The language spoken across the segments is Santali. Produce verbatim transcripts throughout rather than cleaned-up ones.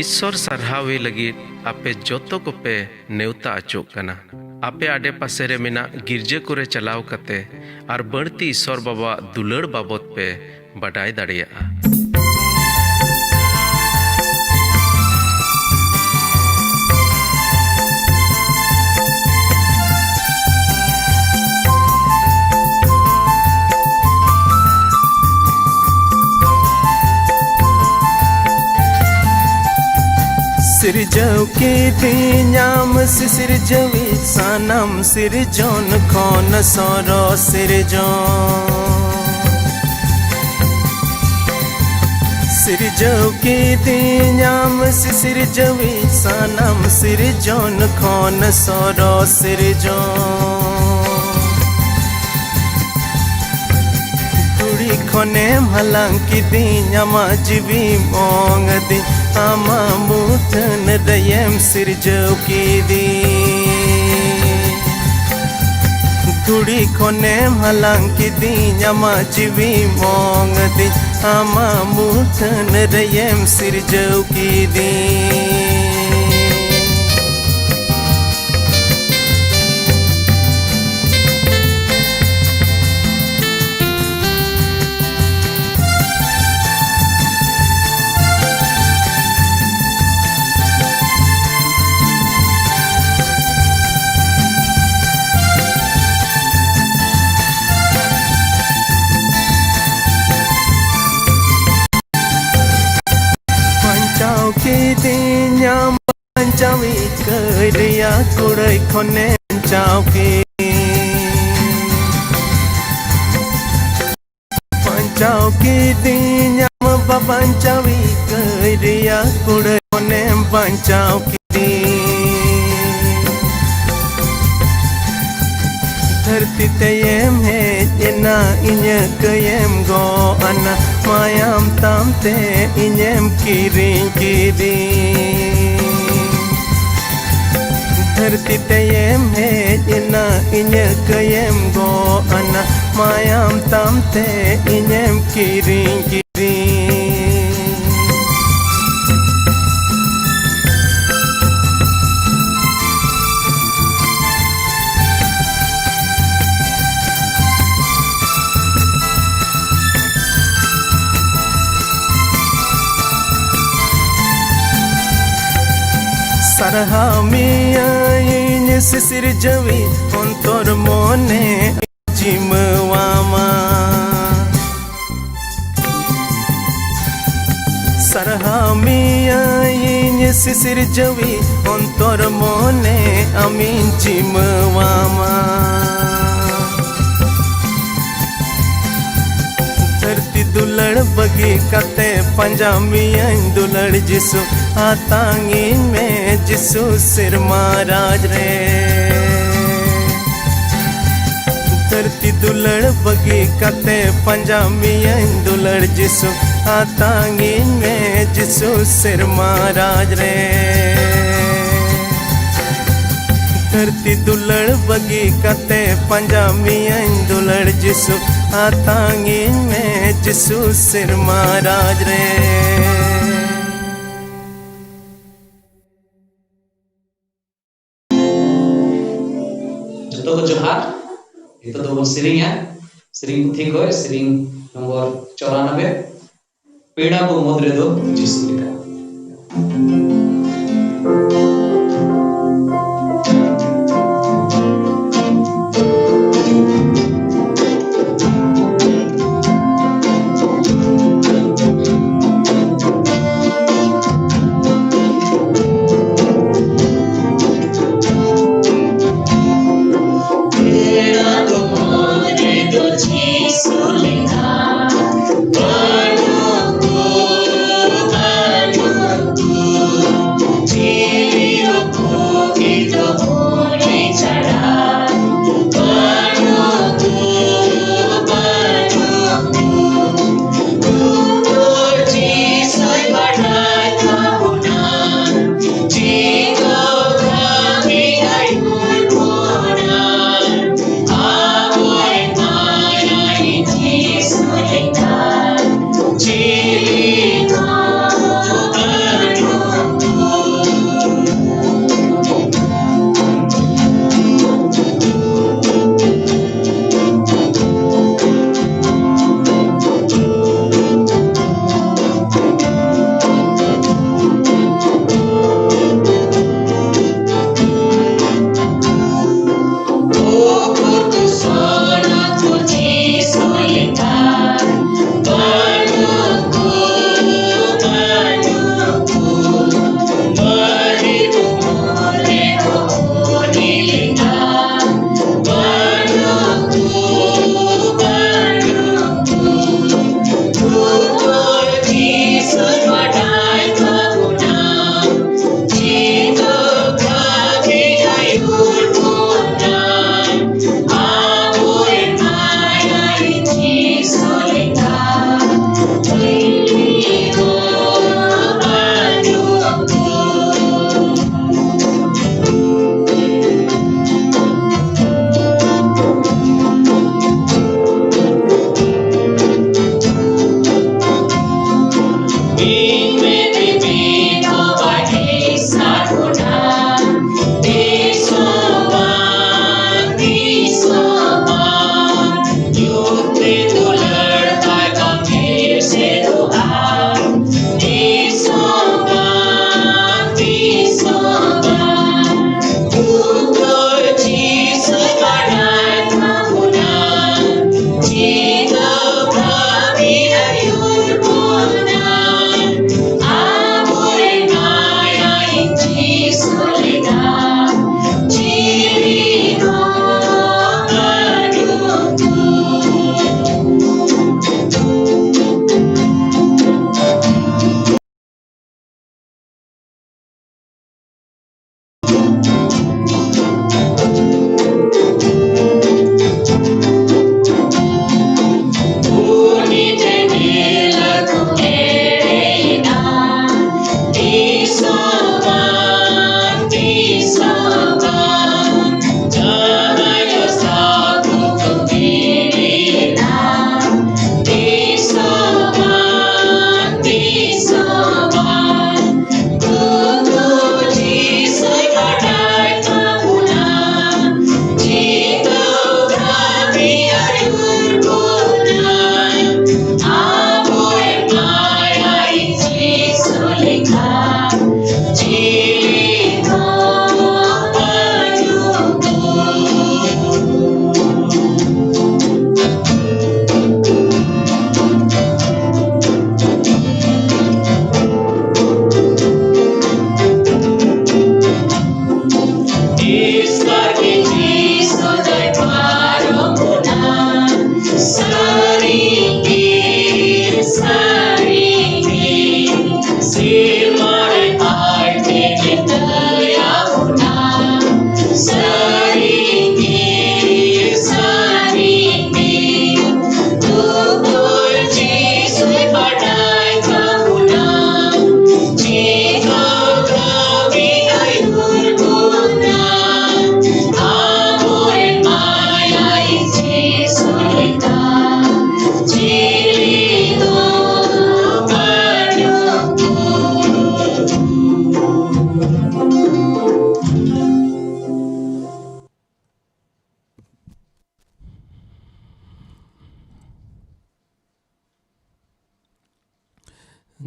ᱤᱥᱥᱚᱨ ᱥᱟᱨᱦᱟᱣᱤ ᱞᱟᱹᱜᱤᱫ ᱟᱯᱮ ᱡᱚᱛᱚ ᱠᱚᱯᱮ ᱱᱮᱣᱛᱟ ᱟᱪᱚᱜ ᱠᱟᱱᱟ᱾ ᱟᱯᱮ ᱟᱰᱮ ᱯᱟᱥᱮ ᱨᱮ ᱢᱮᱱᱟᱜ ᱜᱤᱨᱡᱟᱹ ᱠᱚᱨᱮ ᱪᱟᱞᱟᱣ ᱠᱟᱛᱮ ᱟᱨ ᱵᱟᱹᱲᱛᱤ ᱤᱥᱥᱚᱨ ᱵᱟᱵᱟᱣᱟᱜ ᱫᱩᱞᱟᱹᱲ ᱵᱟᱵᱚᱛ ᱯᱮ ᱵᱟᱰᱟᱭ ᱫᱟᱲᱮᱭᱟᱜᱼᱟ᱾ ᱥᱤᱨᱡᱟᱹᱣ ᱠᱤᱫᱤᱧᱟᱢ ᱥᱤᱥᱤᱨᱡᱟᱹᱣᱤᱡ ᱥᱟᱱᱟᱢ ᱥᱤᱨᱡᱚᱱ ᱠᱷᱚᱱ ᱥᱚᱨᱚᱥ ᱥᱤᱨᱡᱚᱱ᱾ ᱥᱤᱨᱡᱟᱹᱣ ᱠᱤᱫᱤᱧᱟᱢ ᱥᱤᱥᱤᱨᱡᱟᱹᱣᱤᱡ ᱥᱟᱱᱟᱢ ᱥᱤᱨᱡᱚᱱ ᱠᱷᱚᱱ ᱥᱚᱨᱚᱥ ᱥᱤᱨᱡᱚᱱ᱾ ᱫᱷᱩᱲᱤ ᱠᱷᱚᱱᱮᱢ ᱦᱟᱞᱟᱝ ᱠᱤᱫᱤᱧ, ᱟᱢᱟᱜ ᱡᱤᱣᱤᱢ ᱚᱝ ᱟᱹᱫᱤᱧ, ᱟᱢᱟᱜ ᱢᱩᱴᱷᱟᱹᱱ ᱨᱮᱭᱮᱢ ᱥᱤᱨᱡᱟᱹᱣ ᱠᱤᱫᱤᱧ᱾ ᱫᱷᱩᱲᱤ ᱠᱷᱚᱱᱮᱢ ᱦᱟᱞᱟᱝ ᱠᱤᱫᱤᱧ, ᱟᱢᱟᱜ ᱡᱤᱣᱤᱢ ᱚᱝ ᱟᱹᱫᱤᱧ, ᱟᱢᱟᱜ ᱢᱩᱴᱷᱟᱹᱱ ᱨᱮᱭᱮᱢ ᱥᱤᱨᱡᱟᱹᱣ ᱠᱤᱫᱤᱧ᱾ ᱵᱟᱧᱪᱟᱣ ᱠᱤᱫᱤᱧᱟᱢ ᱵᱟᱧᱪᱟᱣᱤᱡ ᱠᱟᱹᱭ ᱨᱮᱭᱟᱜ ᱠᱩᱲᱟᱹᱭ ᱠᱷᱚᱱᱮ ᱵᱟᱧᱪᱟᱣ ᱠᱮᱫ᱾ ᱵᱟᱧᱪᱟᱣ ᱠᱤᱫᱤᱧᱟᱢ ᱵᱟᱵᱟᱧᱪᱟᱣᱤᱡ ᱠᱟᱹᱭ ᱨᱮᱭᱟᱜ ᱠᱩᱲᱟᱹᱭ ᱠᱷᱚᱱᱮᱢ ᱵᱟᱧᱪᱟᱣ ᱠᱤᱫᱤᱧ᱾ ᱫᱷᱟᱹᱨᱛᱤ ᱛᱮᱭᱮᱢ ᱦᱮᱡ ᱮᱱᱟ, ᱤᱧᱟᱹᱜ ᱠᱟᱹᱭᱮᱢ ᱜᱚᱜ ᱟᱱᱟ, ᱢᱟᱭᱟᱢ ᱛᱟᱢ ᱛᱮ ᱤᱧᱮᱢ ᱠᱤᱨᱤᱧ ᱠᱤᱫᱤᱧ᱾ ᱫᱷᱟᱹᱨᱛᱤ ᱛᱮᱭᱮᱢ ᱦᱮᱡ ᱮᱱᱟ, ᱤᱧᱟᱹᱜ ᱠᱟᱹᱭᱮᱢ ᱜᱚᱜ ᱟᱱᱟ, ᱢᱟᱭᱟᱢ ᱛᱟᱢ ᱛᱮ ᱤᱧᱮᱢ ᱠᱤᱨᱤᱧ ᱠᱤᱫᱤᱧ᱾ ᱥᱟᱨᱦᱟᱣ ᱢᱮᱭᱟᱹᱧ ᱥᱤᱥᱤᱨᱡᱟᱹᱣᱤᱡ ᱚᱱᱛᱚᱨ ᱢᱚᱱᱮ ᱡᱤᱢᱟᱹᱣᱟᱢᱟ᱾ ᱥᱟᱨᱦᱟᱣ ᱢᱮᱭᱟᱹᱧ ᱥᱤᱥᱤᱨᱡᱟᱹᱣᱤᱡ ᱚᱱᱛᱚᱨ ᱢᱚᱱᱮ ᱟᱢᱤᱧ ᱡᱤᱢᱟᱹᱣᱟᱢᱟ᱾ ᱫᱷᱟᱹᱨᱛᱤ ᱫᱩᱞᱟᱹᱲ ᱵᱟᱹᱜᱤ ᱠᱟᱛᱮ ᱯᱟᱸᱡᱟ ᱢᱮᱭᱟᱹᱧ ᱫᱩᱞᱟᱹᱲ ᱡᱤᱥᱩ, ᱟᱛᱟᱝᱤᱧ ᱢᱮ ᱡᱤᱥᱩ ᱥᱮᱨᱢᱟ ᱨᱟᱡᱽ ᱨᱮ᱾ ᱫᱷᱟᱹᱨᱛᱤ ᱫᱩᱞᱟᱹᱲ ᱵᱟᱹᱜᱤ ᱠᱟᱛᱮ ᱯᱟᱸᱡᱟ ᱢᱮᱭᱟᱹᱧ ᱫᱩᱞᱟᱹᱲ ᱡᱤᱥᱩ, ᱟᱛᱟᱝᱤᱧ ᱢᱮ ᱡᱤᱥᱩ ᱥᱮᱨᱢᱟ ᱨᱟᱡᱽ ᱨᱮ᱾ ᱫᱷᱟᱹᱨᱛᱤ ᱫᱩᱞᱟᱹᱲ ᱵᱟᱹᱜᱤ ᱠᱟᱛᱮ ᱯᱟᱸᱡᱟ ᱢᱮᱭᱟᱹᱧ ᱫᱩᱞᱟᱹᱲ ᱡᱤᱥᱩ, ᱟᱛᱟᱝᱤᱧ ᱢᱮ ᱡᱤᱥᱩ ᱥᱮᱨᱢᱟ ᱨᱟᱡᱽ ᱨᱮ᱾ ᱡᱚᱛᱚ ᱠᱚ ᱡᱚᱦᱟᱨ᱾ ᱱᱤᱛᱚᱜ ᱫᱚᱵᱚᱱ ᱥᱮᱨᱮᱧᱟ᱾ ᱥᱮᱨᱮᱧ ᱯᱩᱛᱷᱤ ᱠᱷᱚᱱ ᱥᱮᱨᱮᱧ ᱱᱚᱢᱵᱚᱨ ᱪᱚᱣᱨᱟᱱᱚᱵᱵᱳᱭ, ᱯᱮᱲᱟ ᱠᱚ ᱢᱩᱫᱽ ᱨᱮᱫᱚ ᱡᱤᱥᱩ ᱞᱮᱠᱟ᱾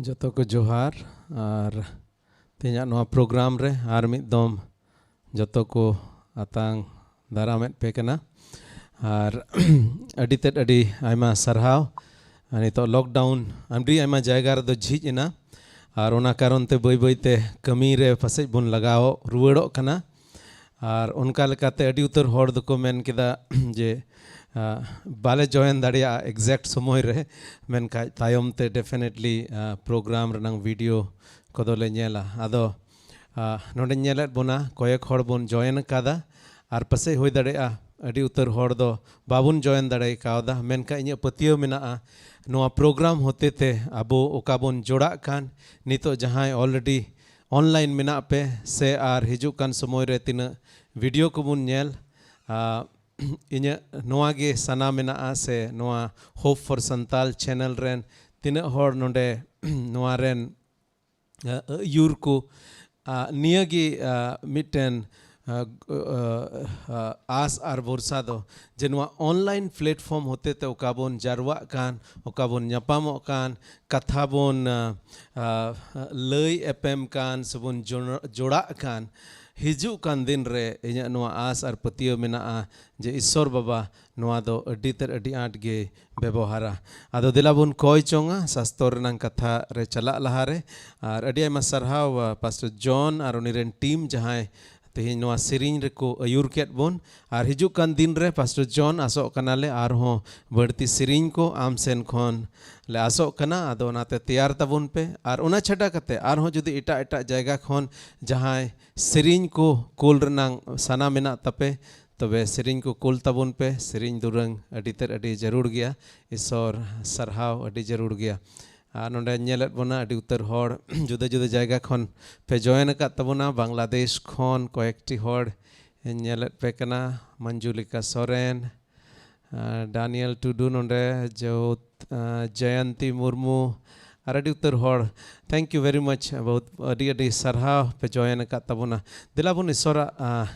ᱡᱚᱛᱚ ᱠᱚ ᱡᱚᱦᱟᱨ᱾ ᱟᱨ ᱛᱮᱦᱮᱧᱟᱜ ᱱᱚᱣᱟ ᱯᱨᱳᱜᱨᱟᱢ ᱨᱮ ᱟᱨ ᱢᱤᱫ ᱫᱚᱢ ᱡᱚᱛᱚ ᱠᱚ ᱟᱛᱟᱝ ᱫᱟᱨᱟᱢᱮᱫ ᱯᱮ ᱠᱟᱱᱟ᱾ ᱟᱨ ᱟᱹᱰᱤ ᱛᱮᱫ ᱟᱹᱰᱤ ᱟᱭᱢᱟ ᱥᱟᱨᱦᱟᱣ᱾ ᱟᱨ ᱱᱤᱛᱚᱜ ᱞᱚᱠᱰᱟᱣᱩᱱ ᱟᱹᱰᱤ ᱟᱭᱢᱟ ᱡᱟᱭᱜᱟ ᱨᱮᱫᱚ ᱡᱷᱤᱡ ᱮᱱᱟ, ᱟᱨ ᱚᱱᱟ ᱠᱟᱨᱚᱱ ᱛᱮ ᱵᱟᱹᱭ ᱵᱟᱹᱭ ᱛᱮ ᱠᱟᱹᱢᱤ ᱨᱮ ᱯᱟᱥᱮᱡ ᱵᱚᱱ ᱞᱟᱜᱟᱣ ᱨᱩᱣᱟᱹᱲᱚᱜ ᱠᱟᱱᱟ᱾ ᱟᱨ ᱚᱱᱠᱟ ᱞᱮᱠᱟᱛᱮ ᱟᱹᱰᱤ ᱩᱛᱟᱹᱨ ᱦᱚᱲ ᱫᱚᱠᱚ ᱢᱮᱱ ᱠᱮᱫᱟ ᱡᱮ, ᱟ, ᱵᱟᱞᱮ ᱡᱚᱭᱮᱱ ᱫᱟᱲᱮᱭᱟᱜᱼᱟ ᱮᱠᱡᱮᱠᱴ ᱥᱚᱢᱚᱭ ᱨᱮ, ᱢᱮᱱᱠᱷᱟᱡ ᱛᱟᱭᱚᱢ ᱛᱮ ᱰᱮᱯᱷᱤᱱᱮᱴᱞᱤ ᱯᱨᱳᱜᱨᱟᱢ ᱨᱮᱱᱟᱝ ᱵᱷᱤᱰᱤᱭᱳ ᱠᱚᱫᱚ ᱞᱮ ᱧᱮᱞᱟ᱾ ᱟᱫᱚ ᱟ, ᱱᱚᱰᱮᱧ ᱧᱮᱞᱮᱫ ᱵᱚᱱᱟ ᱠᱚᱭᱮᱠ ᱦᱚᱲ ᱵᱚᱱ ᱡᱚᱭᱮᱱ ᱟᱠᱟᱫᱟ, ᱟᱨ ᱯᱟᱥᱮᱡ ᱦᱩᱭ ᱫᱟᱲᱮᱭᱟᱜᱼᱟ ᱟᱹᱰᱤ ᱩᱛᱟᱹᱨ ᱦᱚᱲ ᱫᱚ ᱵᱟᱵᱚᱱ ᱡᱚᱭᱮᱱ ᱫᱟᱲᱮ ᱠᱟᱣᱫᱟ᱾ ᱢᱮᱱᱠᱷᱟᱱ ᱤᱧᱟᱹᱜ ᱯᱟᱹᱛᱭᱟᱹᱣ ᱢᱮᱱᱟᱜᱼᱟ, ᱱᱚᱣᱟ ᱯᱨᱳᱜᱨᱟᱢ ᱦᱚᱛᱮ ᱛᱮ ᱟᱵᱚ ᱚᱠᱟ ᱵᱚᱱ ᱡᱚᱲᱟᱜ ᱠᱟᱱ, ᱱᱤᱛᱚᱜ ᱡᱟᱦᱟᱸᱭ ᱚᱞᱨᱮᱰᱤ ᱚᱱᱞᱟᱭᱤᱱ ᱢᱮᱱᱟᱜ ᱯᱮ ᱥᱮ ᱟᱨ ᱦᱤᱡᱩᱜ ᱠᱟᱱ ᱥᱚᱢᱚᱭ ᱨᱮ ᱛᱤᱱᱟᱹᱜ ᱵᱷᱤᱰᱤᱭᱳ ᱠᱚᱵᱚᱱ ᱧᱮᱞ, ᱟ, ᱤᱧᱟᱹᱜ ᱱᱚᱣᱟ ᱜᱮ ᱥᱟᱱᱟ ᱢᱮᱱᱟᱜᱼᱟ ᱥᱮ ᱱᱚᱣᱟ ᱦᱳᱯ ᱯᱷᱚᱨ ᱥᱟᱱᱛᱟᱞ ᱪᱮᱱᱮᱞ ᱨᱮᱱ ᱛᱤᱱᱟᱹᱜ ᱦᱚᱲ ᱱᱚᱰᱮ ᱱᱚᱣᱟ ᱨᱮᱱ ᱟ, ᱟᱹᱭᱩᱨ ᱠᱚ, ᱟ, ᱱᱤᱭᱟᱹ ᱜᱮ, ᱟ, ᱢᱤᱫᱴᱮᱱ, ᱟ, ᱜ-, ᱟ, ᱟ, ᱟᱥ ᱟᱨ ᱵᱷᱚᱨᱥᱟ ᱫᱚ, ᱡᱮ ᱱᱚᱣᱟ ᱚᱱᱞᱟᱭᱤᱱ ᱯᱞᱮᱴᱯᱷᱚᱨᱢ ᱦᱚᱛᱮ ᱛᱮ ᱚᱠᱟ ᱵᱚᱱ ᱡᱟᱨᱣᱟᱜ ᱠᱟᱱ, ᱚᱠᱟ ᱵᱚᱱ ᱧᱟᱯᱟᱢᱚᱜ ᱠᱟᱱ, ᱠᱟᱛᱷᱟ ᱵᱚᱱ, ᱟ, ᱟ, ᱞᱟᱹᱭ ᱮᱯᱮᱢ ᱠᱟᱱ ᱥᱮᱵᱚᱱ ᱡᱚᱲ-, ᱡᱚᱲᱟᱜ ᱠᱟᱱ, ᱦᱤᱡᱩᱜ ᱠᱟᱱ ᱫᱤᱱ ᱨᱮ ᱤᱧᱟᱹᱜ ᱱᱚᱣᱟ ᱟᱥ ᱟᱨ ᱯᱟᱹᱛᱭᱟᱹᱣ ᱢᱮᱱᱟᱜᱼᱟ ᱡᱮ ᱤᱥᱥᱚᱨ ᱵᱟᱵᱟ ᱱᱚᱣᱟ ᱫᱚ ᱟᱹᱰᱤ ᱛᱮᱫ ᱟᱹᱰᱤ ᱟᱸᱴ ᱜᱮ ᱵᱮᱵᱚᱦᱟᱨᱟ᱾ ᱟᱫᱚ ᱫᱮᱞᱟ ᱵᱚᱱ ᱠᱚᱭ ᱪᱚᱝᱟ ᱥᱟᱥᱛᱚᱨ ᱨᱮᱱᱟᱝ ᱠᱟᱛᱷᱟ ᱨᱮ ᱪᱟᱞᱟᱜ ᱞᱟᱦᱟᱨᱮ᱾ ᱟᱨ ᱟᱹᱰᱤ ᱟᱭᱢᱟ ᱥᱟᱨᱦᱟᱣ, ᱟ, ᱯᱟᱥᱴᱚᱨ ᱡᱚᱱ ᱟᱨ ᱩᱱᱤ ᱨᱮᱱ ᱴᱤᱢ ᱡᱟᱦᱟᱸᱭ ᱛᱮᱦᱮᱧ ᱱᱚᱣᱟ ᱥᱮᱨᱮᱧ ᱨᱮᱠᱚ ᱟᱹᱭᱩᱨ ᱠᱮᱫ ᱵᱚᱱ᱾ ᱟᱨ ᱦᱤᱡᱩᱜ ᱠᱟᱱ ᱫᱤᱱ ᱨᱮ ᱯᱟᱥᱴᱚᱨ ᱡᱚᱱ ᱟᱥᱚᱜ ᱠᱟᱱᱟᱞᱮ ᱟᱨᱦᱚᱸ ᱵᱟᱹᱲᱛᱤ ᱥᱮᱨᱮᱧ ᱠᱚ ᱟᱢ ᱥᱮᱱ ᱠᱷᱚᱱ ᱞᱮ ᱟᱥᱚᱜ ᱠᱟᱱᱟ᱾ ᱟᱫᱚ ᱚᱱᱟᱛᱮ ᱛᱮᱭᱟᱨ ᱛᱟᱵᱚᱱ ᱯᱮ᱾ ᱟᱨ ᱚᱱᱟ ᱪᱷᱟᱰᱟ ᱠᱟᱛᱮ ᱟᱨᱦᱚᱸ ᱡᱩᱫᱤ ᱮᱴᱟᱜ ᱮᱴᱟᱜ ᱡᱟᱭᱜᱟ ᱠᱷᱚᱱ ᱡᱟᱦᱟᱸᱭ ᱥᱮᱨᱮᱧ ᱠᱚ ᱠᱩᱞ ᱨᱮᱱᱟᱝ ᱥᱟᱱᱟ ᱢᱮᱱᱟᱜ ᱛᱟᱯᱮ, ᱛᱚᱵᱮ ᱥᱮᱨᱮᱧ ᱠᱚ ᱠᱩᱞ ᱛᱟᱵᱚᱱ ᱯᱮ᱾ ᱥᱮᱨᱮᱧ ᱫᱩᱨᱟᱹᱝ ᱟᱹᱰᱤ ᱛᱮᱫ ᱟᱹᱰᱤ ᱡᱟᱹᱨᱩᱲ ᱜᱮᱭᱟ᱾ ᱤᱥᱚᱨ ᱥᱟᱨᱦᱟᱣ ᱟᱹᱰᱤ ᱡᱟᱹᱨᱩᱲ ᱜᱮᱭᱟ᱾ ᱟᱨ ᱱᱚᱰᱮ ᱧᱮᱞᱮᱫ ᱵᱚᱱᱟ ᱟᱹᱰᱤ ᱩᱛᱟᱹᱨ ᱦᱚᱲ ᱡᱩᱫᱟᱹ ᱡᱩᱫᱟᱹ ᱡᱟᱭᱜᱟ ᱠᱷᱚᱱ ᱯᱮ ᱡᱚᱭᱮᱱ ᱟᱠᱟᱫ ᱛᱟᱵᱚᱱᱟ᱾ ᱵᱟᱝᱞᱟᱫᱮᱥ ᱠᱷᱚᱱ ᱠᱚᱭᱮᱠᱴᱤ ᱦᱚᱲ ᱧᱮᱞᱮᱫ ᱯᱮ ᱠᱟᱱᱟ᱾ ᱢᱚᱧᱡᱩᱞᱤᱠᱟ ᱥᱚᱨᱮᱱ, ᱟᱨ ᱰᱟᱱᱤᱭᱮᱞ ᱴᱩᱰᱩ ᱱᱚᱰᱮ, ᱡᱚ-, ᱟᱨ ᱡᱚᱭᱚᱱᱛᱤ ᱢᱩᱨᱢᱩ, ᱟᱨ ᱟᱹᱰᱤ ᱩᱛᱟᱹᱨ ᱦᱚᱲ᱾ Thank you very much᱾ ᱵᱚᱦᱩᱛ ᱟᱹᱰᱤ ᱟᱹᱰᱤ ᱥᱟᱨᱦᱟᱣ ᱯᱮ ᱡᱚᱭᱮᱱ ᱟᱠᱟᱫ ᱛᱟᱵᱚᱱᱟ᱾ ᱫᱮᱞᱟ ᱵᱚᱱ ᱤᱥᱚᱨᱟᱜ, ᱟ,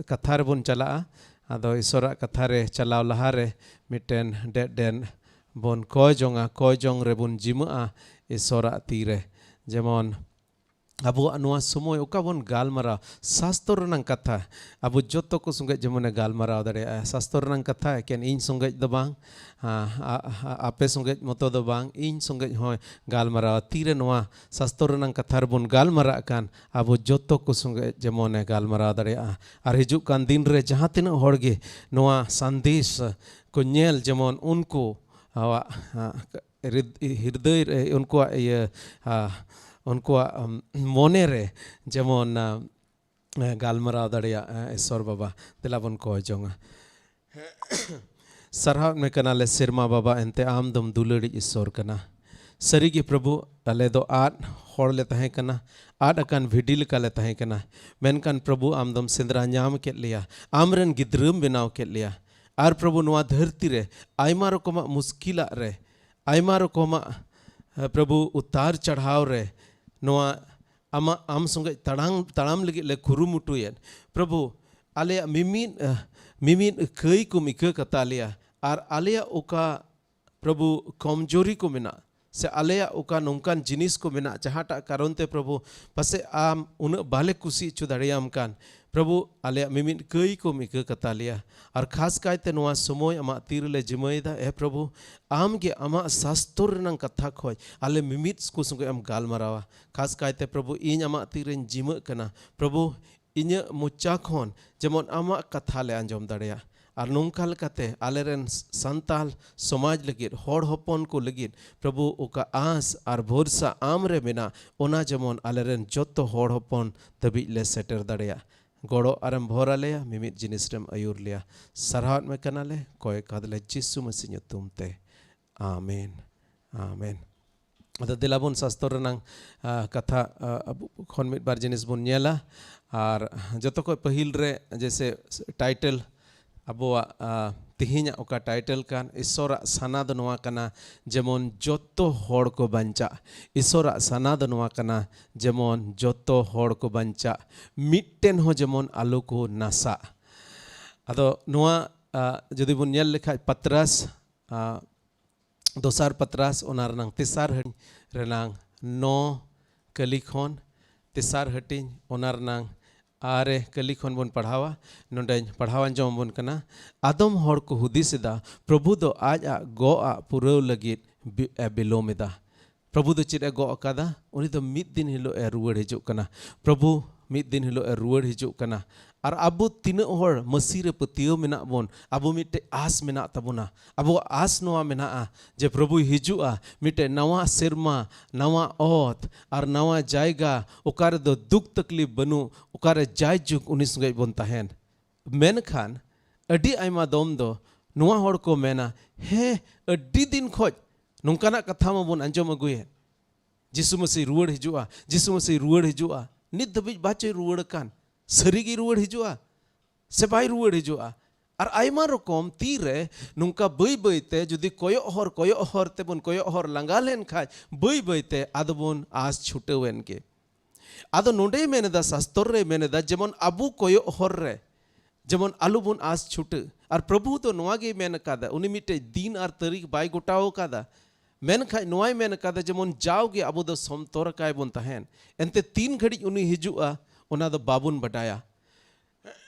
ᱠᱟᱛᱷᱟ ᱨᱮᱵᱚᱱ ᱪᱟᱞᱟᱜᱼᱟ᱾ ᱟᱫᱚ ᱤᱥᱚᱨᱟᱜ ᱠᱟᱛᱷᱟ ᱨᱮ ᱪᱟᱞᱟᱣ ᱞᱟᱦᱟᱨᱮ ᱢᱤᱫᱴᱮᱱ ᱰᱮᱫ ᱰᱮᱱ ᱵᱚᱱ ᱠᱚᱭ ᱡᱚᱝᱟ, ᱠᱚᱭ ᱡᱚᱝ ᱨᱮᱵᱚᱱ ᱡᱤᱢᱟᱹᱜᱼᱟ ᱤᱥᱚᱨᱟᱜ ᱛᱤᱨᱮ᱾ ᱡᱮᱢᱚᱱ ᱟᱵᱚᱣᱟᱜ ᱱᱚᱣᱟ ᱥᱚᱢᱚᱭ ᱚᱠᱟ ᱵᱚᱱ ᱜᱟᱞᱢᱟᱨᱟᱣ, ᱥᱟᱥᱛᱚᱨ ᱨᱮᱱᱟᱜ ᱠᱟᱛᱷᱟ, ᱟᱵᱚ ᱡᱚᱛᱚ ᱠᱚ ᱥᱚᱸᱜᱮ ᱡᱮᱢᱚᱱᱮ ᱜᱟᱞᱢᱟᱨᱟᱣ ᱫᱟᱲᱮᱭᱟᱜᱼᱟ᱾ ᱥᱟᱥᱛᱚᱨ ᱨᱮᱱᱟᱜ ᱠᱟᱛᱷᱟ ᱮᱠᱮᱱ ᱤᱧ ᱥᱚᱸᱜᱮ ᱫᱚ ᱵᱟᱝ, ᱟ, ᱟ, ᱟ, ᱟᱯᱮ ᱥᱚᱸᱜᱮ ᱢᱚᱛᱚ ᱫᱚ ᱵᱟᱝ, ᱤᱧ ᱥᱚᱸᱜᱮ ᱦᱚᱸᱭ ᱜᱟᱞᱢᱟᱨᱟᱣᱟ᱾ ᱛᱤᱨᱮ ᱱᱚᱣᱟ ᱥᱟᱥᱛᱚᱨ ᱨᱮᱱᱟᱜ ᱠᱟᱛᱷᱟ ᱨᱮᱵᱚᱱ ᱜᱟᱞᱢᱟᱨᱟᱜ ᱠᱟᱱ, ᱟᱵᱚ ᱡᱚᱛᱚ ᱠᱚ ᱥᱚᱸᱜᱮ ᱡᱮᱢᱚᱱᱮ ᱜᱟᱞᱢᱟᱨᱟᱣ ᱫᱟᱲᱮᱭᱟᱜᱼᱟ᱾ ᱟᱨ ᱦᱤᱡᱩᱜ ᱠᱟᱱ ᱫᱤᱱ ᱨᱮ ᱡᱟᱦᱟᱸ ᱛᱤᱱᱟᱹᱜ ᱦᱚᱲ ᱜᱮ ᱱᱚᱣᱟ ᱥᱟᱸᱫᱮᱥ ᱠᱚ ᱧᱮᱞ, ᱡᱮᱢᱚᱱ ᱩᱱᱠᱩ ᱟᱣᱟᱜ, ᱟ, ᱦᱨᱤᱫ-, ᱦᱤᱨᱫᱟᱹᱭ ᱨᱮ, ᱩᱱᱠᱩᱣᱟᱜ ᱤᱭᱟᱹ, ᱟ, ᱩᱱᱠᱩᱣᱟᱜ, ᱟᱢ, ᱢᱚᱱᱮ ᱨᱮ ᱡᱮᱢᱚᱱ, ᱟ, ᱜᱟᱞᱢᱟᱨᱟᱣ ᱫᱟᱲᱮᱭᱟᱜ, ᱟ, ᱤᱥᱚᱨ ᱵᱟᱵᱟ᱾ ᱫᱮᱞᱟ ᱵᱚᱱ ᱠᱚᱭ ᱡᱚᱝᱟ᱾ ᱥᱟᱨᱦᱟᱣ ᱢᱮ ᱠᱟᱱᱟᱞᱮ ᱥᱮᱨᱢᱟ ᱵᱟᱵᱟ, ᱮᱱᱛᱮ ᱟᱢ ᱫᱚᱢ ᱫᱩᱞᱟᱹᱲᱤᱡ ᱤᱥᱚᱨ ᱠᱟᱱᱟ᱾ ᱥᱟᱹᱨᱤᱜᱮ ᱯᱨᱚᱵᱷᱩ, ᱟᱞᱮ ᱫᱚ ᱟᱫ ᱦᱚᱲ ᱞᱮ ᱛᱟᱦᱮᱸ ᱠᱟᱱᱟ, ᱟᱫ ᱟᱠᱟᱱ ᱵᱷᱤᱰᱤ ᱞᱮᱠᱟ ᱞᱮ ᱛᱟᱦᱮᱸ ᱠᱟᱱᱟ᱾ ᱢᱮᱱᱠᱷᱟᱱ ᱯᱨᱚᱵᱷᱩ, ᱟᱢ ᱫᱚᱢ ᱥᱮᱸᱫᱽᱨᱟ ᱧᱟᱢ ᱠᱮᱫ ᱞᱮᱭᱟ, ᱟᱢᱨᱮᱱ ᱜᱤᱫᱽᱨᱟᱹᱢ ᱵᱮᱱᱟᱣ ᱠᱮᱫ ᱞᱮᱭᱟ᱾ ᱟᱨ ᱯᱨᱚᱵᱷᱩ, ᱱᱚᱣᱟ ᱫᱷᱟᱹᱨᱛᱤ ᱨᱮ ᱟᱭᱢᱟ ᱨᱚᱠᱚᱢᱟᱜ ᱢᱩᱥᱠᱤᱞᱟᱜ ᱨᱮ, ᱟᱭᱢᱟ ᱨᱚᱠᱚᱢᱟᱜ, ᱮ, ᱯᱨᱚᱵᱷᱩ, ᱩᱛᱟᱨ ᱪᱟᱲᱦᱟᱣ ᱨᱮ ᱱᱚᱣᱟ ᱟᱢᱟᱜ, ᱟᱢ ᱥᱚᱸᱜᱮ ᱛᱟᱲᱟᱢ, ᱛᱟᱲᱟᱢ ᱞᱟᱹᱜᱤᱫ ᱞᱮ ᱠᱩᱨᱩᱢᱩᱴᱩᱭᱮᱫ᱾ ᱯᱨᱚᱵᱷᱩ, ᱟᱞᱮᱭᱟᱜ ᱢᱤᱢᱤᱫ, ᱮ, ᱢᱤᱢᱤᱫ ᱠᱟᱹᱭ ᱠᱚᱢ ᱤᱠᱟᱹ ᱠᱟᱛᱟ ᱞᱮᱭᱟ, ᱟᱨ ᱟᱞᱮᱭᱟᱜ ᱚᱠᱟ, ᱯᱨᱚᱵᱷᱩ, ᱠᱚᱢᱡᱳᱨᱤ ᱠᱚ ᱢᱮᱱᱟᱜ, ᱥᱮ ᱟᱞᱮᱭᱟᱜ ᱚᱠᱟ ᱱᱚᱝᱠᱟᱱ ᱡᱤᱱᱤᱥ ᱠᱚ ᱢᱮᱱᱟᱜ, ᱡᱟᱦᱟᱸᱴᱟᱜ ᱠᱟᱨᱚᱱ ᱛᱮ, ᱯᱨᱚᱵᱷᱩ, ᱯᱟᱥᱮᱡ ᱟᱢ ᱩᱱᱟᱹᱜ ᱵᱟᱞᱮ ᱠᱩᱥᱤ ᱦᱚᱪᱚ ᱫᱟᱲᱮᱭᱟᱢ ᱠᱟᱱ, ᱯᱨᱚᱵᱷᱩ, ᱟᱞᱮᱭᱟᱜ ᱢᱤᱢᱤᱫ ᱠᱟᱹᱭ ᱠᱚᱢ ᱤᱠᱟᱹ ᱠᱟᱛᱟ ᱞᱮᱭᱟ᱾ ᱟᱨ ᱠᱷᱟᱥ ᱠᱟᱭᱛᱮ ᱱᱚᱣᱟ ᱥᱚᱢᱚᱭ ᱟᱢᱟᱜ ᱛᱤ ᱨᱮᱞᱮ ᱡᱤᱢᱟᱹᱭᱮᱫᱟ᱾ ᱮ ᱯᱨᱚᱵᱷᱩ, ᱟᱢ ᱜᱮ ᱟᱢᱟᱜ ᱥᱟᱥᱛᱚᱨ ᱨᱮᱱᱟᱜ ᱠᱟᱛᱷᱟ ᱠᱷᱚᱡ ᱟᱞᱮ ᱢᱤᱢᱤᱫ ᱠᱚ ᱥᱚᱸᱜᱮ ᱮᱢ ᱜᱟᱞᱢᱟᱨᱟᱣᱟ᱾ ᱠᱷᱟᱥ ᱠᱟᱭᱛᱮ ᱯᱨᱚᱵᱷᱩ, ᱤᱧ ᱟᱢᱟᱜ ᱛᱤ ᱨᱮᱧ ᱡᱤᱢᱟᱹᱜ ᱠᱟᱱᱟ᱾ ᱯᱨᱚᱵᱷᱩ, ᱤᱧᱟᱹᱜ ᱢᱚᱪᱟ ᱠᱷᱚᱱ ᱡᱮᱢᱚᱱ ᱟᱢᱟᱜ ᱠᱟᱛᱷᱟ ᱞᱮ ᱟᱸᱡᱚᱢ ᱫᱟᱲᱮᱭᱟᱜ, ᱟᱨ ᱱᱚᱝᱠᱟ ᱞᱮᱠᱟᱛᱮ ᱟᱞᱮᱨᱮᱱ ᱥᱟᱱᱛᱟᱞ ᱥᱚᱢᱟᱡᱽ ᱞᱟᱹᱜᱤᱫ, ᱦᱚᱲ ᱦᱚᱯᱚᱱ ᱠᱚ ᱞᱟᱹᱜᱤᱫ, ᱯᱨᱚᱵᱷᱩ, ᱚᱠᱟ ᱟᱸᱥ ᱟᱨ ᱵᱷᱚᱨᱥᱟ ᱟᱢ ᱨᱮ ᱢᱮᱱᱟᱜ, ᱚᱱᱟ ᱡᱮᱢᱚᱱ ᱟᱞᱮᱨᱮᱱ ᱡᱚᱛᱚ ᱦᱚᱲ ᱦᱚᱯᱚᱱ ᱫᱷᱟᱹᱵᱤᱡ ᱞᱮ ᱥᱮᱴᱮᱨ ᱫᱟᱲᱮᱭᱟᱜ᱾ ᱜᱚᱲᱚ ᱟᱨᱮᱢ ᱵᱷᱚᱨ ᱟᱞᱮᱭᱟ, ᱢᱤᱢᱤᱫ ᱡᱤᱱᱤᱥ ᱨᱮᱢ ᱟᱹᱭᱩᱨ ᱞᱮᱭᱟ᱾ ᱥᱟᱨᱦᱟᱣᱮᱫ ᱢᱮ ᱠᱟᱱᱟᱞᱮ, ᱠᱚᱭ ᱠᱟᱫᱞᱮ ᱡᱤᱥᱩ ᱢᱟᱹᱥᱤ ᱧᱩᱛᱩᱢ ᱛᱮ᱾ ᱟᱢᱮᱱ, ᱟᱢᱮᱱ᱾ ᱟᱫᱚ ᱫᱮᱞᱟ ᱵᱚᱱ ᱥᱟᱥᱛᱚᱨ ᱨᱮᱱᱟᱝ, ᱟ, ᱠᱟᱛᱷᱟ, ᱟ, ᱟᱵᱚ ᱠᱷᱚᱱ ᱢᱤᱫ ᱵᱟᱨ ᱡᱤᱱᱤᱥ ᱵᱚᱱ ᱧᱮᱞᱟ᱾ ᱟᱨ ᱡᱚᱛᱚ ᱠᱷᱚᱱ ᱯᱟᱹᱦᱤᱞ ᱨᱮ, ᱡᱮᱭᱥᱮ title, ᱟᱵᱚᱣᱟᱜ, ᱟ, ᱛᱮᱦᱮᱧᱟᱜ ᱚᱠᱟ title ᱠᱟᱱ, ᱤᱥᱚᱨᱟᱜ ᱥᱟᱱᱟ ᱫᱚ ᱱᱚᱣᱟ ᱠᱟᱱᱟ, ᱡᱮᱢᱚᱱ ᱡᱚᱛᱚ ᱦᱚᱲ ᱠᱚ ᱵᱟᱧᱪᱟᱜ᱾ ᱤᱥᱚᱨᱟᱜ ᱥᱟᱱᱟ ᱫᱚ ᱱᱚᱣᱟ ᱠᱟᱱᱟ, ᱡᱮᱢᱚᱱ ᱡᱚᱛᱚ ᱦᱚᱲ ᱠᱚ ᱵᱟᱧᱪᱟᱜ, ᱢᱤᱫᱴᱮᱱ ᱦᱚᱸ ᱡᱮᱢᱚᱱ ᱟᱞᱚ ᱠᱚ ᱱᱟᱥᱟᱜ᱾ ᱟᱫᱚ ᱱᱚᱣᱟ, ᱟ, ᱡᱩᱫᱤ ᱵᱚᱱ ᱧᱮᱞ ᱞᱮᱠᱷᱟᱡ, ᱯᱟᱛᱨᱟᱥ, ᱟ, ᱫᱚᱥᱟᱨ ᱯᱟᱛᱨᱟᱥ, ᱚᱱᱟ ᱨᱮᱱᱟᱝ ᱛᱮᱥᱟᱨ ᱦᱟᱹᱴᱤᱧ ᱨᱮᱱᱟᱝ ᱱᱚ ᱠᱟᱹᱞᱤ ᱠᱷᱚᱱ, ᱛᱮᱥᱟᱨ ᱦᱟᱹᱴᱤᱧ, ᱚᱱᱟ ᱨᱮᱱᱟᱝ ᱟᱨᱮ ᱠᱟᱹᱞᱤ ᱠᱷᱚᱱ ᱵᱚᱱ ᱯᱟᱲᱦᱟᱣᱟ᱾ ᱱᱚᱰᱮᱧ ᱯᱟᱲᱦᱟᱣ ᱟᱸᱡᱚᱢ ᱟᱵᱚᱱ ᱠᱟᱱᱟ᱾ ᱟᱫᱚᱢ ᱦᱚᱲ ᱠᱚ ᱦᱩᱫᱤᱥ ᱮᱫᱟ, ᱯᱨᱚᱵᱷᱩ ᱫᱚ ᱟᱡ ᱟᱜ ᱜᱚᱜ ᱟᱜ ᱯᱩᱨᱟᱹᱣ ᱞᱟᱹᱜᱤᱫ ᱵᱤ-, ᱮ ᱵᱤᱞᱚᱢ ᱮᱫᱟ᱾ ᱯᱨᱚᱵᱷᱩ ᱫᱚ ᱪᱮᱫ ᱮ ᱜᱚᱜ ᱟᱠᱟᱫᱟ? ᱩᱱᱤ ᱫᱚ ᱢᱤᱫ ᱫᱤᱱ ᱦᱤᱞᱳᱜ ᱮ ᱨᱩᱣᱟᱹᱲ ᱦᱤᱡᱩᱜ ᱠᱟᱱᱟ᱾ ᱯᱨᱚᱵᱷᱩ ᱢᱤᱫ ᱫᱤᱱ ᱦᱤᱞᱳᱜ ᱮ ᱨᱩᱣᱟᱹᱲ ᱦᱤᱡᱩᱜ ᱠᱟᱱᱟ᱾ ᱟᱨ ᱟᱵᱚ ᱛᱤᱱᱟᱹᱜ ᱦᱚᱲ ᱢᱟᱹᱥᱤ ᱨᱮ ᱯᱟᱹᱛᱭᱟᱹᱣ ᱢᱮᱱᱟᱜ ᱵᱚᱱ, ᱟᱵᱚ ᱢᱤᱫᱴᱮᱡ ᱟᱥ ᱢᱮᱱᱟᱜ ᱛᱟᱵᱚᱱᱟ᱾ ᱟᱵᱚᱣᱟᱜ ᱟᱥ ᱱᱚᱣᱟ ᱢᱮᱱᱟᱜᱼᱟ ᱡᱮ ᱯᱨᱚᱵᱷᱩᱭ ᱦᱤᱡᱩᱜᱼᱟ, ᱢᱤᱫᱴᱮᱡ ᱱᱟᱣᱟ ᱥᱮᱨᱢᱟ, ᱱᱟᱣᱟ ᱚᱛ ᱟᱨ ᱱᱟᱣᱟ ᱡᱟᱭᱜᱟ, ᱚᱠᱟ ᱨᱮᱫᱚ ᱫᱩᱠ ᱛᱟᱠᱞᱤᱯ ᱵᱟᱹᱱᱩᱜ, ᱚᱠᱟᱨᱮ ᱡᱟᱭᱡᱩᱜᱽ ᱩᱱᱤ ᱥᱚᱸᱜᱮᱡ ᱵᱚᱱ ᱛᱟᱦᱮᱱ᱾ ᱢᱮᱱᱠᱷᱟᱱ ᱟᱹᱰᱤ ᱟᱭᱢᱟ ᱫᱚᱢ ᱫᱚ ᱱᱚᱣᱟ ᱦᱚᱲ ᱠᱚ ᱢᱮᱱᱟ, ᱦᱮᱸ, ᱟᱹᱰᱤ ᱫᱤᱱ ᱠᱷᱚᱡ ᱱᱚᱝᱠᱟᱱᱟᱜ ᱠᱟᱛᱷᱟ ᱢᱟᱵᱚᱱ ᱟᱸᱡᱚᱢ ᱟᱹᱜᱩᱭᱮᱫ, ᱡᱤᱥᱩ ᱢᱟᱹᱥᱤ ᱨᱩᱣᱟᱹᱲ ᱦᱤᱡᱩᱜᱼᱟ, ᱡᱤᱥᱩ ᱢᱟᱹᱥᱤ ᱨᱩᱣᱟᱹᱲ ᱦᱤᱡᱩᱜᱼᱟ᱾ ᱱᱤᱛ ᱫᱷᱟᱹᱵᱤᱡ ᱵᱟᱪᱚᱭ ᱨᱩᱣᱟᱹᱲ ᱟᱠᱟᱱ, ᱥᱟᱹᱨᱤᱜᱮᱭ ᱨᱩᱣᱟᱹᱲ ᱦᱤᱡᱩᱜᱼᱟ ᱥᱮ ᱵᱟᱭ ᱨᱩᱣᱟᱹᱲ ᱦᱤᱡᱩᱜᱼᱟ? ᱟᱨ ᱟᱭᱢᱟ ᱨᱚᱠᱚᱢ ᱛᱤᱨᱮ ᱱᱚᱝᱠᱟ ᱵᱟᱹᱭ ᱵᱟᱹᱭᱛᱮ ᱡᱩᱫᱤ ᱠᱚᱭᱚᱜ ᱦᱚᱨ, ᱠᱚᱭᱚᱜ ᱦᱚᱨ ᱛᱮᱵᱚᱱ ᱠᱚᱭᱚᱜ ᱦᱚᱨ ᱞᱟᱸᱜᱟ ᱞᱮᱱᱠᱷᱟᱡ, ᱵᱟᱹᱭ ᱵᱟᱹᱭᱛᱮ ᱟᱫᱚ ᱵᱚᱱ ᱟᱥ ᱪᱷᱩᱴᱟᱹᱣᱮᱱ ᱜᱮ᱾ ᱟᱫᱚ ᱱᱚᱰᱮᱭ ᱢᱮᱱ ᱮᱫᱟ, ᱥᱟᱥᱛᱚᱨ ᱨᱮᱭ ᱢᱮᱱ ᱮᱫᱟ, ᱡᱮᱢᱚᱱ ᱟᱵᱚ ᱠᱚᱭᱚᱜ ᱦᱚᱨ ᱨᱮ, ᱡᱮᱢᱚᱱ ᱟᱞᱚ ᱵᱚᱱ ᱟᱥ ᱪᱷᱩᱴᱟᱹᱜ᱾ ᱟᱨ ᱯᱨᱚᱵᱷᱩ ᱫᱚ ᱱᱚᱣᱟ ᱜᱮᱭ ᱢᱮᱱ ᱟᱠᱟᱫᱟ, ᱩᱱᱤ ᱢᱤᱫᱴᱮᱡ ᱫᱤᱱ ᱟᱨ ᱛᱟᱹᱨᱤᱠᱷ ᱵᱟᱭ ᱜᱚᱴᱟᱣ ᱟᱠᱟᱫᱟ, ᱢᱮᱱᱠᱷᱟᱡ ᱱᱚᱣᱟᱭ ᱢᱮᱱ ᱟᱠᱟᱫᱟ, ᱡᱮᱢᱚᱱ ᱡᱟᱣᱜᱮ ᱟᱵᱚ ᱫᱚ ᱥᱚᱱᱛᱚᱨ ᱟᱠᱟᱭ ᱵᱚᱱ ᱛᱟᱦᱮᱱ, ᱮᱱᱛᱮ ᱛᱤᱱ ᱜᱷᱟᱹᱲᱤᱡ ᱩᱱᱤ ᱦᱤᱡᱩᱜᱼᱟ, ᱚᱱᱟ ᱫᱚ ᱵᱟᱵᱚᱱ ᱵᱟᱰᱟᱭᱟ᱾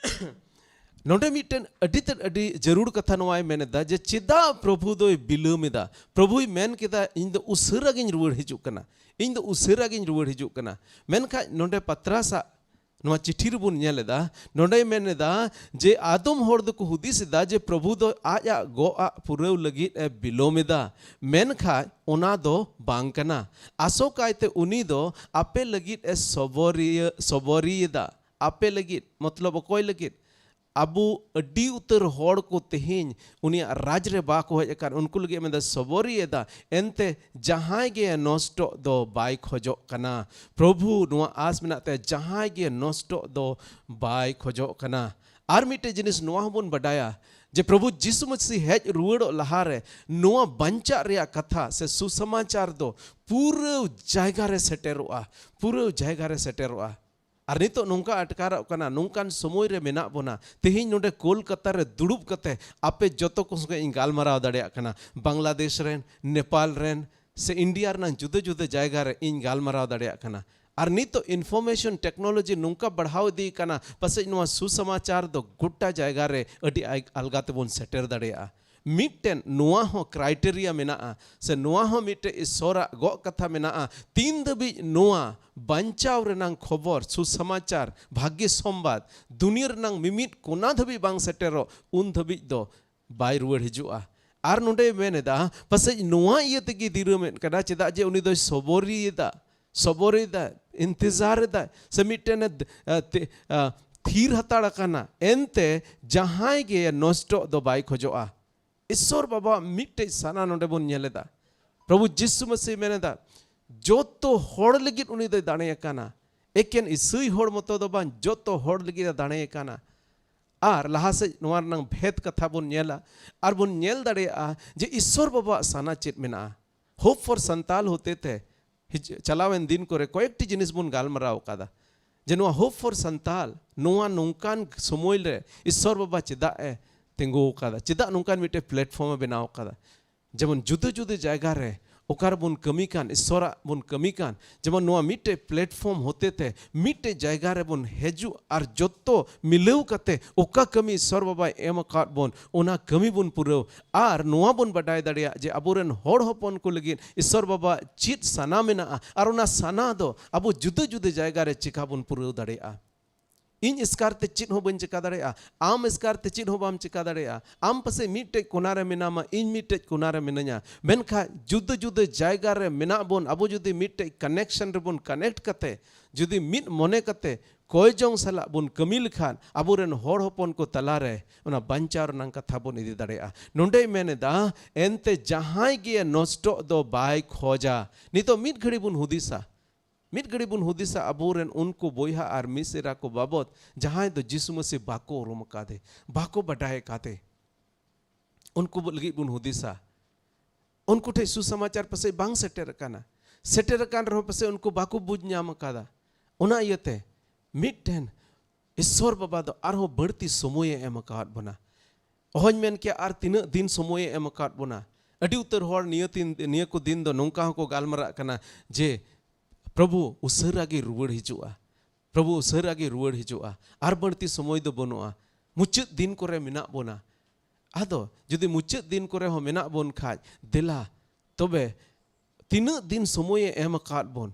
ᱱᱚᱰᱮ ᱢᱤᱫᱴᱮᱱ ᱟᱹᱰᱤ ᱛᱮᱫ ᱟᱹᱰᱤ ᱡᱟᱹᱨᱩᱲ ᱠᱟᱛᱷᱟ ᱱᱚᱣᱟᱭ ᱢᱮᱱ ᱮᱫᱟ ᱡᱮ ᱪᱮᱫᱟᱜ ᱯᱨᱚᱵᱷᱩ ᱫᱚᱭ ᱵᱤᱞᱚᱢ ᱮᱫᱟ? ᱯᱨᱚᱵᱷᱩᱭ ᱢᱮᱱ ᱠᱮᱫᱟ, "ᱤᱧ ᱫᱚ ᱩᱥᱟᱹᱨᱟ ᱜᱤᱧ ᱨᱩᱣᱟᱹᱲ ᱦᱤᱡᱩᱜ ᱠᱟᱱᱟ, ᱤᱧ ᱫᱚ ᱩᱥᱟᱹᱨᱟ ᱜᱤᱧ ᱨᱩᱣᱟᱹᱲ ᱦᱤᱡᱩᱜ ᱠᱟᱱᱟ᱾" ᱢᱮᱱᱠᱷᱟᱡ ᱱᱚᱰᱮ ᱯᱟᱛᱨᱟᱥᱟᱜ ᱱᱚᱣᱟ ᱪᱤᱴᱷᱤ ᱨᱮᱵᱚᱱ ᱧᱮᱞ ᱮᱫᱟ, ᱱᱚᱰᱮᱭ ᱢᱮᱱ ᱮᱫᱟ ᱡᱮ ᱟᱫᱚᱢ ᱦᱚᱲ ᱫᱚᱠᱚ ᱦᱩᱫᱤᱥ ᱮᱫᱟ ᱡᱮ ᱯᱨᱚᱵᱷᱩ ᱫᱚ ᱟᱡ ᱟᱜ ᱜᱚᱜ ᱟᱜ ᱯᱩᱨᱟᱹᱣ ᱞᱟᱹᱜᱤᱫ ᱮ ᱵᱤᱞᱚᱢ ᱮᱫᱟ, ᱢᱮᱱᱠᱷᱟᱡ ᱚᱱᱟ ᱫᱚ ᱵᱟᱝ ᱠᱟᱱᱟ᱾ ᱟᱥᱚᱠᱟᱭᱛᱮ ᱩᱱᱤ ᱫᱚ ᱟᱯᱮ ᱞᱟᱹᱜᱤᱫ ᱮ ᱥᱚᱵᱚᱨᱤᱭᱟᱹ, ᱥᱚᱵᱚᱨᱤᱭᱮᱫᱟ᱾ ᱟᱯᱮ ᱞᱟᱹᱜᱤᱫ, ᱢᱚᱛᱞᱚᱵ ᱚᱠᱚᱭ ᱞᱟᱹᱜᱤᱫ? ᱟᱵᱚ ᱟᱹᱰᱤ ᱩᱛᱟᱹᱨ ᱦᱚᱲ ᱠᱚ ᱛᱮᱦᱮᱧ ᱩᱱᱤᱭᱟᱜ ᱨᱟᱡᱽ ᱨᱮ ᱵᱟᱠᱚ ᱦᱮᱡ ᱟᱠᱟᱱ, ᱩᱱᱠᱩ ᱞᱟᱹᱜᱤᱫ ᱢᱮᱱᱫᱟ ᱥᱚᱵᱚᱨᱤᱭᱮᱫᱟ, ᱮᱱᱛᱮ ᱡᱟᱦᱟᱸᱭ ᱜᱮ ᱱᱚᱥᱴᱚᱜ ᱫᱚ ᱵᱟᱭ ᱠᱷᱚᱡᱚᱜ ᱠᱟᱱᱟ᱾ ᱯᱨᱚᱵᱷᱩ ᱱᱚᱣᱟ ᱟᱥ ᱢᱮᱱᱟᱜ ᱛᱟᱭᱟ, ᱡᱟᱦᱟᱸᱭ ᱜᱮ ᱱᱚᱥᱴᱚᱜ ᱫᱚ ᱵᱟᱭ ᱠᱷᱚᱡᱚᱜ ᱠᱟᱱᱟ᱾ ᱟᱨ ᱢᱤᱫᱴᱮᱡ ᱡᱤᱱᱤᱥ ᱱᱚᱣᱟ ᱦᱚᱸᱵᱚᱱ ᱵᱟᱰᱟᱭᱟ ᱡᱮ ᱯᱨᱚᱵᱷᱩ ᱡᱤᱥᱩ ᱢᱟᱹᱥᱤ ᱦᱮᱡ ᱨᱩᱣᱟᱹᱲᱚᱜ ᱞᱟᱦᱟᱨᱮ ᱱᱚᱣᱟ ᱵᱟᱧᱪᱟᱜ ᱨᱮᱭᱟᱜ ᱠᱟᱛᱷᱟ ᱥᱮ ᱥᱩᱥᱚᱢᱟᱪᱟᱨ ᱫᱚ ᱯᱩᱨᱟᱹ ᱡᱟᱭᱜᱟ ᱨᱮ ᱥᱮᱴᱮᱨᱚᱜᱼᱟ, ᱯᱩᱨᱟᱹ ᱡᱟᱭᱜᱟ ᱨᱮ ᱥᱮᱴᱮᱨᱚᱜᱼᱟ᱾ ᱟᱨ ᱱᱤᱛᱚᱜ ᱱᱚᱝᱠᱟ ᱟᱴᱠᱟᱨᱚᱜ ᱠᱟᱱᱟ, ᱱᱚᱝᱠᱟᱱ ᱥᱚᱢᱚᱭ ᱨᱮ ᱢᱮᱱᱟᱜ ᱵᱚᱱᱟ᱾ ᱛᱮᱦᱮᱧ ᱱᱚᱰᱮ ᱠᱳᱞᱠᱟᱛᱟ ᱨᱮ ᱫᱩᱲᱩᱵ ᱠᱟᱛᱮ ᱟᱯᱮ ᱡᱚᱛᱚ ᱠᱚ ᱥᱚᱸᱜᱮ ᱤᱧ ᱜᱟᱞᱢᱟᱨᱟᱣ ᱫᱟᱲᱮᱭᱟᱜ ᱠᱟᱱᱟ᱾ ᱵᱟᱝᱞᱟᱫᱮᱥ ᱨᱮᱱ, ᱱᱮᱯᱟᱞ ᱨᱮᱱ, ᱥᱮ ᱤᱱᱰᱤᱭᱟ ᱨᱮᱱᱟᱜ ᱡᱩᱫᱟᱹ ᱡᱩᱫᱟᱹ ᱡᱟᱭᱜᱟ ᱨᱮ ᱤᱧ ᱜᱟᱞᱢᱟᱨᱟᱣ ᱫᱟᱲᱮᱭᱟᱜ ᱠᱟᱱᱟ᱾ ᱟᱨ ᱱᱤᱛᱚᱜ information technology ᱱᱚᱝᱠᱟ ᱵᱟᱲᱦᱟᱣ ᱤᱫᱤ ᱠᱟᱱᱟ, ᱯᱟᱥᱮᱡ ᱱᱚᱣᱟ ᱥᱩᱥᱚᱢᱟᱪᱟᱨ ᱫᱚ ᱜᱚᱴᱟ ᱡᱟᱭᱜᱟ ᱨᱮ ᱟᱹᱰᱤ ᱟᱭ-, ᱟᱞᱜᱟ ᱛᱮᱵᱚᱱ ᱥᱮᱴᱮᱨ ᱫᱟᱲᱮᱭᱟᱜᱼᱟ᱾ ᱢᱤᱫᱴᱮᱱ ᱱᱚᱣᱟ ᱦᱚᱸ criteria ᱢᱮᱱᱟᱜᱼᱟ, ᱥᱮ ᱱᱚᱣᱟ ᱦᱚᱸ ᱢᱤᱫᱴᱮᱱ ᱤᱥᱚᱨᱟᱜ ᱜᱚᱜ ᱠᱟᱛᱷᱟ ᱢᱮᱱᱟᱜᱼᱟ, ᱛᱤᱱ ᱫᱷᱟᱹᱵᱤᱡ ᱱᱚᱣᱟ ᱵᱟᱧᱪᱟᱣ ᱨᱮᱱᱟᱝ ᱠᱷᱚᱵᱚᱨ, ᱥᱩᱥᱚᱢᱟᱪᱟᱨ, ᱵᱷᱟᱜᱽᱜᱤ ᱥᱚᱢᱵᱟᱫ ᱫᱩᱱᱤᱭᱟᱹ ᱨᱮᱱᱟᱝ ᱢᱤᱢᱤᱫ ᱠᱚᱱᱟ ᱫᱷᱟᱹᱵᱤᱡ ᱵᱟᱝ ᱥᱮᱴᱮᱨᱚᱜ, ᱩᱱ ᱫᱷᱟᱹᱵᱤᱡ ᱫᱚ ᱵᱟᱭ ᱨᱩᱣᱟᱹᱲ ᱦᱤᱡᱩᱜᱼᱟ᱾ ᱟᱨ ᱱᱚᱰᱮᱭ ᱢᱮᱱ ᱮᱫᱟ, ᱯᱟᱥᱮᱡ ᱱᱚᱣᱟ ᱤᱭᱟᱹ ᱛᱮᱜᱮ ᱫᱤᱨᱟᱹᱢᱮᱫ ᱠᱟᱱᱟ, ᱪᱮᱫᱟᱜ ᱡᱮ ᱩᱱᱤ ᱫᱚᱭ ᱥᱚᱵᱚᱨᱤᱭᱮᱫᱟ, ᱥᱚᱵᱚᱨᱮᱫᱟᱭ, ᱤᱱᱛᱮᱡᱟᱨ ᱮᱫᱟᱭ, ᱥᱮ ᱢᱤᱫᱴᱮᱱ ᱮ, ᱛᱮ-, ᱟ, ᱛᱷᱤᱨ ᱦᱟᱛᱟᱲ ᱟᱠᱟᱱᱟ᱾ ᱮᱱᱛᱮ ᱡᱟᱦᱟᱸᱭ ᱜᱮ ᱱᱚᱥᱴᱚᱜ ᱫᱚ ᱵᱟᱭ ᱠᱷᱚᱡᱚᱜᱼᱟ᱾ ᱤᱥᱥᱚᱨ ᱵᱟᱵᱟᱣᱟᱜ ᱢᱤᱫᱴᱮᱡ ᱥᱟᱱᱟ ᱱᱚᱰᱮ ᱵᱚᱱ ᱧᱮᱞ ᱮᱫᱟ᱾ ᱯᱨᱚᱵᱷᱩ ᱡᱤᱥᱩ ᱢᱟᱹᱥᱤ ᱢᱮᱱ ᱮᱫᱟ, ᱡᱚᱛᱚ ᱦᱚᱲ ᱞᱟᱹᱜᱤᱫ ᱩᱱᱤ ᱫᱚᱭ ᱫᱟᱲᱮ ᱟᱠᱟᱱᱟ, ᱮᱠᱮᱱ ᱤᱥᱟᱹᱭ ᱦᱚᱲ ᱢᱚᱛᱚ ᱫᱚ ᱵᱟᱝ, ᱡᱚᱛᱚ ᱦᱚᱲ ᱞᱟᱹᱜᱤᱫ ᱮ ᱫᱟᱲᱮ ᱟᱠᱟᱱᱟ᱾ ᱟᱨ ᱞᱟᱦᱟ ᱥᱮᱫ ᱱᱚᱣᱟ ᱨᱮᱱᱟᱝ ᱵᱷᱮᱫ ᱠᱟᱛᱷᱟ ᱵᱚᱱ ᱧᱮᱞᱟ ᱟᱨ ᱵᱚᱱ ᱧᱮᱞ ᱫᱟᱲᱮᱭᱟᱜᱼᱟ ᱡᱮ ᱤᱥᱥᱚᱨ ᱵᱟᱵᱟᱣᱟᱜ ᱥᱟᱱᱟ ᱪᱮᱫ ᱢᱮᱱᱟᱜᱼᱟ᱾ Hope for Santal ᱦᱚᱛᱮ ᱛᱮ ᱦᱤᱡ-, ᱪᱟᱞᱟᱣᱮᱱ ᱫᱤᱱ ᱠᱚᱨᱮ ᱠᱚᱭᱮᱠᱴᱤ ᱡᱤᱱᱤᱥ ᱵᱚᱱ ᱜᱟᱞᱢᱟᱨᱟᱣ ᱟᱠᱟᱫᱟ, ᱡᱮ ᱱᱚᱣᱟ Hope for Santal, ᱱᱚᱣᱟ ᱱᱚᱝᱠᱟᱱ ᱥᱚᱢᱚᱭ ᱨᱮ ᱤᱥᱥᱚᱨ ᱵᱟᱵᱟ ᱪᱮᱫᱟᱜ ᱮ ᱛᱤᱸᱜᱩ ᱟᱠᱟᱫᱟ, ᱪᱮᱫᱟᱜ ᱱᱚᱝᱠᱟᱱ ᱢᱤᱫᱴᱮᱡ platform ᱮ ᱵᱮᱱᱟᱣ ᱟᱠᱟᱫᱟ᱾ ᱡᱮᱢᱚᱱ ᱡᱩᱫᱟᱹ ᱡᱩᱫᱟᱹ ᱡᱟᱭᱜᱟ ᱨᱮ ᱚᱠᱟ ᱨᱮᱵᱚᱱ ᱠᱟᱹᱢᱤ ᱠᱟᱱ, ᱤᱥᱥᱚᱨᱟᱜ ᱵᱚᱱ ᱠᱟᱹᱢᱤ ᱠᱟᱱ, ᱡᱮᱢᱚᱱ ᱱᱚᱣᱟ ᱢᱤᱫᱴᱮᱡ platform ᱦᱚᱛᱮ ᱛᱮ ᱢᱤᱫᱴᱮᱡ ᱡᱟᱭᱜᱟ ᱨᱮᱵᱚᱱ ᱦᱤᱡᱩᱜ ᱟᱨ ᱡᱚᱛᱚ ᱢᱤᱞᱟᱹᱣ ᱠᱟᱛᱮ ᱚᱠᱟ ᱠᱟᱹᱢᱤ ᱤᱥᱥᱚᱨ ᱵᱟᱵᱟᱭ ᱮᱢ ᱟᱠᱟᱫ ᱵᱚᱱ, ᱚᱱᱟ ᱠᱟᱹᱢᱤ ᱵᱚᱱ ᱯᱩᱨᱟᱹᱣ᱾ ᱟᱨ ᱱᱚᱣᱟ ᱵᱚᱱ ᱵᱟᱰᱟᱭ ᱫᱟᱲᱮᱭᱟᱜ ᱡᱮ ᱟᱵᱚᱨᱮᱱ ᱦᱚᱲ ᱦᱚᱯᱚᱱ ᱠᱚ ᱞᱟᱹᱜᱤᱫ ᱤᱥᱥᱚᱨ ᱵᱟᱵᱟᱣᱟᱜ ᱪᱮᱫ ᱥᱟᱱᱟ ᱢᱮᱱᱟᱜᱼᱟ ᱟᱨ ᱚᱱᱟ ᱥᱟᱱᱟ ᱫᱚ ᱟᱵᱚ ᱡᱩᱫᱟᱹ ᱡᱩᱫᱟᱹ ᱡᱟᱭᱜᱟ ᱨᱮ ᱪᱮᱠᱟ ᱵᱚᱱ ᱯᱩᱨᱟᱹᱣ ᱫᱟᱲᱮᱭᱟᱜᱼᱟ᱾ ᱤᱧ ᱮᱥᱠᱟᱨ ᱛᱮ ᱪᱮᱫ ᱦᱚᱸ ᱵᱟᱹᱧ ᱪᱮᱠᱟ ᱫᱟᱲᱮᱭᱟᱜᱼᱟ, ᱟᱢ ᱮᱥᱠᱟᱨ ᱛᱮ ᱪᱮᱫ ᱦᱚᱸ ᱵᱟᱢ ᱪᱮᱠᱟ ᱫᱟᱲᱮᱭᱟᱜᱼᱟ᱾ ᱟᱢ ᱯᱟᱥᱮᱡ ᱢᱤᱫᱴᱮᱡ ᱠᱚᱱᱟ ᱨᱮ ᱢᱮᱱᱟᱢᱟ, ᱤᱧ ᱢᱤᱫᱴᱮᱡ ᱠᱚᱱᱟ ᱨᱮ ᱢᱤᱱᱟᱹᱧᱟ, ᱢᱮᱱᱠᱷᱟᱱ ᱡᱩᱫᱟᱹ ᱡᱩᱫᱟᱹ ᱡᱟᱭᱜᱟ ᱨᱮ ᱢᱮᱱᱟᱜ ᱵᱚᱱ, ᱟᱵᱚ ᱡᱩᱫᱤ ᱢᱤᱫᱴᱮᱡ connection ᱨᱮᱵᱚᱱ connect ᱠᱟᱛᱮ, ᱡᱩᱫᱤ ᱢᱤᱫ ᱢᱚᱱᱮ ᱠᱟᱛᱮ ᱠᱚᱭ ᱡᱚᱝ ᱥᱟᱞᱟᱜ ᱵᱚᱱ ᱠᱟᱹᱢᱤ ᱞᱮᱠᱷᱟᱱ, ᱟᱵᱚᱨᱮᱱ ᱦᱚᱲ ᱦᱚᱯᱚᱱ ᱠᱚ ᱛᱟᱞᱟᱨᱮ ᱚᱱᱟ ᱵᱟᱧᱪᱟᱣ ᱨᱮᱱᱟᱜ ᱠᱟᱛᱷᱟ ᱵᱚᱱ ᱤᱫᱤ ᱫᱟᱲᱮᱭᱟᱜᱼᱟ᱾ ᱱᱚᱰᱮᱭ ᱢᱮᱱ ᱮᱫᱟ, ᱮᱱᱛᱮ ᱡᱟᱦᱟᱸᱭ ᱜᱮ ᱱᱚᱥᱴᱚᱜ ᱫᱚ ᱵᱟᱭ ᱠᱷᱚᱡᱟ᱾ ᱱᱤᱛᱚᱜ ᱢᱤᱫ ᱜᱷᱟᱹᱲᱤ ᱵᱚᱱ ᱦᱩᱫᱤᱥᱟ, ᱢᱤᱫ ᱜᱷᱟᱹᱲᱤ ᱵᱚᱱ ᱦᱩᱫᱤᱥᱟ ᱟᱵᱚᱨᱮᱱ ᱩᱱᱠᱩ ᱵᱚᱭᱦᱟ ᱟᱨ ᱢᱤᱥᱮᱨᱟ ᱠᱚ ᱵᱟᱵᱚᱛ, ᱡᱟᱦᱟᱸᱭ ᱫᱚ ᱡᱤᱥᱩ ᱢᱟᱹᱥᱤ ᱵᱟᱠᱚ ᱩᱨᱩᱢ ᱟᱠᱟᱫᱮ, ᱵᱟᱠᱚ ᱵᱟᱰᱟᱭ ᱟᱠᱟᱫᱮ᱾ ᱩᱱᱠᱩ ᱞᱟᱹᱜᱤᱫ ᱵᱚᱱ ᱦᱩᱫᱤᱥᱟ᱾ ᱩᱱᱠᱩ ᱴᱷᱮᱱ ᱥᱩᱥᱚᱢᱟᱪᱟᱨ ᱯᱟᱥᱮᱡ ᱵᱟᱝ ᱥᱮᱴᱮᱨ ᱟᱠᱟᱱᱟ, ᱥᱮᱴᱮᱨ ᱟᱠᱟᱱ ᱨᱮᱦᱚᱸ ᱯᱟᱥᱮᱡ ᱩᱱᱠᱩ ᱵᱟᱠᱚ ᱵᱩᱡᱽ ᱧᱟᱢ ᱟᱠᱟᱫᱟ᱾ ᱚᱱᱟ ᱤᱭᱟᱹᱛᱮ ᱢᱤᱫᱴᱮᱱ ᱤᱥᱥᱚᱨ ᱵᱟᱵᱟ ᱫᱚ ᱟᱨᱦᱚᱸ ᱵᱟᱹᱲᱛᱤ ᱥᱚᱢᱚᱭᱮ ᱮᱢ ᱟᱠᱟᱣᱟᱫ ᱵᱚᱱᱟ᱾ ᱚᱦᱚᱧ ᱢᱮᱱ ᱠᱮᱭᱟ ᱟᱨ ᱛᱤᱱᱟᱹᱜ ᱫᱤᱱ ᱥᱚᱢᱚᱭᱮ ᱮᱢ ᱟᱠᱟᱫ ᱵᱚᱱᱟ᱾ ᱟᱹᱰᱤ ᱩᱛᱟᱹᱨ ᱦᱚᱲ ᱱᱤᱭᱟᱹ ᱫᱤᱱ, ᱱᱤᱭᱟᱹ ᱠᱚ ᱫᱤᱱ ᱫᱚ ᱱᱚᱝᱠᱟ ᱦᱚᱸᱠᱚ ᱜᱟᱞᱢᱟᱨᱟᱜ ᱠᱟᱱᱟ ᱡᱮ, "ᱯᱨᱚᱵᱷᱩ ᱩᱥᱟᱹᱨᱟ ᱜᱮ ᱨᱩᱣᱟᱹᱲ ᱦᱤᱡᱩᱜᱼᱟ, ᱯᱨᱚᱵᱷᱩ ᱩᱥᱟᱹᱨᱟ ᱜᱮ ᱨᱩᱣᱟᱹᱲ ᱦᱤᱡᱩᱜᱼᱟ, ᱟᱨ ᱵᱟᱹᱲᱛᱤ ᱥᱚᱢᱚᱭ ᱫᱚ ᱵᱟᱹᱱᱩᱜᱼᱟ, ᱢᱩᱪᱟᱹᱫ ᱫᱤᱱ ᱠᱚᱨᱮ ᱢᱮᱱᱟᱜ ᱵᱚᱱᱟ, ᱟᱫᱚ ᱡᱩᱫᱤ ᱢᱩᱪᱟᱹᱫ ᱫᱤᱱ ᱠᱚᱨᱮ ᱦᱚᱸ ᱢᱮᱱᱟᱜ ᱵᱚᱱ ᱠᱷᱟᱡ, ᱫᱮᱞᱟ ᱛᱚᱵᱮ ᱛᱤᱱᱟᱹᱜ ᱫᱤᱱ ᱥᱚᱢᱚᱭᱮ ᱮᱢ ᱟᱠᱟᱫ ᱵᱚᱱ,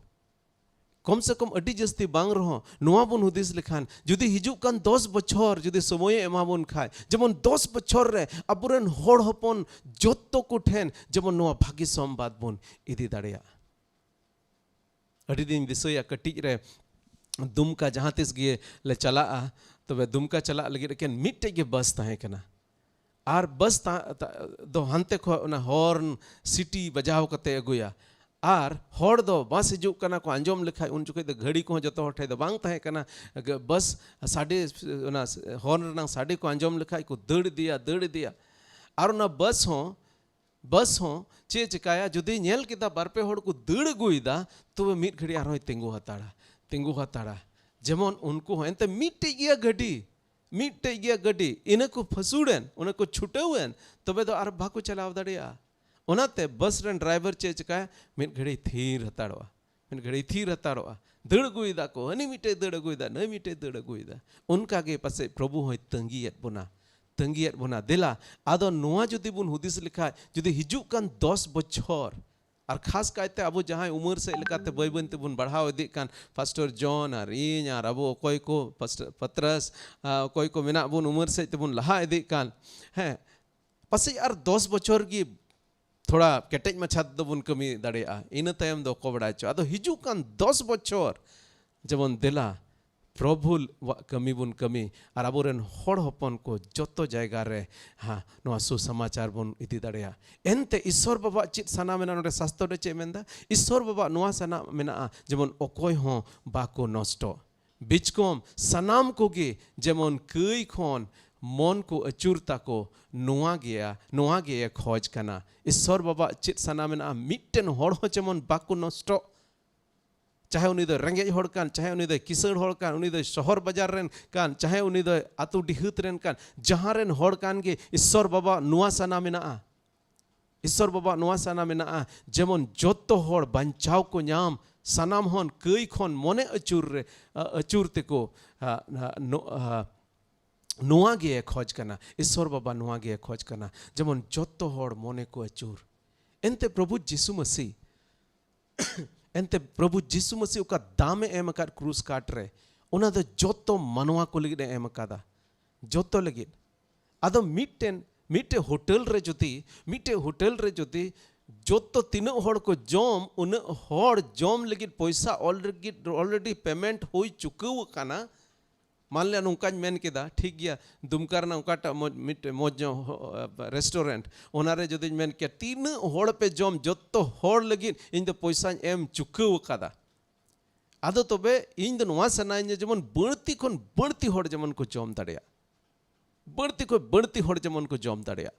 ᱠᱚᱢ ᱥᱮ ᱠᱚᱢ ᱟᱹᱰᱤ ᱡᱟᱹᱥᱛᱤ ᱵᱟᱝ ᱨᱮᱦᱚᱸ ᱱᱚᱣᱟ ᱵᱚᱱ ᱦᱩᱫᱤᱥ ᱞᱮᱠᱷᱟᱱ, ᱡᱩᱫᱤ ᱦᱤᱡᱩᱜ ᱠᱟᱱ ᱫᱚᱥ ᱵᱚᱪᱷᱚᱨ ᱡᱩᱫᱤ ᱥᱚᱢᱚᱭᱮ ᱮᱢᱟ ᱵᱚᱱ ᱠᱷᱟᱡ, ᱡᱮᱢᱚᱱ ᱫᱚᱥ ᱵᱚᱪᱷᱚᱨ ᱨᱮ ᱟᱵᱚᱨᱮᱱ ᱦᱚᱲ ᱦᱚᱯᱚᱱ ᱡᱚᱛᱚ ᱠᱚ ᱴᱷᱮᱱ ᱡᱮᱢᱚᱱ ᱱᱚᱣᱟ ᱵᱷᱟᱹᱜᱤ ᱥᱚᱢᱵᱟᱫ ᱵᱚᱱ ᱤᱫᱤ ᱫᱟᱲᱮᱭᱟᱜᱼᱟ᱾ ᱟᱹᱰᱤ ᱫᱤᱱ ᱫᱤᱥᱟᱹᱭᱟ, ᱠᱟᱹᱴᱤᱡ ᱨᱮ ᱫᱩᱢᱠᱟ ᱡᱟᱦᱟᱸ ᱛᱤᱥ ᱜᱮ ᱞᱮ ᱪᱟᱞᱟᱜᱼᱟ, ᱛᱚᱵᱮ ᱫᱩᱢᱠᱟ ᱪᱟᱞᱟᱜ ᱞᱟᱹᱜᱤᱫ ᱮᱠᱮᱱ ᱢᱤᱫᱴᱮᱡ ᱜᱮ ᱵᱟᱥ ᱛᱟᱦᱮᱸ ᱠᱟᱱᱟ᱾ ᱟᱨ ᱵᱟᱥ ᱛᱟ-, ᱛᱟ-, ᱫᱚ ᱦᱟᱱᱛᱮ ᱠᱷᱚᱱ ᱚᱱᱟ ᱦᱚᱨᱱ ᱥᱤᱴᱤ ᱵᱟᱡᱟᱣ ᱠᱟᱛᱮ ᱟᱹᱜᱩᱭᱟ᱾ ᱟᱨ ᱦᱚᱲ ᱫᱚ ᱵᱟᱥ ᱦᱤᱡᱩᱜ ᱠᱟᱱᱟ ᱠᱚ ᱟᱸᱡᱚᱢ ᱞᱮᱠᱷᱟᱡ, ᱩᱱ ᱡᱚᱠᱷᱚᱡ ᱫᱚ ᱜᱷᱟᱹᱲᱤ ᱠᱚᱦᱚᱸ ᱡᱚᱛᱚ ᱦᱚᱲ ᱴᱷᱮᱡ ᱫᱚ ᱵᱟᱝ ᱛᱟᱦᱮᱸ ᱠᱟᱱᱟ᱾ ᱜ-, ᱵᱟᱥ ᱥᱟᱰᱮ, ᱚᱱᱟ ᱦᱚᱨᱱ ᱨᱮᱱᱟᱜ ᱥᱟᱰᱮ ᱠᱚ ᱟᱸᱡᱚᱢ ᱞᱮᱠᱷᱟᱡ ᱠᱚ ᱫᱟᱹᱲ ᱤᱫᱤᱭᱟ, ᱫᱟᱹᱲ ᱤᱫᱤᱭᱟ᱾ ᱟᱨ ᱚᱱᱟ ᱵᱟᱥ ᱦᱚᱸ, ᱵᱟᱥ ᱦᱚᱸ ᱪᱮᱫ ᱮ ᱪᱮᱠᱟᱭᱟ, ᱡᱩᱫᱤ ᱧᱮᱞ ᱠᱮᱫᱟ ᱵᱟᱨ ᱯᱮ ᱦᱚᱲ ᱠᱚ ᱫᱟᱹᱲ ᱟᱹᱜᱩᱭᱮᱫᱟ, ᱛᱚᱵᱮ ᱢᱤᱫ ᱜᱷᱟᱹᱲᱤ ᱟᱨᱦᱚᱸᱭ ᱛᱤᱸᱜᱩ ᱦᱟᱛᱟᱲᱟ, ᱛᱤᱸᱜᱩ ᱦᱟᱛᱟᱲᱟ᱾ ᱡᱮᱢᱚᱱ ᱩᱱᱠᱩ ᱦᱚᱸ ᱮᱱᱛᱮ ᱢᱤᱫᱴᱮᱡ ᱜᱮᱭᱟ ᱜᱟᱹᱰᱤ, ᱢᱤᱫᱴᱮᱡ ᱜᱮᱭᱟ ᱜᱟᱹᱰᱤ, ᱤᱱᱟᱹ ᱠᱚ ᱯᱷᱟᱹᱥᱩᱲᱮᱱ, ᱚᱱᱟ ᱠᱚ ᱪᱷᱩᱴᱟᱹᱣᱮᱱ, ᱛᱚᱵᱮ ᱫᱚ ᱟᱨ ᱵᱟᱠᱚ ᱪᱟᱞᱟᱣ ᱫᱟᱲᱮᱭᱟᱜᱼᱟ᱾ ᱚᱱᱟᱛᱮ ᱵᱟᱥ ᱨᱮᱱ ᱰᱨᱟᱭᱵᱷᱟᱨ ᱪᱮᱫ ᱮ ᱪᱮᱠᱟᱭᱟ, ᱢᱤᱫ ᱜᱷᱟᱹᱲᱤ ᱛᱷᱤᱨ ᱦᱟᱛᱟᱲᱚᱜᱼᱟ, ᱢᱤᱫ ᱜᱷᱟᱹᱲᱤ ᱛᱷᱤᱨ ᱦᱟᱛᱟᱲᱚᱜᱼᱟ᱾ ᱫᱟᱹᱲ ᱟᱹᱜᱩᱭᱮᱫᱟ ᱠᱚ, ᱦᱟᱹᱱᱤ ᱢᱤᱫᱴᱮᱡ ᱫᱟᱹᱲ ᱟᱹᱜᱩᱭᱮᱫᱟ, ᱱᱟᱹᱭ ᱢᱤᱫᱴᱮᱡ ᱫᱟᱹᱲ ᱟᱹᱜᱩᱭᱮᱫᱟ᱾ ᱚᱱᱠᱟ ᱜᱮ ᱯᱟᱥᱮᱡ ᱯᱨᱚᱵᱷᱩ ᱦᱚᱸᱭ ᱛᱟᱺᱜᱤᱭᱮᱫ ᱵᱚᱱᱟ, ᱛᱟᱺᱜᱤᱭᱮᱫ ᱵᱚᱱᱟ᱾ ᱫᱮᱞᱟ, ᱟᱫᱚ ᱱᱚᱣᱟ ᱡᱩᱫᱤ ᱵᱚᱱ ᱦᱩᱫᱤᱥ ᱞᱮᱠᱷᱟᱡ, ᱡᱩᱫᱤ ᱦᱤᱡᱩᱜ ᱠᱟᱱ ᱫᱚᱥ ᱵᱚᱪᱷᱚᱨ, ᱟᱨ ᱠᱷᱟᱥ ᱠᱟᱭᱛᱮ ᱟᱵᱚ ᱡᱟᱦᱟᱸᱭ ᱩᱢᱮᱨ ᱥᱮᱫ ᱞᱮᱠᱟᱛᱮ ᱵᱟᱹᱭ ᱵᱟᱹᱭ ᱛᱮᱵᱚᱱ ᱵᱟᱲᱦᱟᱣ ᱤᱫᱤᱜ ᱠᱟᱱ, ᱯᱟᱥᱴᱚᱨ ᱡᱚᱱ ᱟᱨ ᱤᱧ ᱟᱨ ᱟᱵᱚ ᱚᱠᱚᱭ ᱠᱚ, ᱯᱟᱥᱴᱚᱨ ᱯᱟᱛᱨᱟᱥ, ᱟ, ᱚᱠᱚᱭ ᱠᱚ ᱢᱮᱱᱟᱜ ᱵᱚᱱ ᱩᱢᱮᱨ ᱥᱮᱫ ᱛᱮᱵᱚᱱ ᱞᱟᱦᱟ ᱤᱫᱤᱜ ᱠᱟᱱ, ᱦᱮᱸ, ᱯᱟᱥᱮᱡ ᱟᱨ ᱫᱚᱥ ᱵᱚᱪᱷᱚᱨ ᱜᱮ ᱛᱷᱚᱲᱟ ᱠᱮᱴᱮᱡ ᱢᱟᱪᱷᱟ ᱛᱮᱫᱚ ᱵᱚᱱ ᱠᱟᱹᱢᱤ ᱫᱟᱲᱮᱭᱟᱜᱼᱟ, ᱤᱱᱟᱹ ᱛᱟᱭᱚᱢ ᱫᱚ ᱚᱠᱚᱭ ᱵᱟᱲᱟᱭ ᱪᱚ᱾ ᱟᱫᱚ ᱦᱤᱡᱩᱜ ᱠᱟᱱ ᱫᱚᱥ ᱵᱚᱪᱷᱚᱨ ᱡᱮᱢᱚᱱ ᱫᱮᱞᱟ ᱯᱨᱚᱵᱷᱩᱣᱟᱜ ᱠᱟᱹᱢᱤ ᱵᱚᱱ ᱠᱟᱹᱢᱤ ᱟᱨ ᱟᱵᱚᱨᱮᱱ ᱦᱚᱲ ᱦᱚᱯᱚᱱ ᱠᱚ ᱡᱚᱛᱚ ᱡᱟᱭᱜᱟ ᱨᱮ, ᱦᱟ, ᱱᱚᱣᱟ ᱥᱩᱥᱚᱢᱟᱪᱟᱨ ᱵᱚᱱ ᱤᱫᱤ ᱫᱟᱲᱮᱭᱟᱜᱼᱟ᱾ ᱮᱱᱛᱮ ᱤᱥᱥᱚᱨ ᱵᱟᱵᱟᱣᱟᱜ ᱪᱮᱫ ᱥᱟᱱᱟ ᱢᱮᱱᱟᱜᱼᱟ? ᱱᱚᱰᱮ ᱥᱟᱥᱛᱚᱨ ᱨᱮ ᱪᱮᱫ ᱢᱮᱱᱫᱟ? ᱤᱥᱥᱚᱨ ᱵᱟᱵᱟᱣᱟᱜ ᱱᱚᱣᱟ ᱥᱟᱱᱟ ᱢᱮᱱᱟᱜᱼᱟ, ᱡᱮᱢᱚᱱ ᱚᱠᱚᱭ ᱦᱚᱸ ᱵᱟᱠᱚ ᱱᱚᱥᱴᱚᱜ᱾ ᱵᱤᱪᱠᱚᱢ ᱥᱟᱱᱟᱢ ᱠᱚᱜᱮ ᱡᱮᱢᱚᱱ ᱠᱟᱹᱭ ᱠᱷᱚᱱ ᱢᱚᱱ ᱠᱚ ᱟᱹᱪᱩᱨ ᱛᱟᱠᱚ, ᱱᱚᱣᱟ ᱜᱮᱭᱟ, ᱱᱚᱣᱟ ᱜᱮᱭ ᱠᱷᱚᱡᱽ ᱠᱟᱱᱟ᱾ ᱤᱥᱥᱚᱨ ᱵᱟᱵᱟᱣᱟᱜ ᱪᱮᱫ ᱥᱟᱱᱟ ᱢᱮᱱᱟᱜᱼᱟ? ᱢᱤᱫᱴᱮᱱ ᱦᱚᱲ ᱦᱚᱸ ᱡᱮᱢᱚᱱ ᱵᱟᱠᱚ ᱱᱚᱥᱴᱚᱜ᱾ ᱪᱟᱦᱮ ᱩᱱᱤ ᱫᱚ ᱨᱮᱸᱜᱮᱡ ᱦᱚᱲ ᱠᱟᱱ, ᱪᱟᱦᱮ ᱩᱱᱤ ᱫᱚ ᱠᱤᱥᱟᱹᱬ ᱦᱚᱲ ᱠᱟᱱ, ᱩᱱᱤ ᱫᱚ ᱥᱚᱦᱚᱨ ᱵᱟᱡᱟᱨ ᱨᱮᱱ ᱠᱟᱱ, ᱪᱟᱦᱮ ᱩᱱᱤ ᱫᱚ ᱟᱹᱛᱩ ᱰᱤᱦᱟᱹᱛ ᱨᱮᱱ ᱠᱟᱱ, ᱡᱟᱦᱟᱸ ᱨᱮᱱ ᱦᱚᱲ ᱠᱟᱱ ᱜᱮ, ᱤᱥᱥᱚᱨ ᱵᱟᱵᱟ ᱱᱚᱣᱟ ᱥᱟᱱᱟ ᱢᱮᱱᱟᱜᱼᱟ᱾ ᱤᱥᱥᱚᱨ ᱵᱟᱵᱟ ᱱᱚᱣᱟ ᱥᱟᱱᱟ ᱢᱮᱱᱟᱜᱼᱟ, ᱡᱮᱢᱚᱱ ᱡᱚᱛᱚ ᱦᱚᱲ ᱵᱟᱧᱪᱟᱣ ᱠᱚ ᱧᱟᱢ, ᱥᱟᱱᱟᱢ ᱦᱚᱲ ᱠᱟᱹᱭ ᱠᱷᱚᱱ ᱢᱚᱱᱮ ᱟᱹᱪᱩᱨ ᱨᱮ, ᱟ, ᱟᱹᱪᱩᱨ ᱛᱮᱠᱚ, ᱟ, ᱟ, ᱱᱚ-, ᱟ, ᱱᱚᱣᱟ ᱜᱮ ᱠᱷᱚᱡᱽ ᱠᱟᱱᱟ᱾ ᱤᱥᱥᱚᱨ ᱵᱟᱵᱟ ᱱᱚᱣᱟ ᱜᱮ ᱠᱷᱚᱡᱽ ᱠᱟᱱᱟ, ᱡᱮᱢᱚᱱ ᱡᱚᱛᱚ ᱦᱚᱲ ᱢᱚᱱᱮ ᱠᱚ ᱟᱹᱪᱩᱨ᱾ ᱮᱱᱛᱮ ᱯᱨᱚᱵᱷᱩ ᱡᱤᱥᱩ ᱢᱟᱹᱥᱤ ᱮᱱᱛᱮ ᱯᱨᱚᱵᱷᱩ ᱡᱤᱥᱩ ᱢᱟᱹᱥᱤ ᱚᱠᱟ ᱫᱟᱢ ᱮ ᱮᱢ ᱟᱠᱟᱫ ᱠᱨᱩᱥ ᱠᱟᱴ ᱨᱮ, ᱚᱱᱟ ᱫᱚ ᱡᱚᱛᱚ ᱢᱟᱱᱣᱟ ᱠᱚ ᱞᱟᱹᱜᱤᱫ ᱮ ᱮᱢ ᱟᱠᱟᱫᱟ, ᱡᱚᱛᱚ ᱞᱟᱹᱜᱤᱫ᱾ ᱟᱫᱚ ᱢᱤᱫᱴᱮᱱ, ᱢᱤᱫᱴᱮᱱ ᱦᱳᱴᱮᱞ ᱨᱮ ᱡᱩᱫᱤ, ᱢᱤᱫᱴᱮᱱ ᱦᱳᱴᱮᱞ ᱨᱮ ᱡᱩᱫᱤ ᱡᱚᱛᱚ ᱛᱤᱱᱟᱹᱜ ᱦᱚᱲ ᱠᱚ ᱡᱚᱢ, ᱩᱱᱟᱹᱜ ᱦᱚᱲ ᱡᱚᱢ ᱞᱟᱹᱜᱤᱫ ᱯᱚᱭᱥᱟ already, already payment ᱦᱩᱭ ᱪᱩᱠᱟᱹᱣ ᱟᱠᱟᱱᱟ, ᱢᱟᱱ ᱞᱮ ᱱᱚᱝᱠᱟᱧ ᱢᱮᱱ ᱠᱮᱫᱟ, ᱴᱷᱤᱠ ᱜᱮᱭᱟ, ᱫᱩᱢᱠᱟ ᱨᱮᱱᱟᱜ ᱚᱠᱟᱴᱟᱜ ᱢᱚᱡᱽ, ᱢᱤᱫᱴᱮᱱ ᱢᱚᱡᱽ ᱧᱚᱜ ᱦᱚ-, restaurant, ᱚᱱᱟ ᱨᱮ ᱡᱩᱫᱤᱧ ᱢᱮᱱ ᱠᱮᱭᱟ, "ᱛᱤᱱᱟᱹᱜ ᱦᱚᱲ ᱯᱮ ᱡᱚᱢ, ᱡᱚᱛᱚ ᱦᱚᱲ ᱞᱟᱹᱜᱤᱫ ᱤᱧ ᱫᱚ ᱯᱚᱭᱥᱟᱧ ᱮᱢ ᱪᱩᱠᱟᱹᱣ ᱟᱠᱟᱫᱟ", ᱟᱫᱚ ᱛᱚᱵᱮ ᱤᱧ ᱫᱚ ᱱᱚᱣᱟ ᱥᱟᱱᱟᱧᱟ, ᱡᱮᱢᱚᱱ ᱵᱟᱹᱲᱛᱤ ᱠᱷᱚᱱ ᱵᱟᱹᱲᱛᱤ ᱦᱚᱲ ᱡᱮᱢᱚᱱ ᱠᱚ ᱡᱚᱢ ᱫᱟᱲᱮᱭᱟᱜ, ᱵᱟᱹᱲᱛᱤ ᱠᱷᱚᱱ ᱵᱟᱹᱲᱛᱤ ᱦᱚᱲ ᱡᱮᱢᱚᱱ ᱠᱚ ᱡᱚᱢ ᱫᱟᱲᱮᱭᱟᱜ᱾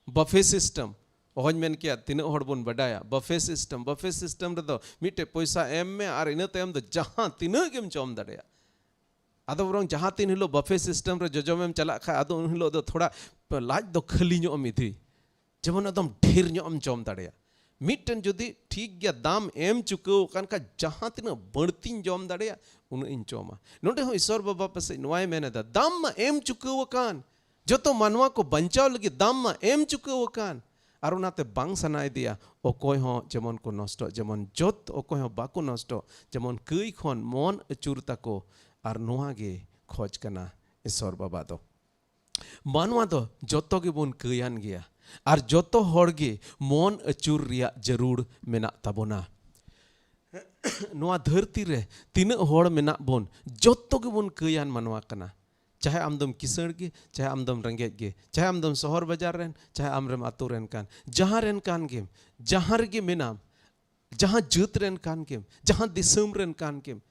ᱵᱟᱯᱷᱮ ᱥᱤᱥᱴᱮᱢ, ᱚᱦᱚᱧ ᱢᱮᱱ ᱠᱮᱭᱟ ᱛᱤᱱᱟᱹᱜ ᱦᱚᱲ ᱵᱚᱱ ᱵᱟᱰᱟᱭᱟ᱾ ᱵᱟᱯᱷᱮ ᱥᱤᱥᱴᱮᱢ, ᱵᱟᱯᱷᱮ ᱥᱤᱥᱴᱮᱢ ᱨᱮᱫᱚ ᱢᱤᱫᱴᱮᱡ ᱯᱚᱭᱥᱟ ᱮᱢ ᱢᱮ ᱟᱨ ᱤᱱᱟᱹ ᱛᱟᱭᱚᱢ ᱫᱚ ᱡᱟᱦᱟᱸ ᱛᱤᱱᱟᱹᱜ ᱜᱮᱢ ᱡᱚᱢ ᱫᱟᱲᱮᱭᱟᱜ᱾ ᱟᱫᱚ ᱵᱚᱨᱚᱝ ᱡᱟᱦᱟᱸ ᱛᱤᱱ ᱦᱤᱞᱳᱜ ᱵᱟᱯᱷᱮ ᱥᱤᱥᱴᱮᱢ ᱨᱮ ᱡᱚᱡᱚᱢᱮᱢ ᱪᱟᱞᱟᱜ ᱠᱷᱟᱡ, ᱟᱫᱚ ᱩᱱ ᱦᱤᱞᱳᱜ ᱫᱚ ᱛᱷᱚᱲᱟ ᱞᱟᱡ ᱫᱚ ᱠᱷᱟᱹᱞᱤ ᱧᱚᱜ ᱮᱢ ᱤᱫᱤ, ᱡᱮᱢᱚᱱ ᱮᱠᱫᱚᱢ ᱰᱷᱮᱨ ᱧᱚᱜ ᱮᱢ ᱡᱚᱢ ᱫᱟᱲᱮᱭᱟᱜ᱾ ᱢᱤᱫᱴᱮᱱ ᱡᱩᱫᱤ ᱴᱷᱤᱠ ᱜᱮᱭᱟ ᱫᱟᱢ ᱮᱢ ᱪᱩᱠᱟᱹᱣ ᱟᱠᱟᱱ ᱠᱷᱟᱡ, ᱡᱟᱦᱟᱸ ᱛᱤᱱᱟᱹᱜ ᱵᱟᱹᱲᱛᱤᱧ ᱡᱚᱢ ᱫᱟᱲᱮᱭᱟᱜ, ᱩᱱᱟᱹᱜ ᱤᱧ ᱡᱚᱢᱟ᱾ ᱱᱚᱰᱮ ᱦᱚᱸ ᱤᱥᱚᱨ ᱵᱟᱵᱟ ᱯᱟᱥᱮᱡ ᱱᱚᱣᱟᱭ ᱢᱮᱱ ᱮᱫᱟ, ᱫᱟᱢ ᱢᱟ ᱮᱢ ᱪᱩᱠᱟᱹᱣ ᱟᱠᱟᱱ, ᱡᱚᱛᱚ ᱢᱟᱱᱣᱟ ᱠᱚ ᱵᱟᱧᱪᱟᱣ ᱞᱟᱹᱜᱤᱫ ᱫᱟᱢ ᱢᱟ ᱮᱢ ᱪᱩᱠᱟᱹᱣ ᱟᱠᱟᱱ, ᱟᱨ ᱚᱱᱟᱛᱮ ᱵᱟᱝ ᱥᱟᱱᱟ ᱤᱫᱤᱭᱟ ᱚᱠᱚᱭ ᱦᱚᱸ ᱡᱮᱢᱚᱱ ᱠᱚ ᱱᱚᱥᱴᱚᱜ, ᱡᱮᱢᱚᱱ ᱡᱚᱛ ᱚᱠᱚᱭ ᱦᱚᱸ ᱵᱟᱠᱚ ᱱᱚᱥᱴᱚᱜ, ᱡᱮᱢᱚᱱ ᱠᱟᱹᱭ ᱠᱷᱚᱱ ᱢᱚᱱ ᱟᱹᱪᱩᱨ ᱛᱟᱠᱚ᱾ ᱟᱨ ᱱᱚᱣᱟ ᱜᱮ ᱠᱷᱚᱡᱽ ᱠᱟᱱᱟ ᱤᱥᱚᱨ ᱵᱟᱵᱟ ᱫᱚ᱾ ᱢᱟᱱᱣᱟ ᱫᱚ ᱡᱚᱛᱚ ᱜᱮᱵᱚᱱ ᱠᱟᱹᱭᱟᱱ ᱜᱮᱭᱟ, ᱟᱨ ᱡᱚᱛᱚ ᱦᱚᱲ ᱜᱮ ᱢᱚᱱ ᱟᱹᱪᱩᱨ ᱨᱮᱭᱟᱜ ᱡᱟᱹᱨᱩᱲ ᱢᱮᱱᱟᱜ ᱛᱟᱵᱚᱱᱟ᱾ ᱱᱚᱣᱟ ᱫᱷᱟᱹᱨᱛᱤ ᱨᱮ ᱛᱤᱱᱟᱹᱜ ᱦᱚᱲ ᱢᱮᱱᱟᱜ ᱵᱚᱱ, ᱡᱚᱛᱚ ᱜᱮᱵᱚᱱ ᱠᱟᱹᱭᱟᱱ ᱢᱟᱱᱣᱟ ᱠᱟᱱᱟ᱾ ᱪᱟᱦᱮ ᱟᱢ ᱫᱚᱢ ᱠᱤᱥᱟᱹᱬ ᱜᱮ, ᱪᱟᱦᱮ ᱟᱢ ᱫᱚᱢ ᱨᱮᱸᱜᱮᱡ ᱜᱮ, ᱪᱟᱦᱮ ᱟᱢ ᱫᱚᱢ ᱥᱚᱦᱚᱨ ᱵᱟᱡᱟᱨ ᱨᱮᱱ, ᱪᱟᱦᱮ ᱟᱢ ᱨᱮᱢ ᱟᱛᱳ ᱨᱮᱱ ᱠᱟᱱ, ᱡᱟᱦᱟᱸ ᱨᱮᱱ ᱠᱟᱱ ᱜᱮᱢ, ᱡᱟᱦᱟᱸ ᱨᱮᱜᱮ ᱢᱮᱱᱟᱢ, ᱡᱟᱦᱟᱸ ᱡᱟᱹᱛ ᱨᱮᱱ ᱠᱟᱱ ᱜᱮᱢ, ᱡᱟᱦᱟᱸ ᱫᱤᱥᱚᱢ ᱨᱮᱱ ᱠᱟᱱ ᱜᱮᱢ,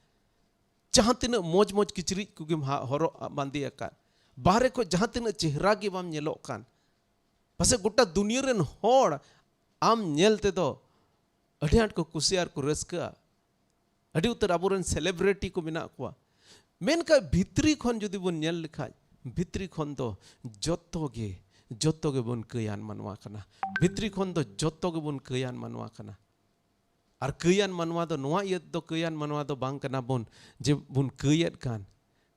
ᱡᱟᱦᱟᱸ ᱛᱤᱱᱟᱹᱜ ᱢᱚᱡᱽ ᱢᱚᱡᱽ ᱠᱤᱪᱨᱤᱡ ᱠᱚᱜᱮᱢ ᱦᱟ-, ᱦᱚᱨᱚᱜ ᱵᱟᱸᱫᱮ ᱟᱠᱟᱫ, ᱵᱟᱦᱨᱮ ᱠᱷᱚᱱ ᱡᱟᱦᱟᱸ ᱛᱤᱱᱟᱹᱜ ᱪᱮᱦᱨᱟ ᱜᱮ ᱵᱟᱢ ᱧᱮᱞᱚᱜ ᱠᱟᱱ, ᱯᱟᱥᱮᱡ ᱜᱚᱴᱟ ᱫᱩᱱᱤᱭᱟᱹ ᱨᱮᱱ ᱦᱚᱲ ᱟᱢ ᱧᱮᱞ ᱛᱮᱫᱚ ᱟᱹᱰᱤ ᱟᱸᱴ ᱠᱚ ᱠᱩᱥᱤᱭᱟᱜᱼᱟ ᱟᱨ ᱠᱚ ᱨᱟᱹᱥᱠᱟᱹᱜᱼᱟ᱾ ᱟᱹᱰᱤ ᱩᱛᱟᱹᱨ ᱟᱵᱚᱨᱮᱱ ᱥᱮᱞᱤᱵᱨᱤᱴᱤ ᱠᱚ ᱢᱮᱱᱟᱜ ᱠᱚᱣᱟ᱾ ᱢᱮᱱᱠᱷᱟᱱ ᱵᱷᱤᱛᱨᱤ ᱠᱷᱚᱱ ᱡᱩᱫᱤ ᱵᱚᱱ ᱧᱮᱞ ᱞᱮᱠᱷᱟᱡ, ᱵᱷᱤᱛᱨᱤ ᱠᱷᱚᱱ ᱫᱚ ᱡᱚᱛᱚ ᱜᱮ, ᱡᱚᱛᱚ ᱜᱮᱵᱚᱱ ᱠᱟᱹᱭᱟᱱ ᱢᱟᱱᱣᱟ ᱠᱟᱱᱟ᱾ ᱵᱷᱤᱛᱨᱤ ᱠᱷᱚᱱ ᱫᱚ ᱡᱚᱛᱚ ᱜᱮᱵᱚᱱ ᱠᱟᱹᱭᱟᱱ ᱢᱟᱱᱣᱟ ᱠᱟᱱᱟ᱾ ᱟᱨ ᱠᱟᱹᱭᱟᱱ ᱢᱟᱱᱣᱟ ᱫᱚ ᱱᱚᱣᱟ ᱤᱭᱟᱹ ᱫᱚ ᱠᱟᱹᱭᱟᱱ ᱢᱟᱱᱣᱟ ᱫᱚ ᱵᱟᱝ ᱠᱟᱱᱟ ᱵᱚᱱ ᱡᱮ ᱵᱚᱱ ᱠᱟᱹᱭᱮᱫ ᱠᱟᱱ᱾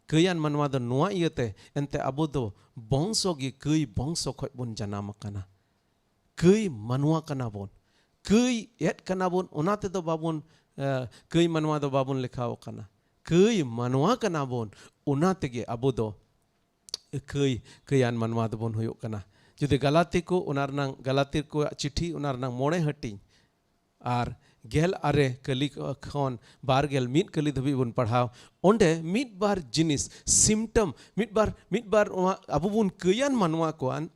ᱠᱟᱹᱭᱟᱱ ᱢᱟᱱᱣᱟ ᱫᱚ ᱱᱚᱣᱟ ᱤᱭᱟᱹᱛᱮ, ᱮᱱᱛᱮ ᱟᱵᱚ ᱫᱚ ᱵᱚᱝᱥᱚ ᱜᱮ ᱠᱟᱹᱭ ᱵᱚᱝᱥᱚ ᱠᱷᱚᱡ ᱵᱚᱱ ᱡᱟᱱᱟᱢ ᱟᱠᱟᱱᱟ᱾ ᱠᱟᱹᱭ ᱢᱟᱱᱣᱟ ᱠᱟᱱᱟ ᱵᱚᱱ᱾ ᱠᱟᱹᱭ ᱮᱫ ᱠᱟᱱᱟ ᱵᱚᱱ, ᱚᱱᱟ ᱛᱮᱫᱚ ᱵᱟᱵᱚᱱ, ᱮ, ᱠᱟᱹᱭ ᱢᱟᱱᱣᱟ ᱫᱚ ᱵᱟᱵᱚᱱ ᱞᱮᱠᱷᱟᱣ ᱟᱠᱟᱱᱟ᱾ ᱠᱟᱹᱭ ᱢᱟᱱᱣᱟ ᱠᱟᱱᱟ ᱵᱚᱱ, ᱚᱱᱟ ᱛᱮᱜᱮ ᱟᱵᱚ ᱫᱚ ᱠᱟᱹᱭ, ᱠᱟᱹᱭᱟᱱ ᱢᱟᱱᱣᱟ ᱫᱚᱵᱚᱱ ᱦᱩᱭᱩᱜ ᱠᱟᱱᱟ᱾ ᱡᱩᱫᱤ ᱜᱟᱞᱟᱛᱤ ᱠᱚ, ᱚᱱᱟ ᱨᱮᱱᱟᱝ ᱜᱟᱞᱟᱛᱤ ᱠᱚᱣᱟᱜ ᱪᱤᱴᱷᱤ, ᱚᱱᱟ ᱨᱮᱱᱟᱝ ᱢᱚᱬᱮ ᱦᱟᱹᱴᱤᱧ ᱟᱨ ᱜᱮᱞ ᱟᱨᱮ ᱠᱟᱹᱞᱤ ᱠᱷᱚᱱ ᱵᱟᱨ ᱜᱮᱞ ᱢᱤᱫ ᱠᱟᱹᱞᱤ ᱫᱷᱟᱹᱵᱤᱡ ᱵᱚᱱ ᱯᱟᱲᱦᱟᱣ, ᱚᱸᱰᱮ ᱢᱤᱫ ᱵᱟᱨ ᱡᱤᱱᱤᱥ, ᱥᱤᱢᱴᱚᱢ, ᱢᱤᱫ ᱵᱟᱨ, ᱢᱤᱫ ᱵᱟᱨ ᱱᱚᱣᱟ ᱟᱵᱚ ᱵᱚᱱ ᱠᱟᱹᱭᱟᱱ ᱢᱟᱱᱣᱟ ᱠᱚᱣᱟᱱ,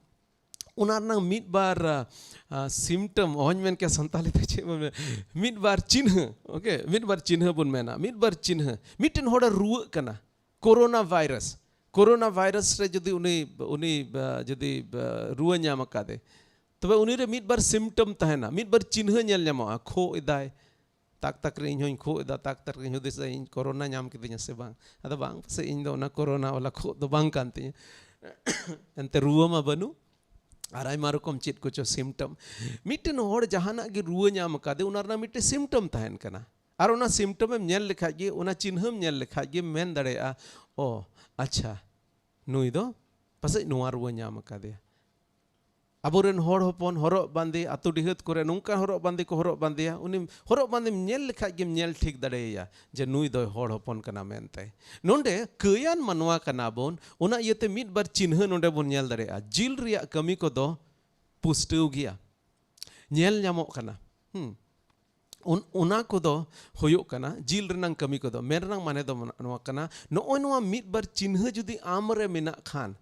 ᱚᱱᱟ ᱨᱮᱱᱟᱝ ᱢᱤᱫ ᱵᱟᱨ, ᱟ, ᱟ, ᱥᱤᱢᱴᱚᱢ, ᱚᱦᱚᱧ ᱢᱮᱱ ᱠᱮᱭᱟ ᱥᱟᱱᱛᱟᱞᱤ ᱛᱮ ᱪᱮᱫ ᱵᱚᱱ ᱢᱮᱱᱟ, ᱢᱤᱫ ᱵᱟᱨ ᱪᱤᱱᱦᱟᱹ, ᱳᱠᱮ, ᱢᱤᱫ ᱵᱟᱨ ᱪᱤᱱᱦᱟᱹ ᱵᱚᱱ ᱢᱮᱱᱟ, ᱢᱤᱫ ᱵᱟᱨ ᱪᱤᱱᱦᱟᱹ᱾ ᱢᱤᱫᱴᱮᱱ ᱦᱚᱲᱮ ᱨᱩᱣᱟᱹᱜ ᱠᱟᱱᱟ, ᱠᱳᱨᱳᱱᱟ ᱵᱷᱟᱭᱨᱟᱥ, ᱠᱳᱨᱳᱱᱟ ᱵᱷᱟᱭᱨᱟᱥ ᱨᱮ ᱡᱩᱫᱤ ᱩᱱᱤ, ᱩᱱᱤ, ᱟ, ᱡᱩᱫᱤ, ᱟ, ᱨᱩᱣᱟᱹ ᱧᱟᱢ ᱟᱠᱟᱫᱮ, ᱛᱚᱵᱮ ᱩᱱᱤ ᱨᱮ ᱢᱤᱫ ᱵᱟᱨ ᱥᱤᱢᱴᱚᱢ ᱛᱟᱦᱮᱱᱟ, ᱢᱤᱫ ᱵᱟᱨ ᱪᱤᱱᱦᱟᱹ ᱧᱮᱞ ᱧᱟᱢᱚᱜᱼᱟ᱾ ᱠᱷᱳᱜ ᱮᱫᱟᱭ, ᱛᱟᱠ ᱛᱟᱠ ᱨᱮ ᱤᱧ ᱦᱚᱸᱧ ᱠᱷᱳᱜ ᱮᱫᱟ, ᱛᱟᱠ ᱛᱟᱠ ᱨᱮᱧ ᱦᱩᱫᱤᱥ ᱮᱫᱟ, ᱤᱧ ᱠᱳᱨᱳᱱᱟ ᱧᱟᱢ ᱠᱤᱫᱤᱧᱟ ᱥᱮ ᱵᱟᱝ᱾ ᱟᱫᱚ ᱵᱟᱝ, ᱯᱟᱥᱮᱡ ᱤᱧ ᱫᱚ ᱚᱱᱟ ᱠᱳᱨᱳᱱᱟ ᱣᱟᱞᱟ ᱠᱷᱳᱜ ᱫᱚ ᱵᱟᱝ ᱠᱟᱱ ᱛᱤᱧᱟᱹ᱾ ᱮᱱᱛᱮ ᱨᱩᱣᱟᱹ ᱢᱟ ᱵᱟᱹᱱᱩᱜ, ᱟᱨ ᱟᱭᱢᱟ ᱨᱚᱠᱚᱢ ᱪᱮᱫ ᱠᱚᱪᱚ ᱥᱤᱢᱴᱚᱢ᱾ ᱢᱤᱫᱴᱮᱱ ᱦᱚᱲ ᱡᱟᱦᱟᱱᱟᱜ ᱜᱮ ᱨᱩᱣᱟᱹ ᱧᱟᱢ ᱟᱠᱟᱫᱮ, ᱚᱱᱟ ᱨᱮᱱᱟᱜ ᱢᱤᱫᱴᱮᱱ ᱥᱤᱢᱴᱚᱢ ᱛᱟᱦᱮᱱ ᱠᱟᱱᱟ᱾ ᱟᱨ ᱚᱱᱟ ᱥᱤᱢᱴᱚᱢ ᱮᱢ ᱧᱮᱞ ᱞᱮᱠᱷᱟᱡ ᱜᱮ, ᱚᱱᱟ ᱪᱤᱱᱦᱟᱹᱢ ᱧᱮᱞ ᱞᱮᱠᱷᱟᱡ ᱜᱮ ᱢᱮᱱ ᱫᱟᱲᱮᱭᱟᱜᱼᱟ, ᱚ, ᱟᱪᱪᱷᱟ, ᱱᱩᱭ ᱫᱚ ᱯᱟᱥᱮᱡ ᱱᱚᱣᱟ ᱨᱩᱣᱟᱹ ᱧᱟᱢ ᱟᱠᱟᱫᱮᱭᱟ᱾ ᱟᱵᱚᱨᱮᱱ ᱦᱚᱲ ᱦᱚᱯᱚᱱ ᱦᱚᱨᱚᱜ ᱵᱟᱸᱫᱮ, ᱟᱛᱳ ᱰᱤᱦᱟᱹᱛ ᱠᱚᱨᱮ ᱱᱚᱝᱠᱟ ᱦᱚᱨᱚᱜ ᱵᱟᱸᱫᱮ ᱠᱚ ᱦᱚᱨᱚᱜ ᱵᱟᱸᱫᱮᱭᱟ, ᱩᱱᱤ ᱦᱚᱨᱚᱜ ᱵᱟᱸᱫᱮᱢ ᱧᱮᱞ ᱞᱮᱠᱷᱟᱡ ᱜᱮᱢ ᱧᱮᱞ ᱴᱷᱤᱠ ᱫᱟᱲᱮᱭᱟᱭᱟ ᱡᱮ ᱱᱩᱭ ᱫᱚᱭ ᱦᱚᱲ ᱦᱚᱯᱚᱱ ᱠᱟᱱᱟ ᱢᱮᱱᱛᱮ᱾ ᱱᱚᱰᱮ ᱠᱟᱹᱭᱟᱱ ᱢᱟᱱᱣᱟ ᱠᱟᱱᱟ ᱵᱚᱱ, ᱚᱱᱟ ᱤᱭᱟᱹᱛᱮ ᱢᱤᱫ ᱵᱟᱨ ᱪᱤᱱᱦᱟᱹ ᱱᱚᱰᱮ ᱵᱚᱱ ᱧᱮᱞ ᱫᱟᱲᱮᱭᱟᱜᱼᱟ᱾ ᱡᱤᱞ ᱨᱮᱭᱟᱜ ᱠᱟᱹᱢᱤ ᱠᱚᱫᱚ ᱯᱩᱥᱴᱟᱹᱣ ᱜᱮᱭᱟ, ᱧᱮᱞ ᱧᱟᱢᱚᱜ ᱠᱟᱱᱟ᱾ ᱦᱩᱸ᱾ ᱚᱱ-, ᱚᱱᱟ ᱠᱚᱫᱚ ᱦᱩᱭᱩᱜ ᱠᱟᱱᱟ ᱡᱤᱞ ᱨᱮᱱᱟᱝ ᱠᱟᱹᱢᱤ ᱠᱚᱫᱚ᱾ ᱢᱮᱱ ᱨᱮᱱᱟᱝ ᱢᱟᱱᱮ ᱫᱚ ᱱᱚᱣᱟ ᱠᱟᱱᱟ, ᱱᱚᱜᱼᱚᱭ ᱱᱚᱣᱟ ᱢᱤᱫ ᱵᱟᱨ ᱪᱤᱱᱦᱟᱹ ᱡᱩᱫᱤ ᱟᱢ ᱨᱮ ᱢᱮᱱᱟᱜ ᱠᱷᱟᱱ,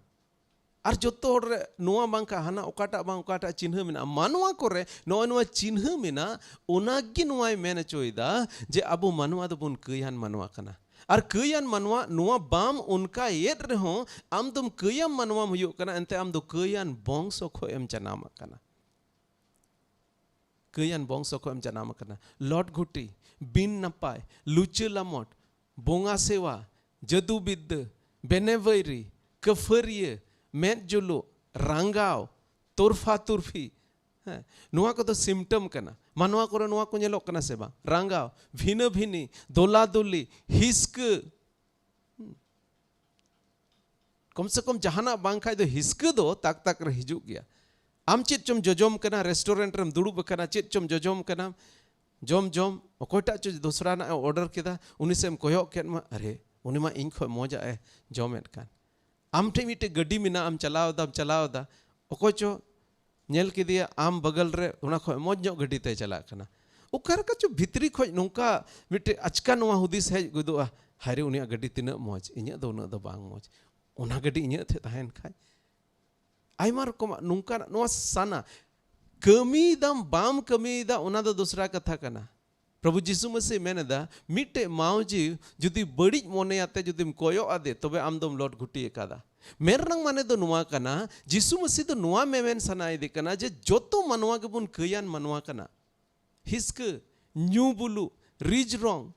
ᱟᱨ ᱡᱚᱛᱚ ᱦᱚᱲ ᱨᱮ ᱱᱚᱣᱟ ᱵᱟᱝᱠᱷᱟᱱ ᱦᱟᱱᱟ ᱚᱠᱟᱴᱟᱜ ᱵᱟᱝ ᱚᱠᱟᱴᱟᱜ ᱪᱤᱱᱦᱟᱹ ᱢᱮᱱᱟᱜᱼᱟ, ᱢᱟᱱᱣᱟ ᱠᱚᱨᱮ ᱱᱚᱜᱼᱚᱭ ᱱᱚᱣᱟ ᱪᱤᱱᱦᱟᱹ ᱢᱮᱱᱟᱜ, ᱚᱱᱟ ᱜᱮ ᱱᱚᱣᱟᱭ ᱢᱮᱱ ᱦᱚᱪᱚᱭᱮᱫᱟ ᱡᱮ ᱟᱵᱚ ᱢᱟᱱᱣᱟ ᱫᱚᱵᱚᱱ ᱠᱟᱹᱭᱟᱱ ᱢᱟᱱᱣᱟ ᱠᱟᱱᱟ᱾ ᱟᱨ ᱠᱟᱹᱭᱟᱱ ᱢᱟᱱᱣᱟ ᱱᱚᱣᱟ ᱵᱟᱢ ᱚᱱᱠᱟᱭᱮᱫ ᱨᱮᱦᱚᱸ, ᱟᱢ ᱫᱚᱢ ᱠᱟᱹᱭᱟᱱ ᱢᱟᱱᱣᱟᱢ ᱦᱩᱭᱩᱜ ᱠᱟᱱᱟ, ᱮᱱᱛᱮ ᱟᱢ ᱫᱚ ᱠᱟᱹᱭᱟᱱ ᱵᱚᱝᱥᱚ ᱠᱷᱚᱡ ᱮᱢ ᱡᱟᱱᱟᱢ ᱟᱠᱟᱱᱟ᱾ ᱠᱟᱹᱭᱟᱱ ᱵᱚᱝᱥᱚ ᱠᱷᱚᱱ ᱮᱢ ᱡᱟᱱᱟᱢ ᱟᱠᱟᱱᱟ᱾ ᱞᱚᱴ ᱜᱷᱩᱴᱤ, ᱵᱤᱱ ᱱᱟᱯᱟᱭ, ᱞᱩᱪᱟᱹ ᱞᱟᱢᱚᱴ, ᱵᱚᱸᱜᱟ ᱥᱮᱣᱟ, ᱡᱟᱹᱫᱩ ᱵᱤᱫᱽᱫᱟᱹ, ᱵᱮᱱᱮ ᱵᱟᱹᱭᱨᱤ, ᱠᱟᱹᱯᱷᱟᱹᱨᱤᱭᱟᱹ, ᱢᱮᱫ ᱡᱩᱞᱩᱜ, ᱨᱟᱸᱜᱟᱣ, ᱛᱚᱨᱯᱷᱟ ᱛᱩᱨᱯᱷᱤ᱾ ᱦᱮᱸ, ᱱᱚᱣᱟ ᱠᱚᱫᱚ ᱥᱤᱢᱴᱚᱢ ᱠᱟᱱᱟ᱾ ᱢᱟᱱᱣᱟ ᱠᱚᱨᱮ ᱱᱚᱣᱟ ᱠᱚ ᱧᱮᱞᱚᱜ ᱠᱟᱱᱟ ᱥᱮ ᱵᱟᱝ? ᱨᱟᱸᱜᱟᱣ, ᱵᱷᱤᱱᱟᱹ ᱵᱷᱤᱱᱤ, ᱫᱚᱞᱟ ᱫᱚᱞᱤ, ᱦᱤᱥᱠᱟᱹ᱾ ᱦᱩᱸ᱾ ᱠᱚᱢ ᱥᱮ ᱠᱚᱢ ᱡᱟᱦᱟᱱᱟᱜ ᱵᱟᱝ ᱠᱷᱟᱡ ᱫᱚ ᱦᱤᱥᱠᱟᱹ ᱫᱚ ᱛᱟᱠ ᱛᱟᱠ ᱨᱮ ᱦᱤᱡᱩᱜ ᱜᱮᱭᱟ᱾ ᱟᱢ ᱪᱮᱫ ᱪᱚᱢ ᱡᱚᱡᱚᱢ ᱠᱟᱱᱟ, ᱨᱮᱥᱴᱩᱨᱮᱱᱴ ᱨᱮᱢ ᱫᱩᱲᱩᱵ ᱟᱠᱟᱱᱟ, ᱪᱮᱫ ᱪᱚᱢ ᱡᱚᱡᱚᱢ ᱠᱟᱱᱟ, ᱡᱚᱢ ᱡᱚᱢ, ᱚᱠᱚᱭᱴᱟᱜ ᱪᱚ ᱫᱚᱥᱨᱟ ᱱᱟᱜ ᱮ ᱚᱨᱰᱟᱨ ᱠᱮᱫᱟ, ᱩᱱᱤ ᱥᱮᱫ ᱮᱢ ᱠᱚᱭᱚᱜ ᱠᱮᱫ ᱢᱟ, ᱟᱨᱮ, ᱩᱱᱤ ᱢᱟ ᱤᱧ ᱠᱷᱚᱱ ᱢᱚᱡᱟᱜ ᱮ ᱡᱚᱢᱮᱫ ᱠᱟᱱ᱾ ᱟᱢ ᱴᱷᱮᱱ ᱢᱤᱫᱴᱮᱡ ᱜᱟᱹᱰᱤ ᱢᱮᱱᱟᱜᱼᱟ, ᱟᱢ ᱪᱟᱞᱟᱣ ᱫᱟᱢ, ᱪᱟᱞᱟᱣ ᱫᱟ, ᱚᱠᱚᱭ ᱪᱚ ᱧᱮᱞ ᱠᱮᱫᱮᱭᱟ ᱟᱢ ᱵᱟᱜᱟᱞ ᱨᱮ, ᱚᱱᱟ ᱠᱷᱚᱱ ᱢᱚᱡᱽ ᱧᱚᱜ ᱜᱟᱹᱰᱤ ᱛᱮᱭ ᱪᱟᱞᱟᱜ ᱠᱟᱱᱟ᱾ ᱚᱠᱟ ᱨᱮᱠᱟ ᱪᱚ ᱵᱷᱤᱛᱨᱤ ᱠᱷᱚᱱ ᱱᱚᱝᱠᱟ ᱢᱤᱫᱴᱮᱡ ᱟᱪᱠᱟ ᱱᱚᱣᱟ ᱦᱩᱫᱤᱥ ᱦᱮᱡ ᱜᱚᱫᱚᱜᱼᱟ, "ᱦᱟᱭ ᱨᱮ, ᱩᱱᱤᱭᱟᱜ ᱜᱟᱹᱰᱤ ᱛᱤᱱᱟᱹᱜ ᱢᱚᱡᱽ, ᱤᱧᱟᱹᱜ ᱫᱚ ᱩᱱᱟᱹᱜ ᱫᱚ ᱵᱟᱝ ᱢᱚᱡᱽ, ᱚᱱᱟ ᱜᱟᱹᱰᱤ ᱤᱧᱟᱹᱜ ᱴᱷᱮᱱ ᱛᱟᱦᱮᱱ ᱠᱷᱟᱡ?" ᱟᱭᱢᱟ ᱨᱚᱠᱚᱢᱟᱜ ᱱᱚᱝᱠᱟᱱᱟᱜ ᱱᱚᱣᱟ ᱥᱟᱱᱟ, ᱠᱟᱹᱢᱤᱭᱮᱫᱟᱢ ᱵᱟᱢ ᱠᱟᱹᱢᱤᱭᱮᱫᱟ, ᱚᱱᱟ ᱫᱚ ᱫᱚᱥᱨᱟ ᱠᱟᱛᱷᱟ ᱠᱟᱱᱟ᱾ ᱯᱨᱚᱵᱷᱩ ᱡᱤᱥᱩ ᱢᱟᱹᱥᱤ ᱢᱮᱱ ᱮᱫᱟ, ᱢᱤᱫᱴᱮᱡ ᱢᱟᱹᱣᱡᱤ ᱡᱩᱫᱤ ᱵᱟᱹᱲᱤᱡ ᱢᱚᱱᱮᱭᱟᱛᱮ ᱡᱩᱫᱤᱢ ᱠᱚᱭᱚᱜ ᱟᱫᱮ, ᱛᱚᱵᱮ ᱟᱢ ᱫᱚᱢ ᱞᱚᱴ ᱜᱷᱩᱴᱤ ᱟᱠᱟᱫᱟ᱾ ᱢᱮᱱ ᱨᱮᱱᱟᱜ ᱢᱟᱱᱮ ᱫᱚ ᱱᱚᱣᱟ ᱠᱟᱱᱟ, ᱡᱤᱥᱩ ᱢᱟᱹᱥᱤ ᱫᱚ ᱱᱚᱣᱟ ᱢᱮᱢᱮᱱ ᱥᱟᱱᱟᱭᱮᱫᱮ ᱠᱟᱱᱟ ᱡᱮ ᱡᱚᱛᱚ ᱢᱟᱱᱣᱟ ᱜᱮᱵᱚᱱ ᱠᱟᱹᱭᱟᱱ ᱢᱟᱱᱣᱟ ᱠᱟᱱᱟ᱾ ᱦᱤᱥᱠᱟᱹ, ᱧᱩ ᱵᱩᱞᱩᱜ, ᱨᱤᱡᱽ ᱨᱚᱝ,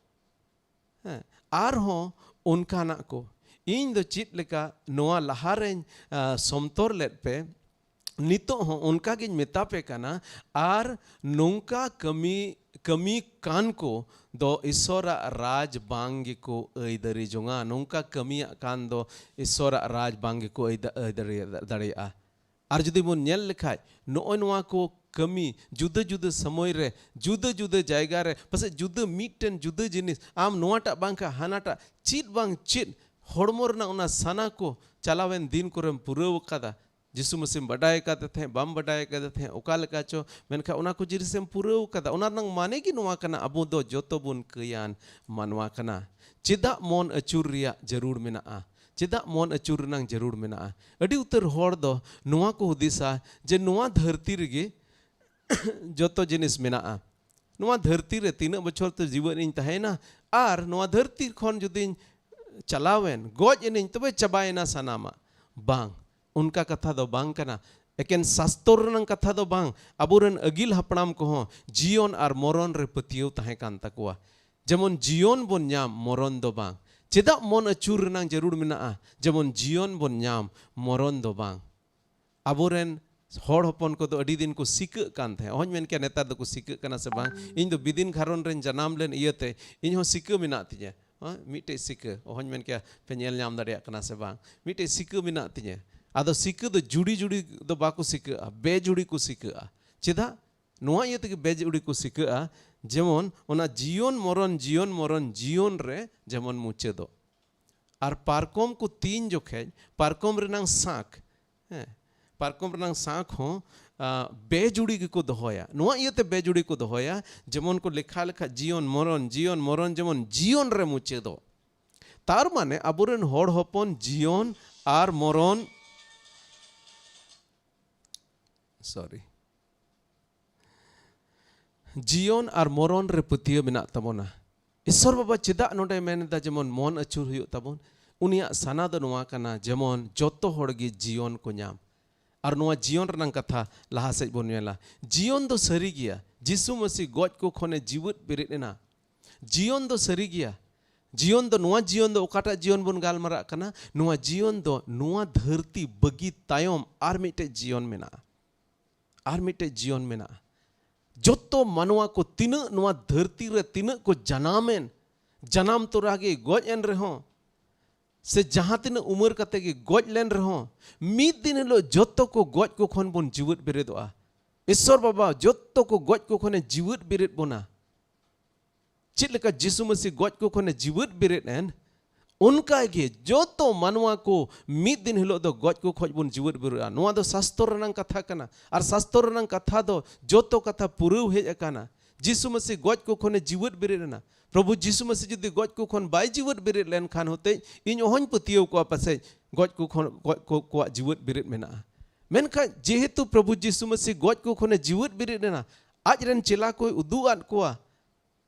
ᱦᱮᱸ, ᱟᱨᱦᱚᱸ ᱚᱱᱠᱟᱱᱟᱜ ᱠᱚ᱾ ᱤᱧ ᱫᱚ ᱪᱮᱫ ᱞᱮᱠᱟ ᱱᱚᱣᱟ ᱞᱟᱦᱟᱨᱮᱧ, ᱟ, ᱥᱚᱢᱛᱚᱨ ᱞᱮᱫ ᱯᱮ, ᱱᱤᱛᱚᱜ ᱦᱚᱸ ᱚᱱᱠᱟ ᱜᱤᱧ ᱢᱮᱛᱟ ᱯᱮ ᱠᱟᱱᱟ, ᱟᱨ ᱱᱚᱝᱠᱟ ᱠᱟᱹᱢᱤ, ᱠᱟᱹᱢᱤ ᱠᱟᱱ ᱠᱚ ᱫᱚ ᱤᱥᱚᱨᱟᱜ ᱨᱟᱡᱽ ᱵᱟᱝ ᱜᱮᱠᱚ ᱟᱹᱭᱫᱟᱹᱨᱤ ᱡᱚᱝᱟ᱾ ᱱᱚᱝᱠᱟ ᱠᱟᱹᱢᱤᱭᱟᱜ ᱠᱟᱱ ᱫᱚ ᱤᱥᱚᱨᱟᱜ ᱨᱟᱡᱽ ᱵᱟᱝ ᱜᱮᱠᱚ ᱟᱹᱭᱫᱟ-, ᱟᱹᱭᱫᱟᱹᱨᱤ ᱫᱟᱲᱮᱭᱟᱜᱼᱟ᱾ ᱟᱨ ᱡᱩᱫᱤ ᱵᱚᱱ ᱧᱮᱞ ᱞᱮᱠᱷᱟᱡ, ᱱᱚᱜᱼᱚᱭ ᱱᱚᱣᱟ ᱠᱚ ᱠᱟᱹᱢᱤ ᱡᱩᱫᱟᱹ ᱡᱩᱫᱟᱹ ᱥᱚᱢᱚᱭ ᱨᱮ, ᱡᱩᱫᱟᱹ ᱡᱩᱫᱟᱹ ᱡᱟᱭᱜᱟ ᱨᱮ, ᱯᱟᱥᱮᱡ ᱡᱩᱫᱟᱹ ᱢᱤᱫᱴᱮᱱ ᱡᱩᱫᱟᱹ ᱡᱤᱱᱤᱥ, ᱟᱢ ᱱᱚᱣᱟᱴᱟᱜ ᱵᱟᱝᱠᱷᱟᱱ ᱦᱟᱱᱟᱴᱟᱜ, ᱪᱮᱫ ᱵᱟᱝ ᱪᱮᱫ ᱦᱚᱲᱢᱚ ᱨᱮᱱᱟᱜ ᱚᱱᱟ ᱥᱟᱱᱟ ᱠᱚ ᱪᱟᱞᱟᱣᱮᱱ ᱫᱤᱱ ᱠᱚᱨᱮᱢ ᱯᱩᱨᱟᱹᱣ ᱟᱠᱟᱫᱟ᱾ ᱡᱤᱥᱩ ᱢᱟᱹᱥᱤᱢ ᱵᱟᱰᱟᱭ ᱟᱠᱟᱫᱮ ᱛᱟᱦᱮᱸᱫ, ᱵᱟᱢ ᱵᱟᱰᱟᱭ ᱟᱠᱟᱫᱮ ᱛᱟᱦᱮᱸᱫ, ᱚᱠᱟ ᱞᱮᱠᱟ ᱪᱚ, ᱢᱮᱱᱠᱷᱟᱱ ᱚᱱᱟ ᱠᱚ ᱡᱤᱱᱤᱥᱮᱢ ᱯᱩᱨᱟᱹᱣ ᱟᱠᱟᱫᱟ᱾ ᱚᱱᱟ ᱨᱮᱱᱟᱜ ᱢᱟᱱᱮ ᱜᱮ ᱱᱚᱣᱟ ᱠᱟᱱᱟ, ᱟᱵᱚ ᱫᱚ ᱡᱚᱛᱚ ᱵᱚᱱ ᱠᱟᱹᱭᱟᱱ ᱢᱟᱱᱣᱟ ᱠᱟᱱᱟ᱾ ᱪᱮᱫᱟᱜ ᱢᱚᱱ ᱟᱹᱪᱩᱨ ᱨᱮᱭᱟᱜ ᱡᱟᱹᱨᱩᱲ ᱢᱮᱱᱟᱜᱼᱟ? ᱪᱮᱫᱟᱜ ᱢᱚᱱ ᱟᱹᱪᱩᱨ ᱨᱮᱱᱟᱜ ᱡᱟᱹᱨᱩᱲ ᱢᱮᱱᱟᱜᱼᱟ? ᱟᱹᱰᱤ ᱩᱛᱟᱹᱨ ᱦᱚᱲ ᱫᱚ ᱱᱚᱣᱟ ᱠᱚ ᱦᱩᱫᱤᱥᱟ ᱡᱮ ᱱᱚᱣᱟ ᱫᱷᱟᱹᱨᱛᱤ ᱨᱮᱜᱮ ᱡᱚᱛᱚ ᱡᱤᱱᱤᱥ ᱢᱮᱱᱟᱜᱼᱟ᱾ ᱱᱚᱣᱟ ᱫᱷᱟᱹᱨᱛᱤ ᱨᱮ ᱛᱤᱱᱟᱹᱜ ᱵᱚᱪᱷᱚᱨ ᱛᱮ ᱡᱤᱣᱮᱫ ᱤᱧ ᱛᱟᱦᱮᱸᱭᱮᱱᱟ ᱟᱨ ᱱᱚᱣᱟ ᱫᱷᱟᱹᱨᱛᱤ ᱠᱷᱚᱱ ᱡᱩᱫᱤᱧ ᱪᱟᱞᱟᱣᱮᱱ, ᱜᱚᱡ ᱮᱱᱟᱹᱧ, ᱛᱚᱵᱮ ᱪᱟᱵᱟᱭᱮᱱᱟ ᱥᱟᱱᱟᱢᱟᱜ᱾ ᱵᱟᱝ, ᱚᱱᱠᱟ ᱠᱟᱛᱷᱟ ᱫᱚ ᱵᱟᱝ ᱠᱟᱱᱟ᱾ ᱮᱠᱮᱱ ᱥᱟᱥᱛᱚᱨ ᱨᱮᱱᱟᱜ ᱠᱟᱛᱷᱟ ᱫᱚ ᱵᱟᱝ, ᱟᱵᱚᱨᱮᱱ ᱟᱹᱜᱤᱞ ᱦᱟᱯᱲᱟᱢ ᱠᱚᱦᱚᱸ ᱡᱤᱭᱚᱱ ᱟᱨ ᱢᱚᱨᱚᱱ ᱨᱮ ᱯᱟᱹᱛᱭᱟᱹᱣ ᱛᱟᱦᱮᱸ ᱠᱟᱱ ᱛᱟᱠᱚᱣᱟ᱾ ᱡᱮᱢᱚᱱ ᱡᱤᱭᱚᱱ ᱵᱚᱱ ᱧᱟᱢ, ᱢᱚᱨᱚᱱ ᱫᱚ ᱵᱟᱝ᱾ ᱪᱮᱫᱟᱜ ᱢᱚᱱ ᱟᱹᱪᱩᱨ ᱨᱮᱱᱟᱜ ᱡᱟᱹᱨᱩᱲ ᱢᱮᱱᱟᱜᱼᱟ? ᱡᱮᱢᱚᱱ ᱡᱤᱭᱚᱱ ᱵᱚᱱ ᱧᱟᱢ, ᱢᱚᱨᱚᱱ ᱫᱚ ᱵᱟᱝ᱾ ᱟᱵᱚᱨᱮᱱ ᱦᱚᱲ ᱦᱚᱯᱚᱱ ᱠᱚᱫᱚ ᱟᱹᱰᱤ ᱫᱤᱱ ᱠᱚ ᱥᱤᱠᱟᱹᱜ ᱠᱟᱱ ᱛᱟᱦᱮᱸᱫ᱾ ᱚᱦᱚᱧ ᱢᱮᱱ ᱠᱮᱭᱟ ᱱᱮᱛᱟᱨ ᱫᱚᱠᱚ ᱥᱤᱠᱟᱹᱜ ᱠᱟᱱᱟ ᱥᱮ ᱵᱟᱝ᱾ ᱤᱧ ᱫᱚ ᱵᱤᱫᱤᱱ ᱜᱷᱟᱨᱚᱸᱡᱽ ᱨᱮᱧ ᱡᱟᱱᱟᱢ ᱞᱮᱱ ᱤᱭᱟᱹᱛᱮ ᱤᱧ ᱦᱚᱸ ᱥᱤᱠᱟᱹ ᱢᱮᱱᱟᱜ ᱛᱤᱧᱟᱹ᱾ ᱦᱮᱸ, ᱢᱤᱫᱴᱮᱡ ᱥᱤᱠᱟᱹ, ᱚᱦᱚᱧ ᱢᱮᱱ ᱠᱮᱭᱟ ᱯᱮ ᱧᱮᱞ ᱧᱟᱢ ᱫᱟᱲᱮᱭᱟᱜ ᱠᱟᱱᱟ ᱥᱮ ᱵᱟᱝ, ᱢᱤᱫᱴᱮᱡ ᱥᱤᱠᱟᱹ ᱢᱮᱱᱟᱜ ᱛᱤᱧᱟᱹ᱾ ᱟᱫᱚ ᱥᱤᱠᱟᱹ ᱫᱚ ᱡᱩᱲᱤ ᱡᱩᱲᱤ ᱫᱚ ᱵᱟᱠᱚ ᱥᱤᱠᱟᱹᱜᱼᱟ, ᱵᱮᱡᱩᱲᱤ ᱠᱚ ᱥᱤᱠᱟᱹᱜᱼᱟ᱾ ᱪᱮᱫᱟᱜ? ᱱᱚᱣᱟ ᱤᱭᱟᱹ ᱛᱮᱜᱮ ᱵᱮᱡᱩᱲᱤ ᱠᱚ ᱥᱤᱠᱟᱹᱜᱼᱟ, ᱡᱮᱢᱚᱱ ᱚᱱᱟ ᱡᱤᱭᱚᱱ ᱢᱚᱨᱚᱱ, ᱡᱤᱭᱚᱱ ᱢᱚᱨᱚᱱ, ᱡᱤᱭᱚᱱ ᱨᱮ ᱡᱮᱢᱚᱱ ᱢᱩᱪᱟᱹᱫᱚᱜ᱾ ᱟᱨ ᱯᱟᱨᱠᱚᱢ ᱠᱚ ᱛᱤᱧ ᱡᱚᱠᱷᱮᱡ ᱯᱟᱨᱠᱚᱢ ᱨᱮᱱᱟᱝ ᱥᱟᱸᱠ, ᱦᱮᱸ, ᱯᱟᱨᱠᱚᱢ ᱨᱮᱱᱟᱝ ᱥᱟᱸᱠ ᱦᱚᱸ, ᱟ, ᱵᱮᱡᱩᱲᱤ ᱜᱮᱠᱚ ᱫᱚᱦᱚᱭᱟ᱾ ᱱᱚᱣᱟ ᱤᱭᱟᱹᱛᱮ ᱵᱮᱡᱩᱲᱤ ᱠᱚ ᱫᱚᱦᱚᱭᱟ, ᱡᱮᱢᱚᱱ ᱠᱚ ᱞᱮᱠᱷᱟ ᱞᱮᱠᱷᱟ ᱡᱤᱭᱚᱱ ᱢᱚᱨᱚᱱ, ᱡᱤᱭᱚᱱ ᱢᱚᱨᱚᱱ, ᱡᱮᱢᱚᱱ ᱡᱤᱭᱚᱱ ᱨᱮ ᱢᱩᱪᱟᱹᱫᱚᱜ᱾ ᱛᱟᱨ ᱢᱟᱱᱮ ᱟᱵᱚᱨᱮᱱ ᱦᱚᱲ ᱦᱚᱯᱚᱱ ᱡᱤᱭᱚᱱ ᱟᱨ ᱢᱚᱨᱚᱱ, sorry, ᱡᱤᱭᱚᱱ ᱟᱨ ᱢᱚᱨᱚᱱ ᱨᱮ ᱯᱟᱹᱛᱭᱟᱹᱣ ᱢᱮᱱᱟᱜ ᱛᱟᱵᱚᱱᱟ᱾ ᱤᱥᱥᱚᱨ ᱵᱟᱵᱟ ᱪᱮᱫᱟᱜ ᱱᱚᱰᱮ ᱢᱮᱱ ᱮᱫᱟ ᱡᱮᱢᱚᱱ ᱢᱚᱱ ᱟᱹᱪᱩᱨ ᱦᱩᱭᱩᱜ ᱛᱟᱵᱚᱱ? ᱩᱱᱤᱭᱟᱜ ᱥᱟᱱᱟ ᱫᱚ ᱱᱚᱣᱟ ᱠᱟᱱᱟ, ᱡᱮᱢᱚᱱ ᱡᱚᱛᱚ ᱦᱚᱲ ᱜᱮ ᱡᱤᱭᱚᱱ ᱠᱚ ᱧᱟᱢ᱾ ᱟᱨ ᱱᱚᱣᱟ ᱡᱤᱭᱚᱱ ᱨᱮᱱᱟᱜ ᱠᱟᱛᱷᱟ ᱞᱟᱦᱟ ᱥᱮᱫ ᱵᱚᱱ ᱧᱮᱞᱟ᱾ ᱡᱤᱭᱚᱱ ᱫᱚ ᱥᱟᱹᱨᱤ ᱜᱮᱭᱟ, ᱡᱤᱥᱩ ᱢᱟᱹᱥᱤ ᱜᱚᱡ ᱠᱚ ᱠᱷᱚᱱᱮ ᱡᱤᱣᱮᱫ ᱵᱮᱨᱮᱫ ᱮᱱᱟ᱾ ᱡᱤᱭᱚᱱ ᱫᱚ ᱥᱟᱹᱨᱤ ᱜᱮᱭᱟ᱾ ᱡᱤᱭᱚᱱ ᱫᱚ, ᱱᱚᱣᱟ ᱡᱤᱭᱚᱱ ᱫᱚ ᱚᱠᱟᱴᱟᱜ ᱡᱤᱭᱚᱱ ᱵᱚᱱ ᱜᱟᱞᱢᱟᱨᱟᱜ ᱠᱟᱱᱟ? ᱱᱚᱣᱟ ᱡᱤᱭᱚᱱ ᱫᱚ ᱱᱚᱣᱟ ᱫᱷᱟᱹᱨᱛᱤ ᱵᱟᱹᱜᱤ ᱛᱟᱭᱚᱢ ᱟᱨ ᱢᱤᱫᱴᱮᱡ ᱡᱤᱭᱚᱱ ᱢᱮᱱᱟᱜᱼᱟ᱾ ᱟᱨ ᱢᱤᱫᱴᱮᱡ ᱡᱤᱭᱚᱱ ᱢᱮᱱᱟᱜᱼᱟ᱾ ᱡᱚᱛᱚ ᱢᱟᱱᱣᱟ ᱠᱚ ᱛᱤᱱᱟᱹᱜ ᱱᱚᱣᱟ ᱫᱷᱟᱹᱨᱛᱤ ᱨᱮ ᱛᱤᱱᱟᱹᱜ ᱠᱚ ᱡᱟᱱᱟᱢᱮᱱ, ᱡᱟᱱᱟᱢ ᱛᱚᱨᱟ ᱜᱮ ᱜᱚᱡ ᱮᱱ ᱨᱮᱦᱚᱸ, ᱥᱮ ᱡᱟᱦᱟᱸ ᱛᱤᱱᱟᱹᱜ ᱩᱢᱮᱨ ᱠᱟᱛᱮ ᱜᱮ ᱜᱚᱡ ᱞᱮᱱ ᱨᱮᱦᱚᱸ, ᱢᱤᱫ ᱫᱤᱱ ᱦᱤᱞᱳᱜ ᱡᱚᱛᱚ ᱠᱚ ᱜᱚᱡ ᱠᱚ ᱠᱷᱚᱱ ᱵᱚᱱ ᱡᱤᱣᱮᱫ ᱵᱮᱨᱮᱫᱚᱜᱼᱟ᱾ ᱤᱥᱥᱚᱨ ᱵᱟᱵᱟ ᱡᱚᱛᱚ ᱠᱚ ᱜᱚᱡ ᱠᱚ ᱠᱷᱚᱱᱮ ᱡᱤᱣᱮᱫ ᱵᱮᱨᱮᱫ ᱵᱚᱱᱟ᱾ ᱪᱮᱫ ᱞᱮᱠᱟ ᱡᱤᱥᱩ ᱢᱟᱹᱥᱤ ᱜᱚᱡ ᱠᱚ ᱠᱷᱚᱱᱮ ᱡᱤᱣᱮᱫ ᱵᱮᱨᱮᱫ ᱮᱱ, ᱚᱱᱠᱟ ᱜᱮ ᱡᱚᱛᱚ ᱢᱟᱱᱣᱟ ᱠᱚ ᱢᱤᱫ ᱫᱤᱱ ᱦᱤᱞᱳᱜ ᱫᱚ ᱜᱚᱡ ᱠᱚ ᱠᱷᱚᱱ ᱵᱚᱱ ᱡᱤᱣᱮᱫ ᱵᱮᱨᱮᱫᱼᱟ᱾ ᱱᱚᱣᱟ ᱫᱚ ᱥᱟᱥᱛᱚᱨ ᱨᱮᱱᱟᱜ ᱠᱟᱛᱷᱟ ᱠᱟᱱᱟ, ᱟᱨ ᱥᱟᱥᱛᱚᱨ ᱨᱮᱱᱟᱜ ᱠᱟᱛᱷᱟ ᱫᱚ ᱡᱚᱛᱚ ᱠᱟᱛᱷᱟ ᱯᱩᱨᱟᱹᱣ ᱦᱮᱡ ᱟᱠᱟᱱᱟ᱾ ᱡᱤᱥᱩ ᱢᱟᱹᱥᱤ ᱜᱚᱡ ᱠᱚ ᱠᱷᱚᱱᱮ ᱡᱤᱣᱮᱫ ᱵᱮᱨᱮᱫ ᱮᱱᱟ᱾ ᱯᱨᱚᱵᱷᱩ ᱡᱤᱥᱩ ᱢᱟᱹᱥᱤ ᱡᱩᱫᱤ ᱜᱚᱡ ᱠᱚ ᱠᱷᱚᱱ ᱵᱟᱭ ᱡᱤᱣᱮᱫ ᱵᱮᱨᱮᱫ ᱞᱮᱱᱠᱷᱟᱱ ᱦᱚᱛᱮᱡ ᱤᱧ ᱚᱦᱚᱧ ᱯᱟᱹᱛᱭᱟᱹᱣ ᱠᱚᱣᱟ ᱯᱟᱥᱮᱡ ᱜᱚᱡ ᱠᱚ ᱠᱷᱚᱱ, ᱜᱚᱡ ᱠᱚ ᱠᱚᱣᱟᱜ ᱡᱤᱣᱮᱫ ᱵᱮᱨᱮᱫ ᱢᱮᱱᱟᱜᱼᱟ᱾ ᱢᱮᱱᱠᱷᱟᱱ ᱡᱮᱦᱮᱛᱩ ᱯᱨᱚᱵᱷᱩ ᱡᱤᱥᱩ ᱢᱟᱹᱥᱤ ᱜᱚᱡ ᱠᱚ ᱠᱷᱚᱱᱮ ᱡᱤᱣᱮᱫ ᱵᱮᱨᱮᱫ ᱮᱱᱟ, ᱟᱡ ᱨᱮᱱ ᱪᱮᱞᱟ ᱠᱚᱭ ᱩᱫᱩᱜ ᱟᱫ ᱠᱚᱣᱟ,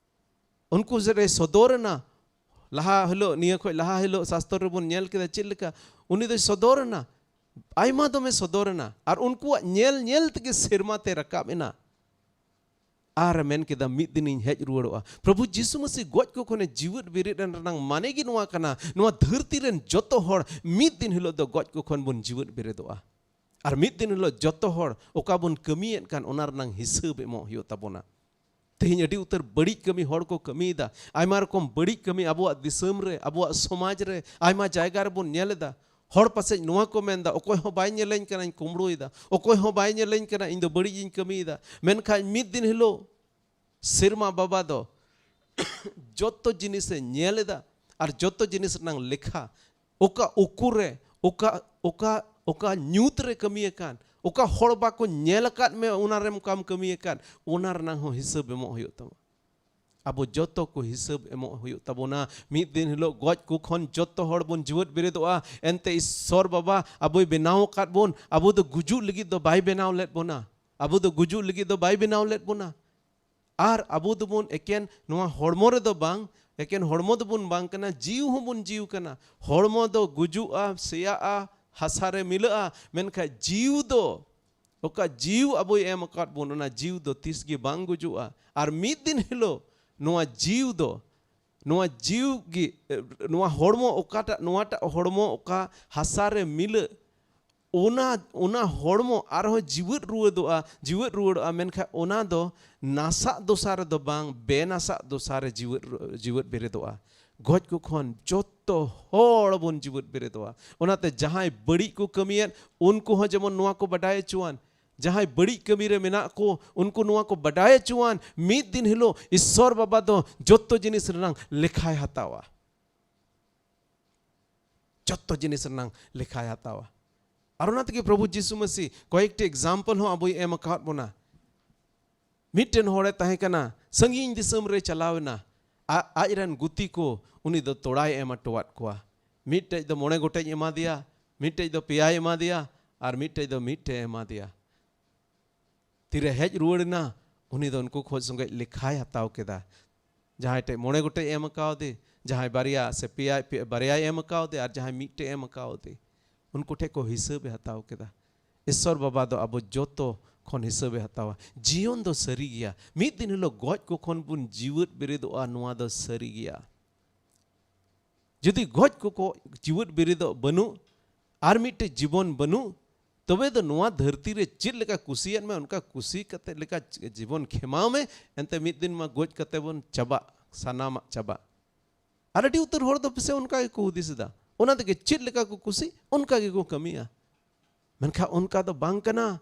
ᱩᱱᱠᱩ ᱨᱮ ᱥᱚᱫᱚᱨ ᱮᱱᱟ᱾ ᱞᱟᱦᱟ ᱦᱤᱞᱳᱜ, ᱱᱤᱭᱟᱹ ᱠᱷᱚᱱ ᱞᱟᱦᱟ ᱦᱤᱞᱳᱜ ᱥᱟᱥᱛᱚᱨ ᱨᱮᱵᱚᱱ ᱧᱮᱞ ᱠᱮᱫᱟ ᱪᱮᱫ ᱞᱮᱠᱟ ᱩᱱᱤ ᱫᱚᱭ ᱥᱚᱫᱚᱨ ᱮᱱᱟ᱾ ᱟᱭᱢᱟ ᱫᱚᱢᱮ ᱥᱚᱫᱚᱨ ᱮᱱᱟ, ᱟᱨ ᱩᱱᱠᱩᱣᱟᱜ ᱧᱮᱞ ᱧᱮᱞ ᱛᱮᱜᱮ ᱥᱮᱨᱢᱟ ᱛᱮ ᱨᱟᱠᱟᱵ ᱮᱱᱟ᱾ ᱟᱨ ᱢᱮᱱ ᱠᱮᱫᱟ, "ᱢᱤᱫ ᱫᱤᱱᱤᱧ ᱦᱮᱡ ᱨᱩᱣᱟᱹᱲᱚᱜᱼᱟ᱾" ᱯᱨᱚᱵᱷᱩ ᱡᱤᱥᱩ ᱢᱟᱹᱥᱤ ᱜᱚᱡ ᱠᱚ ᱠᱷᱚᱱᱮ ᱡᱤᱣᱮᱫ ᱵᱮᱨᱮᱫ ᱮᱱ ᱨᱮᱱᱟᱝ ᱢᱟᱱᱮ ᱜᱮ ᱱᱚᱣᱟ ᱠᱟᱱᱟ, ᱱᱚᱣᱟ ᱫᱷᱟᱹᱨᱛᱤ ᱨᱮᱱ ᱡᱚᱛᱚ ᱦᱚᱲ ᱢᱤᱫ ᱫᱤᱱ ᱦᱤᱞᱳᱜ ᱫᱚ ᱜᱚᱡ ᱠᱚ ᱠᱷᱚᱱ ᱵᱚᱱ ᱡᱤᱣᱮᱫ ᱵᱮᱨᱮᱫᱚᱜᱼᱟ᱾ ᱟᱨ ᱢᱤᱫ ᱫᱤᱱ ᱦᱤᱞᱳᱜ ᱡᱚᱛᱚ ᱦᱚᱲ ᱚᱠᱟ ᱵᱚᱱ ᱠᱟᱹᱢᱤᱭᱮᱫ ᱠᱟᱱ, ᱚᱱᱟ ᱨᱮᱱᱟᱝ ᱦᱤᱥᱟᱹᱵ ᱮᱢᱚᱜ ᱦᱩᱭᱩᱜ ᱛᱟᱵᱚᱱᱟ᱾ ᱛᱮᱦᱮᱧ ᱟᱹᱰᱤ ᱩᱛᱟᱹᱨ ᱵᱟᱹᱲᱤᱡ ᱠᱟᱹᱢᱤ ᱦᱚᱲ ᱠᱚ ᱠᱟᱹᱢᱤᱭᱮᱫᱟ᱾ ᱟᱭᱢᱟ ᱨᱚᱠᱚᱢ ᱵᱟᱹᱲᱤᱡ ᱠᱟᱹᱢᱤ ᱟᱵᱚᱣᱟᱜ ᱫᱤᱥᱚᱢ ᱨᱮ, ᱟᱵᱚᱣᱟᱜ ᱥᱚᱢᱟᱡᱽ ᱨᱮ, ᱟᱭᱢᱟ ᱡᱟᱭᱜᱟ ᱨᱮᱵᱚᱱ ᱧᱮᱞ ᱮᱫᱟ᱾ ᱦᱚᱲ ᱯᱟᱥᱮᱡ ᱱᱚᱣᱟ ᱠᱚ ᱢᱮᱱᱫᱟ, "ᱚᱠᱚᱭ ᱦᱚᱸ ᱵᱟᱭ ᱧᱮᱞᱮᱧ ᱠᱟᱱᱟᱧ ᱠᱩᱢᱵᱽᱲᱩᱭᱮᱫᱟ, ᱚᱠᱚᱭ ᱦᱚᱸ ᱵᱟᱭ ᱧᱮᱞᱮᱧ ᱠᱟᱱᱟ, ᱤᱧ ᱫᱚ ᱵᱟᱹᱲᱤᱡ ᱤᱧ ᱠᱟᱹᱢᱤᱭᱮᱫᱟ᱾" ᱢᱮᱱᱠᱷᱟᱱ ᱢᱤᱫ ᱫᱤᱱ ᱦᱤᱞᱳᱜ ᱥᱮᱨᱢᱟ ᱵᱟᱵᱟ ᱫᱚ ᱡᱚᱛᱚ ᱡᱤᱱᱤᱥᱮ ᱧᱮᱞ ᱮᱫᱟ, ᱟᱨ ᱡᱚᱛᱚ ᱡᱤᱱᱤᱥ ᱨᱮᱱᱟᱝ ᱞᱮᱠᱷᱟ, ᱚᱠᱟ ᱩᱠᱩ ᱨᱮ, ᱚᱠᱟ, ᱚᱠᱟ, ᱚᱠᱟ ᱧᱩᱛ ᱨᱮ ᱠᱟᱹᱢᱤ ᱟᱠᱟᱱ, ᱚᱠᱟ ᱦᱚᱲ ᱵᱟᱠᱚ ᱧᱮᱞ ᱟᱠᱟᱫ ᱢᱮ, ᱚᱱᱟ ᱨᱮᱢ ᱠᱟᱢ ᱠᱟᱹᱢᱤ ᱟᱠᱟᱫ, ᱚᱱᱟ ᱨᱮᱱᱟᱝ ᱦᱚᱸ ᱦᱤᱥᱟᱹᱵ ᱮᱢᱚᱜ ᱦᱩᱭᱩᱜ ᱛᱟᱢᱟ᱾ ᱟᱵᱚ ᱡᱚᱛᱚ ᱠᱚ ᱦᱤᱥᱟᱹᱵ ᱮᱢᱚᱜ ᱦᱩᱭᱩᱜ ᱛᱟᱵᱚᱱᱟ᱾ ᱢᱤᱫ ᱫᱤᱱ ᱦᱤᱞᱳᱜ ᱜᱚᱡ ᱠᱚ ᱠᱷᱚᱱ ᱡᱚᱛᱚ ᱦᱚᱲ ᱵᱚᱱ ᱡᱤᱣᱮᱫ ᱵᱮᱨᱮᱫᱚᱜᱼᱟ᱾ ᱮᱱᱛᱮ ᱤᱥᱥᱚᱨ ᱵᱟᱵᱟ ᱟᱵᱚᱭ ᱵᱮᱱᱟᱣ ᱟᱠᱟᱫ ᱵᱚᱱ, ᱟᱵᱚ ᱫᱚ ᱜᱩᱡᱩᱜ ᱞᱟᱹᱜᱤᱫ ᱫᱚ ᱵᱟᱭ ᱵᱮᱱᱟᱣ ᱞᱮᱫ ᱵᱚᱱᱟ᱾ ᱟᱵᱚ ᱫᱚ ᱜᱩᱡᱩᱜ ᱞᱟᱹᱜᱤᱫ ᱫᱚ ᱵᱟᱭ ᱵᱮᱱᱟᱣ ᱞᱮᱫ ᱵᱚᱱᱟ᱾ ᱟᱨ ᱟᱵᱚ ᱫᱚᱵᱚᱱ ᱮᱠᱮᱱ ᱱᱚᱣᱟ ᱦᱚᱲᱢᱚ ᱨᱮᱫᱚ ᱵᱟᱝ, ᱮᱠᱮᱱ ᱦᱚᱲᱢᱚ ᱫᱚᱵᱚᱱ ᱵᱟᱝ ᱠᱟᱱᱟ, ᱡᱤᱣᱤ ᱦᱚᱸᱵᱚᱱ ᱡᱤᱣᱤ ᱠᱟᱱᱟ᱾ ᱦᱚᱲᱢᱚ ᱫᱚ ᱜᱩᱡᱩᱜᱼᱟ, ᱥᱮᱭᱟᱜᱼᱟ, ᱦᱟᱥᱟ ᱨᱮ ᱢᱤᱞᱟᱹᱜᱼᱟ, ᱢᱮᱱᱠᱷᱟᱱ ᱡᱤᱣᱤ ᱫᱚ, ᱚᱠᱟ ᱡᱤᱣᱤ ᱟᱵᱚᱭ ᱮᱢ ᱟᱠᱟᱫ ᱵᱚᱱ, ᱚᱱᱟ ᱡᱤᱣᱤ ᱫᱚ ᱛᱤᱥ ᱜᱮ ᱵᱟᱝ ᱜᱩᱡᱩᱜᱼᱟ᱾ ᱟᱨ ᱢᱤᱫ ᱫᱤᱱ ᱦᱤᱞᱳᱜ ᱱᱚᱣᱟ ᱡᱤᱣᱤ ᱫᱚ, ᱱᱚᱣᱟ ᱡᱤᱣᱤ ᱜᱮ, ᱱᱚᱣᱟ ᱦᱚᱲᱢᱚ ᱚᱠᱟᱴᱟᱜ, ᱱᱚᱣᱟᱴᱟᱜ ᱦᱚᱲᱢᱚ ᱚᱠᱟ ᱦᱟᱥᱟ ᱨᱮ ᱢᱤᱞᱟᱹᱜ, ᱚᱱᱟ, ᱚᱱᱟ ᱦᱚᱲᱢᱚ ᱟᱨᱦᱚᱸ ᱡᱤᱣᱮᱫ ᱨᱩᱣᱟᱹᱲᱚᱜᱼᱟ, ᱡᱤᱣᱮᱫ ᱨᱩᱣᱟᱹᱲᱚᱜᱼᱟ, ᱢᱮᱱᱠᱷᱟᱱ ᱚᱱᱟ ᱫᱚ ᱱᱟᱥᱟᱜ ᱫᱚᱥᱟ ᱨᱮᱫᱚ ᱵᱟᱝ, ᱵᱮᱱᱟᱥᱟᱜ ᱫᱚᱥᱟ ᱨᱮ ᱡᱤᱣᱮᱫ ᱨᱩ-, ᱡᱤᱣᱮᱫ ᱵᱮᱨᱮᱫᱚᱜᱼᱟ᱾ ᱜᱚᱡ ᱠᱚ ᱠᱷᱚᱱ ᱡᱚᱛᱚ ᱦᱚᱲ ᱵᱚᱱ ᱡᱤᱣᱮᱫ ᱵᱮᱨᱮᱫᱚᱜᱼᱟ᱾ ᱚᱱᱟᱛᱮ ᱡᱟᱦᱟᱸᱭ ᱵᱟᱹᱲᱤᱡ ᱠᱚ ᱠᱟᱹᱢᱤᱭᱮᱫ, ᱩᱱᱠᱩ ᱦᱚᱸ ᱡᱮᱢᱚᱱ ᱱᱚᱣᱟ ᱠᱚ ᱵᱟᱰᱟᱭ ᱦᱚᱪᱚᱣᱟᱱ, ᱡᱟᱦᱟᱸᱭ ᱵᱟᱹᱲᱤᱡ ᱠᱟᱹᱢᱤ ᱨᱮ ᱢᱮᱱᱟᱜ ᱠᱚ, ᱩᱱᱠᱩ ᱱᱚᱣᱟ ᱠᱚ ᱵᱟᱰᱟᱭ ᱦᱚᱪᱚᱣᱟᱱ, ᱢᱤᱫ ᱫᱤᱱ ᱦᱤᱞᱳᱜ ᱤᱥᱥᱚᱨ ᱵᱟᱵᱟ ᱫᱚ ᱡᱚᱛᱚ ᱡᱤᱱᱤᱥ ᱨᱮᱱᱟᱝ ᱞᱮᱠᱷᱟᱭ ᱦᱟᱛᱟᱣᱟ᱾ ᱡᱚᱛᱚ ᱡᱤᱱᱤᱥ ᱨᱮᱱᱟᱝ ᱞᱮᱠᱷᱟᱭ ᱦᱟᱛᱟᱣᱟ᱾ ᱟᱨ ᱚᱱᱟ ᱛᱮᱜᱮ ᱯᱨᱚᱵᱷᱩ ᱡᱤᱥᱩ ᱢᱟᱹᱥᱤ ᱠᱚᱭᱮᱠᱴᱤ example ᱦᱚᱸ ᱟᱵᱚᱭ ᱮᱢ ᱟᱠᱟᱫ ᱵᱚᱱᱟ᱾ ᱢᱤᱫᱴᱮᱱ ᱦᱚᱲᱮ ᱛᱟᱦᱮᱸ ᱠᱟᱱᱟ, ᱥᱟᱺᱜᱤᱧ ᱫᱤᱥᱚᱢ ᱨᱮ ᱪᱟᱞᱟᱣ ᱮᱱᱟ᱾ ᱟ-, ᱟᱡ ᱨᱮᱱ ᱜᱩᱛᱤ ᱠᱚ ᱩᱱᱤ ᱫᱚ ᱛᱚᱲᱟᱭ ᱮᱢ ᱦᱚᱴᱚᱣᱟᱫ ᱠᱚᱣᱟ᱾ ᱢᱤᱫᱴᱮᱡ ᱫᱚ ᱢᱚᱬᱮ ᱜᱚᱴᱮᱡ ᱮᱢᱟ ᱫᱮᱭᱟ, ᱢᱤᱫᱴᱮᱡ ᱫᱚ ᱯᱮᱭᱟᱭ ᱮᱢᱟ ᱫᱮᱭᱟ, ᱟᱨ ᱢᱤᱫᱴᱮᱡ ᱫᱚ ᱢᱤᱫᱴᱮᱡ ᱮᱢᱟ ᱫᱮᱭᱟ᱾ ᱛᱤᱨᱮ ᱦᱮᱡ ᱨᱩᱣᱟᱹᱲ ᱮᱱᱟ, ᱩᱱᱤ ᱫᱚ ᱩᱱᱠᱩ ᱠᱷᱚᱡ ᱥᱚᱸᱜᱮ ᱞᱮᱠᱷᱟᱭ ᱦᱟᱛᱟᱣ ᱠᱮᱫᱟ᱾ ᱡᱟᱦᱟᱸᱭ ᱴᱷᱮᱡ ᱢᱚᱬᱮ ᱜᱚᱴᱮᱡ ᱮᱢ ᱠᱟᱣᱫᱮ, ᱡᱟᱦᱟᱸᱭ ᱵᱟᱨᱭᱟ ᱥᱮ ᱯᱮᱭᱟ, ᱯᱮ-, ᱵᱟᱨᱭᱟᱭ ᱮᱢ ᱠᱟᱣᱫᱮ, ᱟᱨ ᱡᱟᱦᱟᱸᱭ ᱢᱤᱫᱴᱮᱡ ᱮᱢ ᱠᱟᱣᱫᱮ᱾ ᱩᱱᱠᱩ ᱴᱷᱮᱱ ᱠᱚ ᱦᱤᱥᱟᱹᱵᱮ ᱦᱟᱛᱟᱣ ᱠᱮᱫᱟ᱾ ᱤᱥᱥᱚᱨ ᱵᱟᱵᱟ ᱫᱚ ᱟᱵᱚ ᱡᱚᱛᱚ ᱠᱷᱚᱱ ᱦᱤᱥᱟᱹᱵᱮ ᱦᱟᱛᱟᱣᱟ᱾ ᱡᱤᱭᱚᱱ ᱫᱚ ᱥᱟᱹᱨᱤ ᱜᱮᱭᱟ᱾ ᱢᱤᱫ ᱫᱤᱱ ᱦᱤᱞᱳᱜ ᱜᱚᱡ ᱠᱚ ᱠᱷᱚᱱ ᱵᱚᱱ ᱡᱤᱣᱮᱫ ᱵᱮᱨᱮᱫᱚᱜᱼᱟ, ᱱᱚᱣᱟ ᱫᱚ ᱥᱟᱹᱨᱤ ᱜᱮᱭᱟ᱾ ᱡᱩᱫᱤ ᱜᱚᱡ ᱠᱚᱠᱚ ᱡᱤᱣᱮᱫ ᱵᱮᱨᱮᱫᱚᱜ ᱵᱟᱹᱱᱩᱜ, ᱟᱨ ᱢᱤᱫᱴᱮᱡ ᱡᱤᱵᱚᱱ ᱵᱟᱹᱱᱩᱜ, ᱛᱚᱵᱮ ᱫᱚ ᱱᱚᱣᱟ ᱫᱷᱟᱹᱨᱛᱤ ᱨᱮ ᱪᱮᱫ ᱞᱮᱠᱟ ᱠᱩᱥᱤᱭᱟᱜ ᱢᱮ, ᱚᱱᱠᱟ ᱠᱩᱥᱤ ᱠᱟᱛᱮ ᱞᱮᱠᱟ ᱡᱤᱵᱚᱱ ᱠᱷᱮᱢᱟᱣ ᱢᱮ᱾ ᱮᱱᱛᱮ ᱢᱤᱫ ᱫᱤᱱ ᱢᱟ ᱜᱚᱡ ᱠᱟᱛᱮ ᱵᱚᱱ ᱪᱟᱵᱟᱜ, ᱥᱟᱱᱟᱢᱟᱜ ᱪᱟᱵᱟᱜ᱾ ᱟᱨ ᱟᱹᱰᱤ ᱩᱛᱟᱹᱨ ᱦᱚᱲ ᱫᱚ ᱯᱟᱥᱮ ᱚᱱᱠᱟ ᱜᱮᱠᱚ ᱦᱩᱫᱤᱥ ᱮᱫᱟ᱾ ᱚᱱᱟ ᱛᱮᱜᱮ ᱪᱮᱫ ᱞᱮᱠᱟ ᱠᱚ ᱠᱩᱥᱤ, ᱚᱱᱠᱟ ᱜᱮᱠᱚ ᱠᱟᱹᱢᱤᱭᱟ᱾ ᱢᱮᱱᱠᱷᱟᱱ ᱚᱱᱠᱟ ᱫᱚ ᱵᱟᱝ ᱠᱟᱱᱟ᱾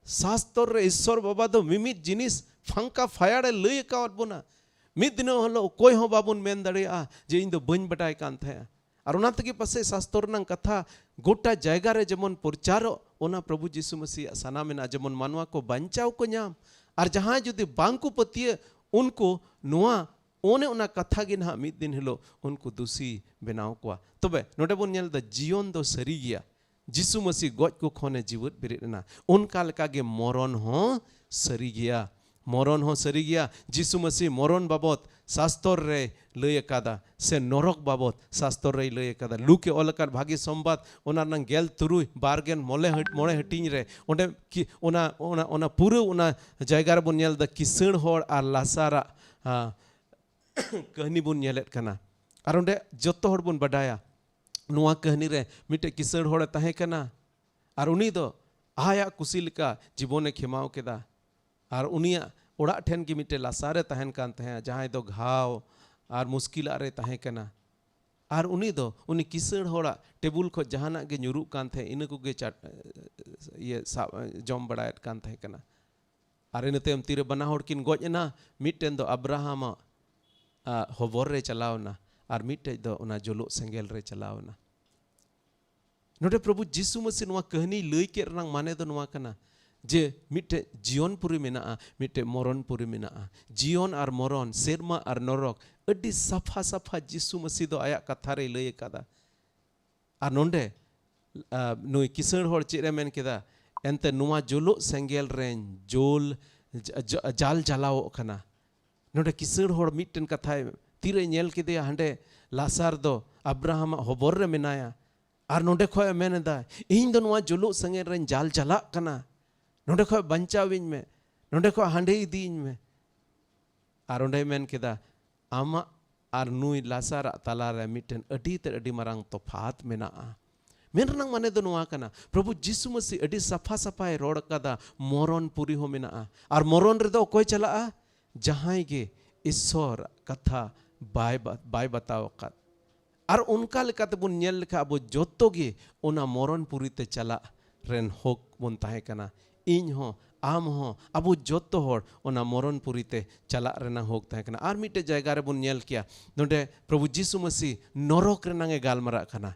ᱥᱟᱥᱛᱚᱨ ᱨᱮ ᱤᱥᱥᱚᱨ ᱵᱟᱵᱟ ᱫᱚ ᱢᱤᱢᱤᱫ ᱡᱤᱱᱤᱥ ᱯᱷᱟᱝᱠᱟ ᱯᱷᱟᱭᱟᱲᱮ ᱞᱟᱹᱭ ᱟᱠᱟᱣᱟᱫ ᱵᱚᱱᱟ᱾ ᱢᱤᱫ ᱫᱤᱱ ᱦᱤᱞᱳᱜ ᱚᱠᱚᱭ ᱦᱚᱸ ᱵᱟᱵᱚᱱ ᱢᱮᱱ ᱫᱟᱲᱮᱭᱟᱜᱼᱟ ᱡᱮ ᱤᱧ ᱫᱚ ᱵᱟᱹᱧ ᱵᱟᱰᱟᱭ ᱠᱟᱱ ᱛᱟᱦᱮᱸᱜᱼᱟ᱾ ᱟᱨ ᱚᱱᱟ ᱛᱮᱜᱮ ᱯᱟᱥᱮᱡ ᱥᱟᱥᱛᱚᱨ ᱨᱮᱱᱟᱜ ᱠᱟᱛᱷᱟ ᱜᱚᱴᱟ ᱡᱟᱭᱜᱟ ᱨᱮ ᱡᱮᱢᱚᱱ ᱯᱨᱚᱪᱟᱨᱚᱜ, ᱚᱱᱟ ᱯᱨᱚᱵᱷᱩ ᱡᱤᱥᱩ ᱢᱟᱹᱥᱤᱭᱟᱜ ᱥᱟᱱᱟ ᱢᱮᱱᱟᱜᱼᱟ, ᱡᱮᱢᱚᱱ ᱢᱟᱱᱣᱟ ᱠᱚ ᱵᱟᱧᱪᱟᱣ ᱠᱚ ᱧᱟᱢ᱾ ᱟᱨ ᱡᱟᱦᱟᱸᱭ ᱡᱩᱫᱤ ᱵᱟᱝ ᱠᱚ ᱯᱟᱹᱛᱭᱟᱹᱜ, ᱩᱱᱠᱩ ᱱᱚᱣᱟ, ᱚᱱᱮ ᱚᱱᱟ ᱠᱟᱛᱷᱟ ᱜᱮ ᱱᱟᱦᱟᱜ ᱢᱤᱫ ᱫᱤᱱ ᱦᱤᱞᱳᱜ ᱩᱱᱠᱩ ᱫᱩᱥᱤ ᱵᱮᱱᱟᱣ ᱠᱚᱣᱟ᱾ ᱛᱚᱵᱮ ᱱᱚᱰᱮ ᱵᱚᱱ ᱧᱮᱞ ᱮᱫᱟ, ᱡᱤᱭᱚᱱ ᱫᱚ ᱥᱟᱹᱨᱤ ᱜᱮᱭᱟ᱾ ᱡᱤᱥᱩ ᱢᱟᱹᱥᱤ ᱜᱚᱡ ᱠᱚ ᱠᱷᱚᱱᱮ ᱡᱤᱣᱮᱫ ᱵᱮᱨᱮᱫ ᱮᱱᱟ᱾ ᱚᱱᱠᱟ ᱞᱮᱠᱟᱜᱮ ᱢᱚᱨᱚᱱ ᱦᱚᱸ ᱥᱟᱹᱨᱤ ᱜᱮᱭᱟ᱾ ᱢᱚᱨᱚᱱ ᱦᱚᱸ ᱥᱟᱹᱨᱤ ᱜᱮᱭᱟ᱾ ᱡᱤᱥᱩ ᱢᱟᱹᱥᱤ ᱢᱚᱨᱚᱱ ᱵᱟᱵᱚᱛ ᱥᱟᱥᱛᱚᱨ ᱨᱮ ᱞᱟᱹᱭ ᱟᱠᱟᱫᱟ, ᱥᱮ ᱱᱚᱨᱚᱠ ᱵᱟᱵᱚᱛ ᱥᱟᱥᱛᱚᱨ ᱨᱮᱭ ᱞᱟᱹᱭ ᱟᱠᱟᱫᱟ᱾ ᱞᱩᱠᱮ ᱚᱞ ᱟᱠᱟᱫ ᱵᱷᱟᱹᱜᱤ ᱥᱚᱢᱵᱟᱫ, ᱚᱱᱟ ᱨᱮᱱᱟᱝ ᱜᱮᱞ ᱛᱩᱨᱩᱭ, ᱵᱟᱨ ᱜᱮᱞ ᱢᱚᱬᱮ ᱦᱟᱹᱴ-, ᱢᱚᱬᱮ ᱦᱟᱹᱴᱤᱧ ᱨᱮ, ᱚᱸᱰᱮ ᱠᱤ ᱚᱱᱟ, ᱚᱱᱟ, ᱚᱱᱟ ᱯᱩᱨᱟᱹ ᱚᱱᱟ ᱡᱟᱭᱜᱟ ᱨᱮᱵᱚᱱ ᱧᱮᱞ ᱮᱫᱟ, ᱠᱤᱥᱟᱹᱬ ᱦᱚᱲ ᱟᱨ ᱞᱟᱥᱟᱨᱟᱜ, ᱟ, ᱠᱟᱹᱦᱱᱤ ᱵᱚᱱ ᱧᱮᱞᱮᱫ ᱠᱟᱱᱟ᱾ ᱟᱨ ᱚᱸᱰᱮ ᱡᱚᱛᱚ ᱦᱚᱲ ᱵᱚᱱ ᱵᱟᱰᱟᱭᱟ, ᱱᱚᱣᱟ ᱠᱟᱹᱦᱱᱤ ᱨᱮ ᱢᱤᱫᱴᱮᱡ ᱠᱤᱥᱟᱹᱬ ᱦᱚᱲᱮ ᱛᱟᱦᱮᱸ ᱠᱟᱱᱟ᱾ ᱟᱨ ᱩᱱᱤ ᱫᱚ ᱟᱭᱟᱜ ᱠᱩᱥᱤ ᱞᱮᱠᱟ ᱡᱤᱵᱚᱱᱮ ᱠᱷᱮᱢᱟᱣ ᱠᱮᱫᱟ᱾ ᱟᱨ ᱩᱱᱤᱭᱟᱜ ᱚᱲᱟᱜ ᱴᱷᱮᱱ ᱜᱮ ᱢᱤᱫᱴᱮᱡ ᱞᱟᱥᱟᱨᱮ ᱛᱟᱦᱮᱱ ᱠᱟᱱ ᱛᱟᱦᱮᱸᱫ, ᱡᱟᱦᱟᱸᱭ ᱫᱚ ᱜᱷᱟᱣ ᱟᱨ ᱢᱩᱥᱠᱤᱞᱟᱜ ᱨᱮ ᱛᱟᱦᱮᱸ ᱠᱟᱱᱟ᱾ ᱟᱨ ᱩᱱᱤ ᱫᱚ ᱩᱱᱤ ᱠᱤᱥᱟᱹᱬ ᱦᱚᱲᱟᱜ ᱴᱮᱵᱩᱞ ᱠᱷᱚᱱ ᱡᱟᱦᱟᱱᱟᱜ ᱜᱮ ᱧᱩᱨᱩᱜ ᱠᱟᱱ ᱛᱟᱦᱮᱸᱫ, ᱤᱱᱟᱹ ᱠᱚᱜᱮ ᱪᱟ-, ᱤᱭᱟᱹ ᱥᱟᱵ, ᱡᱚᱢ ᱵᱟᱲᱟᱭᱮᱫ ᱠᱟᱱ ᱛᱟᱦᱮᱸ ᱠᱟᱱᱟ᱾ ᱟᱨ ᱤᱱᱟᱹ ᱛᱟᱭᱚᱢ ᱛᱤᱨᱮ ᱵᱟᱱᱟ ᱦᱚᱲ ᱠᱤᱱ ᱜᱚᱡ ᱮᱱᱟ, ᱢᱤᱫᱴᱮᱱ ᱫᱚ ᱟᱵᱨᱟᱦᱟᱢᱟᱜ, ᱟ, ᱦᱚᱵᱚᱨ ᱨᱮ ᱪᱟᱞᱟᱣ ᱮᱱᱟ, ᱟᱨ ᱢᱤᱫᱴᱮᱡ ᱫᱚ ᱚᱱᱟ ᱡᱩᱞᱩᱜ ᱥᱮᱸᱜᱮᱞ ᱨᱮ ᱪᱟᱞᱟᱣ ᱮᱱᱟ᱾ ᱱᱚᱰᱮ ᱯᱨᱚᱵᱷᱩ ᱡᱤᱥᱩ ᱢᱟᱹᱥᱤ ᱱᱚᱣᱟ ᱠᱟᱹᱦᱱᱤ ᱞᱟᱹᱭ ᱠᱮᱫ ᱨᱮᱱᱟᱜ ᱢᱟᱱᱮ ᱫᱚ ᱱᱚᱣᱟ ᱠᱟᱱᱟ ᱡᱮ ᱢᱤᱫᱴᱮᱡ ᱡᱤᱭᱚᱱ ᱯᱩᱨᱤ ᱢᱮᱱᱟᱜᱼᱟ, ᱢᱤᱫᱴᱮᱡ ᱢᱚᱨᱚᱱ ᱯᱩᱨᱤ ᱢᱮᱱᱟᱜᱼᱟ᱾ ᱡᱤᱭᱚᱱ ᱟᱨ ᱢᱚᱨᱚᱱ, ᱥᱮᱨᱢᱟ ᱟᱨ ᱱᱚᱨᱚᱠ, ᱟᱹᱰᱤ ᱥᱟᱯᱷᱟ ᱥᱟᱯᱷᱟ ᱡᱤᱥᱩ ᱢᱟᱹᱥᱤ ᱫᱚ ᱟᱭᱟᱜ ᱠᱟᱛᱷᱟ ᱨᱮᱭ ᱞᱟᱹᱭ ᱟᱠᱟᱫᱟ᱾ ᱟᱨ ᱱᱚᱰᱮ, ᱟ, ᱱᱩᱭ ᱠᱤᱥᱟᱹᱬ ᱦᱚᱲ ᱪᱮᱫ ᱮ ᱢᱮᱱ ᱠᱮᱫᱟ? ᱮᱱᱛᱮ ᱱᱚᱣᱟ ᱡᱩᱞᱩᱜ ᱥᱮᱸᱜᱮᱞ ᱨᱮᱧ ᱡᱩᱞ ᱡ-, ᱡ-, ᱡᱟᱞ ᱡᱟᱞᱟᱣᱚᱜ ᱠᱟᱱᱟ᱾ ᱱᱚᱰᱮ ᱠᱤᱥᱟᱹᱬ ᱦᱚᱲ ᱢᱤᱫᱴᱮᱱ ᱠᱟᱛᱷᱟᱭ ᱛᱤᱨᱮ ᱧᱮᱞ ᱠᱮᱫᱮᱭᱟ, ᱦᱟᱸᱰᱮ ᱞᱟᱥᱟᱨ ᱫᱚ ᱟᱵᱨᱟᱦᱟᱢᱟᱜ ᱦᱚᱵᱚᱨ ᱨᱮ ᱢᱮᱱᱟᱭᱟ᱾ ᱟᱨ ᱱᱚᱰᱮ ᱠᱷᱚᱡ ᱮ ᱢᱮᱱ ᱮᱫᱟ, "ᱤᱧ ᱫᱚ ᱱᱚᱣᱟ ᱡᱩᱞᱩᱜ ᱥᱮᱸᱜᱮᱞ ᱨᱮᱧ ᱡᱟᱞ ᱪᱟᱞᱟᱜ ᱠᱟᱱᱟ, ᱱᱚᱰᱮ ᱠᱷᱚᱡ ᱵᱟᱧᱪᱟᱣᱤᱧ ᱢᱮ, ᱱᱚᱰᱮ ᱠᱷᱚᱡ ᱦᱟᱸᱰᱮ ᱤᱫᱤᱭᱤᱧ ᱢᱮ᱾" ᱟᱨ ᱚᱸᱰᱮᱭ ᱢᱮᱱ ᱠᱮᱫᱟ, "ᱟᱢᱟᱜ ᱟᱨ ᱱᱩᱭ ᱞᱟᱥᱟᱨᱟᱜ ᱛᱟᱞᱟᱨᱮ ᱢᱤᱫᱴᱮᱱ ᱟᱹᱰᱤ ᱛᱮᱫ ᱟᱹᱰᱤ ᱢᱟᱨᱟᱝ ᱛᱚᱯᱷᱟᱛ ᱢᱮᱱᱟᱜᱼᱟ᱾" ᱢᱮᱱ ᱨᱮᱱᱟᱜ ᱢᱟᱱᱮ ᱫᱚ ᱱᱚᱣᱟ ᱠᱟᱱᱟ, ᱯᱨᱚᱵᱷᱩ ᱡᱤᱥᱩ ᱢᱟᱹᱥᱤ ᱟᱹᱰᱤ ᱥᱟᱯᱷᱟ ᱥᱟᱯᱷᱟᱭ ᱨᱚᱲ ᱠᱟᱫᱟ ᱢᱚᱨᱚᱱ ᱯᱩᱨᱤ ᱦᱚᱸ ᱢᱮᱱᱟᱜᱼᱟ᱾ ᱟᱨ ᱢᱚᱨᱚᱱ ᱨᱮᱫᱚ ᱚᱠᱚᱭ ᱪᱟᱞᱟᱜᱼᱟ? ᱡᱟᱦᱟᱸᱭ ᱜᱮ ᱤᱥᱥᱚᱨ ᱠᱟᱛᱷᱟ ᱵᱟᱭ ᱵᱟ-, ᱵᱟᱭ ᱵᱟᱛᱟᱣ ᱟᱠᱟᱫ᱾ ᱟᱨ ᱚᱱᱠᱟ ᱞᱮᱠᱟᱛᱮ ᱵᱚᱱ ᱧᱮᱞ ᱞᱮᱠᱷᱟᱱ, ᱟᱵᱚ ᱡᱚᱛᱚ ᱜᱮ ᱚᱱᱟ ᱢᱚᱨᱚᱱ ᱯᱩᱨᱤ ᱛᱮ ᱪᱟᱞᱟᱜ ᱨᱮᱱ ᱦᱚᱠ ᱵᱚᱱ ᱛᱟᱦᱮᱸ ᱠᱟᱱᱟ᱾ ᱤᱧ ᱦᱚᱸ, ᱟᱢ ᱦᱚᱸ, ᱟᱵᱚ ᱡᱚᱛᱚ ᱦᱚᱲ ᱚᱱᱟ ᱢᱚᱨᱚᱱ ᱯᱩᱨᱤ ᱛᱮ ᱪᱟᱞᱟᱜ ᱨᱮᱱᱟᱜ ᱦᱚᱠ ᱛᱟᱦᱮᱸ ᱠᱟᱱᱟ᱾ ᱟᱨ ᱢᱤᱫᱴᱮᱡ ᱡᱟᱭᱜᱟ ᱨᱮᱵᱚᱱ ᱧᱮᱞ ᱠᱮᱭᱟ, ᱱᱚᱰᱮ ᱯᱨᱚᱵᱷᱩ ᱡᱤᱥᱩ ᱢᱟᱹᱥᱤ ᱱᱚᱨᱚᱠ ᱨᱮᱱᱟᱝ ᱮ ᱜᱟᱞᱢᱟᱨᱟᱜ ᱠᱟᱱᱟ᱾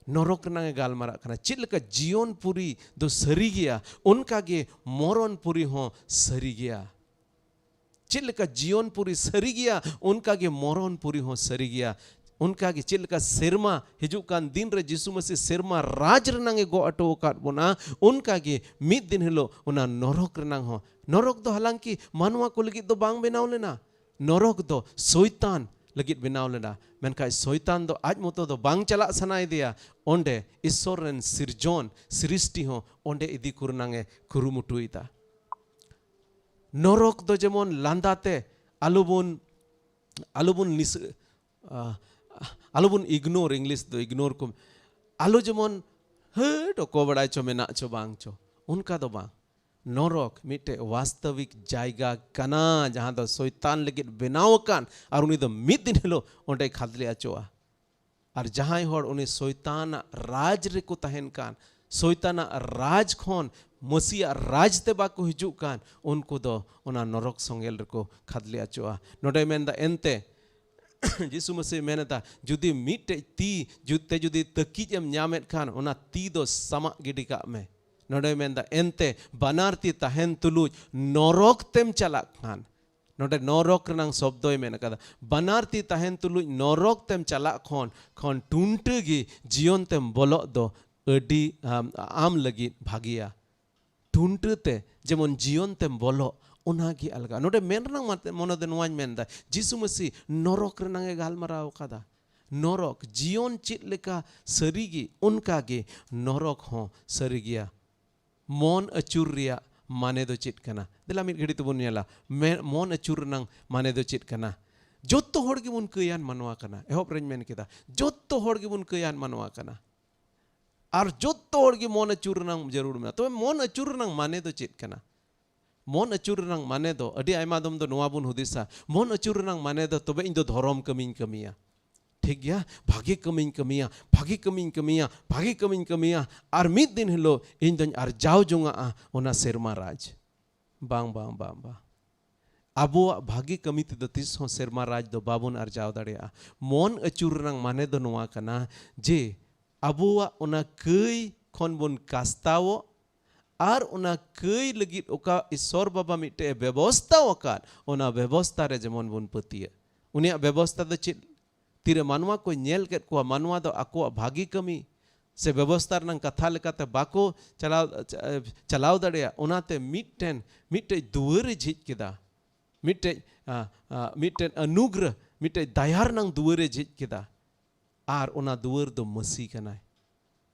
ᱱᱚᱨᱚᱠ ᱨᱮᱱᱟᱝ ᱮ ᱜᱟᱞᱢᱟᱨᱟᱜ ᱠᱟᱱᱟ᱾ ᱪᱮᱫ ᱞᱮᱠᱟ ᱡᱤᱭᱚᱱ ᱯᱩᱨᱤ ᱫᱚ ᱥᱟᱹᱨᱤ ᱜᱮᱭᱟ, ᱚᱱᱠᱟ ᱜᱮ ᱢᱚᱨᱚᱱ ᱯᱩᱨᱤ ᱦᱚᱸ ᱥᱟᱹᱨᱤ ᱜᱮᱭᱟ᱾ ᱪᱮᱫ ᱞᱮᱠᱟ ᱡᱤᱭᱚᱱ ᱯᱩᱨᱤ ᱥᱟᱹᱨᱤ ᱜᱮᱭᱟ, ᱚᱱᱠᱟ ᱜᱮ ᱢᱚᱨᱚᱱ ᱯᱩᱨᱤ ᱦᱚᱸ ᱥᱟᱹᱨᱤ ᱜᱮᱭᱟ᱾ ᱚᱱᱠᱟ ᱜᱮ ᱪᱮᱫ ᱞᱮᱠᱟ ᱥᱮᱨᱢᱟ ᱦᱤᱡᱩᱜ ᱠᱟᱱ ᱫᱤᱱ ᱨᱮ ᱡᱤᱥᱩ ᱢᱟᱹᱥᱤ ᱥᱮᱨᱢᱟ ᱨᱟᱡᱽ ᱨᱮᱱᱟᱝ ᱮ ᱜᱚᱜ ᱦᱚᱴᱚ ᱟᱠᱟᱫ ᱵᱚᱱᱟ, ᱚᱱᱠᱟ ᱜᱮ ᱢᱤᱫ ᱫᱤᱱ ᱦᱤᱞᱳᱜ ᱚᱱᱟ ᱱᱚᱨᱚᱠ ᱨᱮᱱᱟᱝ ᱦᱚᱸ᱾ ᱱᱚᱨᱚᱠ ᱫᱚ ᱦᱟᱞᱟᱝᱠᱤ ᱢᱟᱱᱣᱟ ᱠᱚ ᱞᱟᱹᱜᱤᱫ ᱫᱚ ᱵᱟᱝ ᱵᱮᱱᱟᱣ ᱞᱮᱱᱟ᱾ ᱱᱚᱨᱚᱠ ᱫᱚ ᱥᱚᱭᱛᱟᱱ ᱞᱟᱹᱜᱤᱫ ᱵᱮᱱᱟᱣ ᱞᱮᱱᱟ᱾ ᱢᱮᱱᱠᱷᱟᱱ ᱥᱚᱭᱛᱟᱱ ᱫᱚ ᱟᱡ ᱢᱚᱛᱚ ᱫᱚ ᱵᱟᱝ ᱪᱟᱞᱟᱜ ᱥᱟᱱᱟᱭᱮᱫᱮᱭᱟ᱾ ᱚᱸᱰᱮ ᱤᱥᱥᱚᱨ ᱨᱮᱱ ᱥᱤᱨᱡᱚᱱ, ᱥᱨᱤᱥᱴᱤ ᱦᱚᱸ ᱚᱸᱰᱮ ᱤᱫᱤ ᱠᱚ ᱨᱮᱱᱟᱝ ᱮ ᱠᱩᱨᱩᱢᱩᱴᱩᱭᱮᱫᱟ᱾ ᱱᱚᱨᱚᱠ ᱫᱚ ᱡᱮᱢᱚᱱ ᱞᱟᱸᱫᱟ ᱛᱮ ᱟᱞᱚᱵᱚᱱ, ᱟᱞᱚᱵᱚᱱ ᱱᱤᱥ-, ᱟ, ᱟᱞᱚᱵᱚᱱ ignore, English ᱫᱚ ignore ᱠᱚ, ᱟᱞᱚ ᱡᱮᱢᱚᱱ, "ᱦᱟᱹᱴ, ᱚᱠᱚ ᱵᱟᱲᱟᱭ ᱪᱚ, ᱢᱮᱱᱟᱜ ᱪᱚ ᱵᱟᱝ ᱪᱚ", ᱚᱱᱠᱟ ᱫᱚ ᱵᱟᱝ᱾ ᱱᱚᱨᱚᱠ ᱢᱤᱫᱴᱮᱡ ᱵᱟᱥᱛᱚᱵᱤᱠ ᱡᱟᱭᱜᱟ ᱠᱟᱱᱟ, ᱡᱟᱦᱟᱸ ᱫᱚ ᱥᱚᱭᱛᱟᱱ ᱞᱟᱹᱜᱤᱫ ᱵᱮᱱᱟᱣ ᱟᱠᱟᱱ, ᱟᱨ ᱩᱱᱤ ᱫᱚ ᱢᱤᱫ ᱫᱤᱱ ᱦᱤᱞᱳᱜ ᱚᱸᱰᱮᱭ ᱠᱷᱟᱫᱽᱞᱮ ᱚᱪᱚᱜᱼᱟ᱾ ᱟᱨ ᱡᱟᱦᱟᱸᱭ ᱦᱚᱲ ᱩᱱᱤ ᱥᱚᱭᱛᱟᱱᱟᱜ ᱨᱟᱡᱽ ᱨᱮᱠᱚ ᱛᱟᱦᱮᱱ ᱠᱟᱱ, ᱥᱚᱭᱛᱟᱱᱟᱜ ᱨᱟᱡᱽ ᱠᱷᱚᱱ ᱢᱟᱹᱥᱤᱭᱟᱜ ᱨᱟᱡᱽ ᱛᱮ ᱵᱟᱠᱚ ᱦᱤᱡᱩᱜ ᱠᱟᱱ, ᱩᱱᱠᱩ ᱫᱚ ᱚᱱᱟ ᱱᱚᱨᱚᱠ ᱥᱮᱸᱜᱮᱞ ᱨᱮᱠᱚ ᱠᱷᱟᱫᱽᱞᱮ ᱚᱪᱚᱜᱼᱟ᱾ ᱱᱚᱰᱮ ᱢᱮᱱᱫᱟ, ᱮᱱᱛᱮ ᱡᱤᱥᱩ ᱢᱟᱹᱥᱤ ᱢᱮᱱ ᱮᱫᱟ, ᱡᱩᱫᱤ ᱢᱤᱫᱴᱮᱡ ᱛᱤ ᱡᱩ-, ᱛᱮ ᱡᱩᱫᱤ ᱛᱟᱹᱠᱤᱡ ᱮᱢ ᱧᱟᱢᱮᱫ ᱠᱷᱟᱱ, ᱚᱱᱟ ᱛᱤ ᱫᱚ ᱥᱟᱢᱟᱜ ᱜᱤᱰᱤ ᱠᱟᱜ ᱢᱮ᱾ ᱱᱚᱰᱮ ᱢᱮᱱᱫᱟ, ᱮᱱᱛᱮ ᱵᱟᱱᱟᱨ ᱛᱤ ᱛᱟᱦᱮᱱ ᱛᱩᱞᱩᱡ ᱱᱚᱨᱚᱠ ᱛᱮᱢ ᱪᱟᱞᱟᱜ ᱠᱷᱟᱱ, ᱱᱚᱰᱮ ᱱᱚᱨᱚᱠ ᱨᱮᱱᱟᱝ ᱥᱚᱵᱫᱚᱭ ᱢᱮᱱ ᱟᱠᱟᱫᱟ, ᱵᱟᱱᱟᱨ ᱛᱤ ᱛᱟᱦᱮᱱ ᱛᱩᱞᱩᱡ ᱱᱚᱨᱚᱠ ᱛᱮᱢ ᱪᱟᱞᱟᱜ ᱠᱷᱚᱱ, ᱠᱷᱚᱱ ᱴᱩᱱᱴᱟᱹ ᱜᱮ ᱡᱤᱭᱚᱱ ᱛᱮᱢ ᱵᱚᱞᱚᱜ ᱫᱚ ᱟᱹᱰᱤ, ᱟᱢ, ᱟᱢ ᱞᱟᱹᱜᱤᱫ ᱵᱷᱟᱜᱮᱭᱟ᱾ ᱴᱩᱱᱴᱟᱹ ᱛᱮ ᱡᱮᱢᱚᱱ ᱡᱤᱭᱚᱱ ᱛᱮᱢ ᱵᱚᱞᱚᱜ, ᱚᱱᱟᱜᱮ ᱟᱞᱜᱟ᱾ ᱱᱚᱰᱮ ᱢᱮᱱ ᱨᱮᱱᱟᱜ ᱢᱟᱛ-, ᱢᱚᱱᱮ ᱫᱚ ᱱᱚᱣᱟᱧ ᱢᱮᱱᱫᱟ, ᱡᱤᱥᱩ ᱢᱟᱹᱥᱤ ᱱᱚᱨᱚᱠ ᱨᱮᱱᱟᱝ ᱮ ᱜᱟᱞᱢᱟᱨᱟᱣ ᱟᱠᱟᱫᱟ᱾ ᱱᱚᱨᱚᱠ, ᱡᱤᱭᱚᱱ ᱪᱮᱫ ᱞᱮᱠᱟ ᱥᱟᱹᱨᱤᱜᱮ, ᱚᱱᱠᱟᱜᱮ ᱱᱚᱨᱚᱠ ᱦᱚᱸ ᱥᱟᱹᱨᱤ ᱜᱮᱭᱟ᱾ ᱢᱚᱱ ᱟᱹᱪᱩᱨ ᱨᱮᱭᱟᱜ ᱢᱟᱱᱮ ᱫᱚ ᱪᱮᱫ ᱠᱟᱱᱟ? ᱫᱮᱞᱟ ᱢᱤᱫ ᱜᱷᱟᱹᱲᱤ ᱛᱮᱵᱚᱱ ᱧᱮᱞᱟ᱾ ᱢᱮ-, ᱢᱚᱱ ᱟᱹᱪᱩᱨ ᱨᱮᱱᱟᱝ ᱢᱟᱱᱮ ᱫᱚ ᱪᱮᱫ ᱠᱟᱱᱟ? ᱡᱚᱛᱚ ᱦᱚᱲ ᱜᱮᱵᱚᱱ ᱠᱟᱹᱭᱟᱱ ᱢᱟᱱᱣᱟ ᱠᱟᱱᱟ᱾ ᱮᱦᱚᱵ ᱨᱮᱧ ᱢᱮᱱ ᱠᱮᱫᱟ, ᱡᱚᱛᱚ ᱦᱚᱲ ᱜᱮᱵᱚᱱ ᱠᱟᱹᱭᱟᱱ ᱢᱟᱱᱣᱟ ᱠᱟᱱᱟ᱾ ᱟᱨ ᱡᱚᱛᱚ ᱦᱚᱲ ᱜᱮ ᱢᱚᱱ ᱟᱹᱪᱩᱨ ᱨᱮᱱᱟᱝ ᱡᱟᱹᱨᱩᱲ ᱢᱮᱱᱟᱜᱼᱟ᱾ ᱛᱚᱵᱮ ᱢᱚᱱ ᱟᱹᱪᱩᱨ ᱨᱮᱱᱟᱝ ᱢᱟᱱᱮ ᱫᱚ ᱪᱮᱫ ᱠᱟᱱᱟ? ᱢᱚᱱ ᱟᱹᱪᱩᱨ ᱨᱮᱱᱟᱝ ᱢᱟᱱᱮ ᱫᱚ, ᱟᱹᱰᱤ ᱟᱭᱢᱟ ᱫᱚᱢ ᱫᱚ ᱱᱚᱣᱟ ᱵᱚᱱ ᱦᱩᱫᱤᱥᱟ, ᱢᱚᱱ ᱟᱹᱪᱩᱨ ᱨᱮᱱᱟᱝ ᱢᱟᱱᱮ ᱫᱚ, ᱛᱚᱵᱮ ᱤᱧ ᱫᱚ ᱫᱷᱚᱨᱚᱢ ᱠᱟᱹᱢᱤᱧ ᱠᱟᱹᱢᱤᱭᱟ᱾ ᱴᱷᱤᱠ ᱜᱮᱭᱟ, ᱵᱷᱟᱜᱮ ᱠᱟᱹᱢᱤᱧ ᱠᱟᱹᱢᱤᱭᱟ, ᱵᱷᱟᱜᱮ ᱠᱟᱹᱢᱤᱧ ᱠᱟᱹᱢᱤᱭᱟ, ᱵᱷᱟᱜᱮ ᱠᱟᱹᱢᱤᱧ ᱠᱟᱹᱢᱤᱭᱟ, ᱟᱨ ᱢᱤᱫ ᱫᱤᱱ ᱦᱤᱞᱳᱜ ᱤᱧ ᱫᱚᱧ ᱟᱨᱡᱟᱣ ᱡᱚᱝᱟᱜᱼᱟ ᱚᱱᱟ ᱥᱮᱨᱢᱟ ᱨᱟᱡᱽ᱾ ᱵᱟᱝ, ᱵᱟᱝ, ᱵᱟᱝ, ᱵᱟᱝ᱾ ᱟᱵᱚᱣᱟᱜ ᱵᱷᱟᱜᱮ ᱠᱟᱹᱢᱤ ᱛᱮᱫᱚ ᱛᱤᱥ ᱦᱚᱸ ᱥᱮᱨᱢᱟ ᱨᱟᱡᱽ ᱫᱚ ᱵᱟᱵᱚᱱ ᱟᱨᱡᱟᱣ ᱫᱟᱲᱮᱭᱟᱜᱼᱟ᱾ ᱢᱚᱱ ᱟᱹᱪᱩᱨ ᱨᱮᱱᱟᱝ ᱢᱟᱱᱮ ᱫᱚ ᱱᱚᱣᱟ ᱠᱟᱱᱟ ᱡᱮ ᱟᱵᱚᱣᱟᱜ ᱚᱱᱟ ᱠᱟᱹᱭ ᱠᱷᱚᱱ ᱵᱚᱱ ᱠᱟᱥᱛᱟᱣᱚᱜ ᱟᱨ ᱚᱱᱟ ᱠᱟᱹᱭ ᱞᱟᱹᱜᱤᱫ ᱚᱠᱟ ᱤᱥᱚᱨ ᱵᱟᱵᱟ ᱢᱤᱫᱴᱮᱡ ᱮ ᱵᱮᱵᱚᱥᱛᱟᱣ ᱟᱠᱟᱫ, ᱚᱱᱟ ᱵᱮᱵᱚᱥᱛᱟ ᱨᱮ ᱡᱮᱢᱚᱱ ᱵᱚᱱ ᱯᱟᱹᱛᱭᱟᱹᱜ᱾ ᱩᱱᱤᱭᱟᱜ ᱵᱮᱵᱚᱥᱛᱟ ᱫᱚ ᱪᱮᱫ? ᱛᱤᱨᱮ ᱢᱟᱱᱣᱟ ᱠᱚ ᱧᱮᱞ ᱠᱮᱫ ᱠᱚᱣᱟ, ᱢᱟᱱᱣᱟ ᱫᱚ ᱟᱠᱚᱣᱟᱜ ᱵᱷᱟᱹᱜᱤ ᱠᱟᱹᱢᱤ ᱥᱮ ᱵᱮᱵᱚᱥᱛᱟ ᱨᱮᱱᱟᱜ ᱠᱟᱛᱷᱟ ᱞᱮᱠᱟᱛᱮ ᱵᱟᱠᱚ ᱪᱟᱞᱟᱣ, ᱪᱟᱞᱟᱣ ᱫᱟᱲᱮᱭᱟᱜ, ᱚᱱᱟᱛᱮ ᱢᱤᱫᱴᱮᱱ, ᱢᱤᱫᱴᱮᱡ ᱫᱩᱣᱟᱹᱨᱮ ᱡᱷᱤᱡ ᱠᱮᱫᱟ᱾ ᱢᱤᱫᱴᱮᱡ, ᱟ, ᱟ, ᱢᱤᱫᱴᱮᱱ ᱚᱱᱩᱜᱨᱚᱦ, ᱢᱤᱫᱴᱮᱡ ᱫᱟᱭᱟ ᱨᱮᱱᱟᱜ ᱫᱩᱣᱟᱹᱨᱮ ᱡᱷᱤᱡ ᱠᱮᱫᱟ᱾ ᱟᱨ ᱚᱱᱟ ᱫᱩᱣᱟᱹᱨ ᱫᱚ ᱢᱟᱹᱥᱤ ᱠᱟᱱᱟᱭ᱾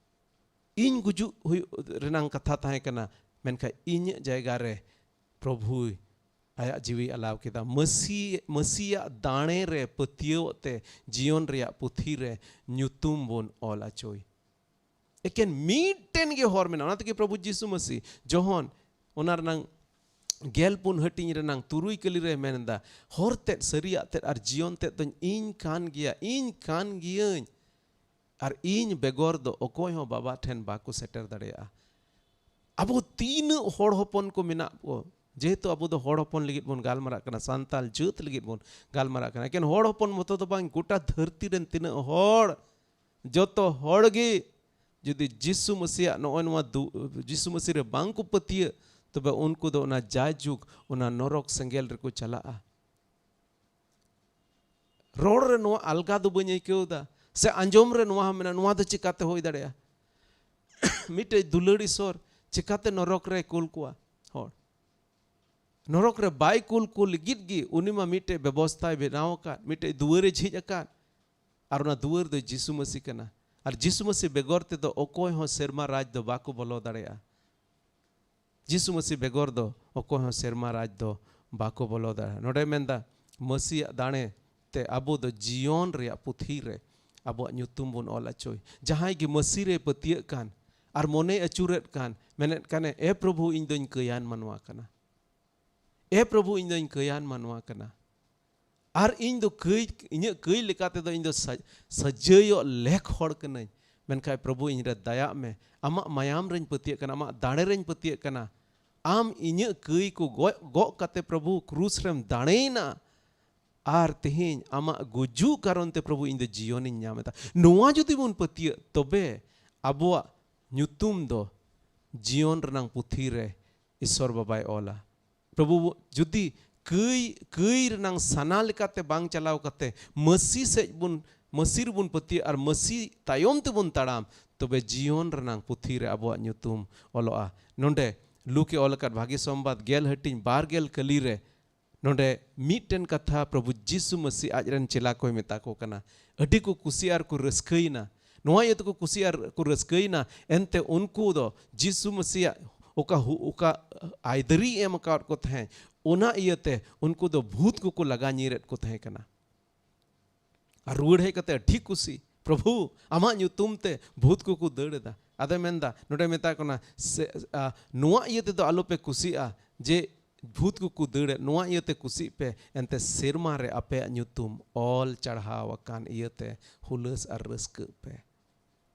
ᱤᱧ ᱜᱩᱡᱩᱜ ᱦᱩᱭᱩᱜ ᱨᱮᱱᱟᱝ ᱠᱟᱛᱷᱟ ᱛᱟᱦᱮᱸ ᱠᱟᱱᱟ, ᱢᱮᱱᱠᱷᱟᱱ ᱤᱧᱟᱹᱜ ᱡᱟᱭᱜᱟ ᱨᱮ ᱯᱨᱚᱵᱷᱩᱭ ᱟᱭᱟᱜ ᱡᱤᱣᱤ ᱟᱞᱟᱣ ᱠᱮᱫᱟ᱾ ᱢᱟᱹᱥᱤ, ᱢᱟᱹᱥᱤᱭᱟᱜ ᱫᱟᱲᱮ ᱨᱮ ᱯᱟᱹᱛᱭᱟᱹᱣ ᱛᱮ ᱡᱤᱭᱚᱱ ᱨᱮᱭᱟᱜ ᱯᱩᱛᱷᱤ ᱨᱮ ᱧᱩᱛᱩᱢ ᱵᱚᱱ ᱚᱞ ᱚᱪᱚᱭ᱾ ᱮᱠᱮᱱ ᱢᱤᱫᱴᱮᱱ ᱜᱮ ᱦᱚᱨ ᱢᱮᱱᱟᱜᱼᱟ᱾ ᱚᱱᱟ ᱛᱮᱜᱮ ᱯᱨᱚᱵᱷᱩ ᱡᱤᱥᱩ ᱢᱟᱹᱥᱤ ᱡᱚᱦᱚᱱ ᱚᱱᱟ ᱨᱮᱱᱟᱝ ᱜᱮᱞ ᱯᱩᱱ ᱦᱟᱹᱴᱤᱧ ᱨᱮᱱᱟᱝ ᱛᱩᱨᱩᱭ ᱠᱟᱹᱞᱤ ᱨᱮ ᱢᱮᱱ ᱮᱫᱟ, "ᱦᱚᱨ ᱛᱮᱫ, ᱥᱟᱹᱨᱤᱭᱟᱜ ᱛᱮᱫ ᱟᱨ ᱡᱤᱭᱚᱱ ᱛᱮᱫ ᱫᱚᱧ ᱤᱧ ᱠᱟᱱ ᱜᱮᱭᱟ, ᱤᱧ ᱠᱟᱱ ᱜᱤᱭᱟᱹᱧ᱾ ᱟᱨ ᱤᱧ ᱵᱮᱜᱚᱨ ᱫᱚ ᱚᱠᱚᱭ ᱦᱚᱸ ᱵᱟᱵᱟ ᱴᱷᱮᱱ ᱵᱟᱠᱚ ᱥᱮᱴᱮᱨ ᱫᱟᱲᱮᱭᱟᱜᱼᱟ᱾" ᱟᱵᱚ ᱛᱤᱱᱟᱹᱜ ᱦᱚᱲ ᱦᱚᱯᱚᱱ ᱠᱚ ᱢᱮᱱᱟᱜ ᱠᱚ, ᱡᱮᱦᱮᱛᱩ ᱟᱵᱚ ᱫᱚ ᱦᱚᱲ ᱦᱚᱯᱚᱱ ᱞᱟᱹᱜᱤᱫ ᱵᱚᱱ ᱜᱟᱞᱢᱟᱨᱟᱜ ᱠᱟᱱᱟ, ᱥᱟᱱᱛᱟᱞ ᱡᱟᱹᱛ ᱞᱟᱹᱜᱤᱫ ᱵᱚᱱ ᱜᱟᱞᱢᱟᱨᱟᱜ ᱠᱟᱱᱟ, ᱮᱠᱮᱱ ᱦᱚᱲ ᱦᱚᱯᱚᱱ ᱢᱚᱛᱚ ᱫᱚ ᱵᱟᱝ, ᱜᱚᱴᱟ ᱫᱷᱟᱹᱨᱛᱤ ᱨᱮᱱ ᱛᱤᱱᱟᱹᱜ ᱦᱚᱲ, ᱡᱚᱛᱚ ᱦᱚᱲ ᱜᱮ ᱡᱩᱫᱤ ᱡᱤᱥᱩ ᱢᱟᱹᱥᱤᱭᱟᱜ ᱱᱚᱜᱼᱚᱭ ᱱᱚᱣᱟ ᱫᱩ-, ᱡᱤᱥᱩ ᱢᱟᱹᱥᱤ ᱨᱮ ᱵᱟᱝ ᱠᱚ ᱯᱟᱹᱛᱭᱟᱹᱜ, ᱛᱚᱵᱮ ᱩᱱᱠᱩ ᱫᱚ ᱚᱱᱟ ᱡᱟᱭᱡᱩᱜᱽ ᱚᱱᱟ ᱱᱚᱨᱚᱠ ᱥᱮᱸᱜᱮᱞ ᱨᱮᱠᱚ ᱪᱟᱞᱟᱜᱼᱟ᱾ ᱨᱚᱲ ᱨᱮ ᱱᱚᱣᱟ ᱟᱞᱜᱟ ᱫᱚ ᱵᱟᱹᱧ ᱟᱹᱭᱠᱟᱹᱣ ᱮᱫᱟ, ᱥᱮ ᱟᱸᱡᱚᱢ ᱨᱮ ᱱᱚᱣᱟ ᱦᱚᱸ ᱢᱮᱱᱟᱜᱼᱟ, ᱱᱚᱣᱟ ᱫᱚ ᱪᱤᱠᱟᱛᱮ ᱦᱩᱭ ᱫᱟᱲᱮᱭᱟᱜᱼᱟ? ᱢᱤᱫᱴᱮᱡ ᱫᱩᱞᱟᱹᱲ ᱤᱥᱚᱨ ᱪᱤᱠᱟᱛᱮ ᱱᱚᱨᱚᱠ ᱨᱮ ᱠᱩᱞ ᱠᱚᱣᱟ ᱦᱚᱲ? ᱱᱚᱨᱚᱠ ᱨᱮ ᱵᱟᱭ ᱠᱩᱞ ᱠᱚ ᱞᱟᱹᱜᱤᱫ ᱜᱮ ᱩᱱᱤ ᱢᱟ ᱢᱤᱫᱴᱮᱡ ᱵᱮᱵᱚᱥᱛᱷᱟᱭ ᱵᱮᱱᱟᱣ ᱟᱠᱟᱫ, ᱢᱤᱫᱴᱮᱡ ᱫᱩᱣᱟᱹᱨᱮ ᱡᱷᱤᱡ ᱟᱠᱟᱫ᱾ ᱟᱨ ᱚᱱᱟ ᱫᱩᱣᱟᱹᱨ ᱫᱚ ᱡᱤᱥᱩ ᱢᱟᱹᱥᱤ ᱠᱟᱱᱟ᱾ ᱟᱨ ᱡᱤᱥᱩ ᱢᱟᱹᱥᱤ ᱵᱮᱜᱚᱨ ᱛᱮᱫᱚ ᱚᱠᱚᱭ ᱦᱚᱸ ᱥᱮᱨᱢᱟ ᱨᱟᱡᱽ ᱫᱚ ᱵᱟᱠᱚ ᱵᱚᱞᱚ ᱫᱟᱲᱮᱭᱟᱜᱼᱟ᱾ ᱡᱤᱥᱩ ᱢᱟᱹᱥᱤ ᱵᱮᱜᱚᱨ ᱫᱚ ᱚᱠᱚᱭ ᱦᱚᱸ ᱥᱮᱨᱢᱟ ᱨᱟᱡᱽ ᱫᱚ ᱵᱟᱠᱚ ᱵᱚᱞᱚ ᱫᱟᱲᱮᱭᱟᱜᱼᱟ᱾ ᱱᱚᱰᱮ ᱢᱮᱱᱫᱟ, ᱢᱟᱹᱥᱤᱭᱟᱜ ᱫᱟᱲᱮ ᱛᱮ ᱟᱵᱚ ᱫᱚ ᱡᱤᱭᱚᱱ ᱨᱮᱭᱟᱜ ᱯᱩᱛᱷᱤ ᱨᱮ ᱟᱵᱚᱣᱟᱜ ᱧᱩᱛᱩᱢ ᱵᱚᱱ ᱚᱞ ᱦᱚᱪᱚᱭ᱾ ᱡᱟᱦᱟᱸᱭ ᱜᱮ ᱢᱟᱹᱥᱤ ᱨᱮ ᱯᱟᱹᱛᱭᱟᱹᱜ ᱠᱟᱱ ᱟᱨ ᱢᱚᱱᱮ ᱟᱹᱪᱩᱨᱮᱫ ᱠᱟᱱ, ᱢᱮᱱᱮᱫ ᱠᱟᱱᱮ, "ᱮ ᱯᱨᱚᱵᱷᱩ, ᱤᱧ ᱫᱚᱧ ᱠᱟᱹᱭᱟᱱ ᱢᱟᱱᱣᱟ ᱠᱟᱱᱟ᱾ ᱮ ᱯᱨᱚᱵᱷᱩ, ᱤᱧ ᱫᱚᱧ ᱠᱟᱹᱭᱟᱱ ᱢᱟᱱᱣᱟ ᱠᱟᱱᱟ᱾ ᱟᱨ ᱤᱧ ᱫᱚ ᱠᱟᱹᱭ, ᱤᱧᱟᱹᱜ ᱠᱟᱹᱭ ᱞᱮᱠᱟ ᱛᱮᱫᱚ ᱤᱧ ᱫᱚ ᱥᱟ-, ᱥᱟᱹᱡᱟᱹᱭᱚᱜ ᱞᱮᱠ ᱦᱚᱲ ᱠᱟᱹᱱᱟᱹᱧ᱾ ᱢᱮᱱᱠᱷᱟᱱ ᱯᱨᱚᱵᱷᱩ, ᱤᱧ ᱨᱮ ᱫᱟᱭᱟᱜ ᱢᱮ᱾ ᱟᱢᱟᱜ ᱢᱟᱭᱟᱢ ᱨᱮᱧ ᱯᱟᱹᱛᱭᱟᱹᱜ ᱠᱟᱱᱟ, ᱟᱢᱟᱜ ᱫᱟᱲᱮ ᱨᱮᱧ ᱯᱟᱹᱛᱭᱟᱹᱜ ᱠᱟᱱᱟ᱾ ᱟᱢ ᱤᱧᱟᱹᱜ ᱠᱟᱹᱭ ᱠᱚ ᱜᱚᱡ, ᱜᱚᱜ ᱠᱟᱛᱮ ᱯᱨᱚᱵᱷᱩ ᱠᱨᱩᱥ ᱨᱮᱢ ᱫᱟᱲᱮᱭᱮᱱᱟ᱾ ᱟᱨ ᱛᱮᱦᱮᱧ ᱟᱢᱟᱜ ᱜᱩᱡᱩᱜ ᱠᱟᱨᱚᱱ ᱛᱮ ᱯᱨᱚᱵᱷᱩ ᱤᱧ ᱫᱚ ᱡᱤᱭᱚᱱᱤᱧ ᱧᱟᱢ ᱮᱫᱟ᱾" ᱱᱚᱣᱟ ᱡᱩᱫᱤ ᱵᱚᱱ ᱯᱟᱹᱛᱭᱟᱹᱜ, ᱛᱚᱵᱮ ᱟᱵᱚᱣᱟᱜ ᱧᱩᱛᱩᱢ ᱫᱚ ᱡᱤᱭᱚᱱ ᱨᱮᱱᱟᱝ ᱯᱩᱛᱷᱤ ᱨᱮ ᱤᱥᱚᱨ ᱵᱟᱵᱟᱭ ᱚᱞᱟ᱾ ᱯᱨᱚᱵᱷᱩ ᱡᱩᱫᱤ ᱠᱟᱹᱭ, ᱠᱟᱹᱭ ᱨᱮᱱᱟᱝ ᱥᱟᱱᱟ ᱞᱮᱠᱟᱛᱮ ᱵᱟᱝ ᱪᱟᱞᱟᱣ ᱠᱟᱛᱮ ᱢᱟᱹᱥᱤ ᱥᱮᱫ ᱵᱚᱱ, ᱢᱟᱹᱥᱤ ᱨᱮᱵᱚᱱ ᱯᱟᱹᱛᱭᱟᱹᱜ ᱟᱨ ᱢᱟᱹᱥᱤ ᱛᱟᱭᱚᱢ ᱛᱮᱵᱚᱱ ᱛᱟᱲᱟᱢ, ᱛᱚᱵᱮ ᱡᱤᱭᱚᱱ ᱨᱮᱱᱟᱝ ᱯᱩᱛᱷᱤ ᱨᱮ ᱟᱵᱚᱣᱟᱜ ᱧᱩᱛᱩᱢ ᱚᱞᱚᱜᱼᱟ᱾ ᱱᱚᱰᱮ ᱞᱩᱠᱮ ᱚᱞ ᱟᱠᱟᱫ ᱵᱷᱟᱹᱜᱤ ᱥᱚᱢᱵᱟᱫ ᱜᱮᱞ ᱦᱟᱹᱴᱤᱧ ᱵᱟᱨ ᱜᱮᱞ ᱠᱟᱹᱞᱤ ᱨᱮ ᱱᱚᱰᱮ ᱢᱤᱫᱴᱮᱱ ᱠᱟᱛᱷᱟ ᱯᱨᱚᱵᱷᱩ ᱡᱤᱥᱩ ᱢᱟᱹᱥᱤ ᱟᱡ ᱨᱮᱱ ᱪᱮᱞᱟ ᱠᱚᱭ ᱢᱮᱛᱟ ᱠᱚ ᱠᱟᱱᱟ᱾ ᱟᱹᱰᱤ ᱠᱚ ᱠᱩᱥᱤ ᱟᱨ ᱠᱚ ᱨᱟᱹᱥᱠᱟᱹᱭᱮᱱᱟ᱾ ᱱᱚᱣᱟ ᱤᱭᱟᱹ ᱛᱮᱠᱚ ᱠᱩᱥᱤ ᱟᱨ ᱠᱚ ᱨᱟᱹᱥᱠᱟᱹᱭᱮᱱᱟ, ᱮᱱᱛᱮ ᱩᱱᱠᱩ ᱫᱚ ᱡᱤᱥᱩ ᱢᱟᱹᱥᱤᱭᱟᱜ ᱚᱠᱟ ᱦᱩ-, ᱚᱠᱟ ᱟᱹᱭᱫᱟᱹᱨᱤ ᱮᱢ ᱟᱠᱟᱫ ᱠᱚ ᱛᱟᱦᱮᱸᱫ, ᱚᱱᱟ ᱤᱭᱟᱹᱛᱮ ᱩᱱᱠᱩ ᱫᱚ ᱵᱷᱩᱛ ᱠᱚᱠᱚ ᱞᱟᱜᱟ ᱧᱤᱨᱮᱫ ᱠᱚ ᱛᱟᱦᱮᱸ ᱠᱟᱱᱟ᱾ ᱟᱨ ᱨᱩᱣᱟᱹᱲ ᱦᱮᱡ ᱠᱟᱛᱮ ᱟᱹᱰᱤ ᱠᱩᱥᱤ, "ᱯᱨᱚᱵᱷᱩ, ᱟᱢᱟᱜ ᱧᱩᱛᱩᱢ ᱛᱮ ᱵᱷᱩᱛ ᱠᱚᱠᱚ ᱫᱟᱹᱲ ᱮᱫᱟ᱾" ᱟᱫᱚᱭ ᱢᱮᱱᱫᱟ, ᱱᱚᱰᱮ ᱢᱮᱛᱟ ᱠᱚ ᱠᱟᱱᱟ, ᱥᱮ, ᱟ, ᱱᱚᱣᱟ ᱤᱭᱟᱹ ᱛᱮᱫᱚ ᱟᱞᱚᱯᱮ ᱠᱩᱥᱤᱜᱼᱟ ᱡᱮ ᱵᱷᱩᱛ ᱠᱚᱠᱚ ᱫᱟᱹᱲᱮᱫ, ᱱᱚᱣᱟ ᱤᱭᱟᱹᱛᱮ ᱠᱩᱥᱤᱜ ᱯᱮ, ᱮᱱᱛᱮ ᱥᱮᱨᱢᱟ ᱨᱮ ᱟᱯᱮᱭᱟᱜ ᱧᱩᱛᱩᱢ ᱚᱞ ᱪᱟᱲᱦᱟᱣ ᱟᱠᱟᱱ ᱤᱭᱟᱹᱛᱮ ᱦᱩᱞᱟᱹᱥ ᱟᱨ ᱨᱟᱹᱥᱠᱟᱹᱜ ᱯᱮ᱾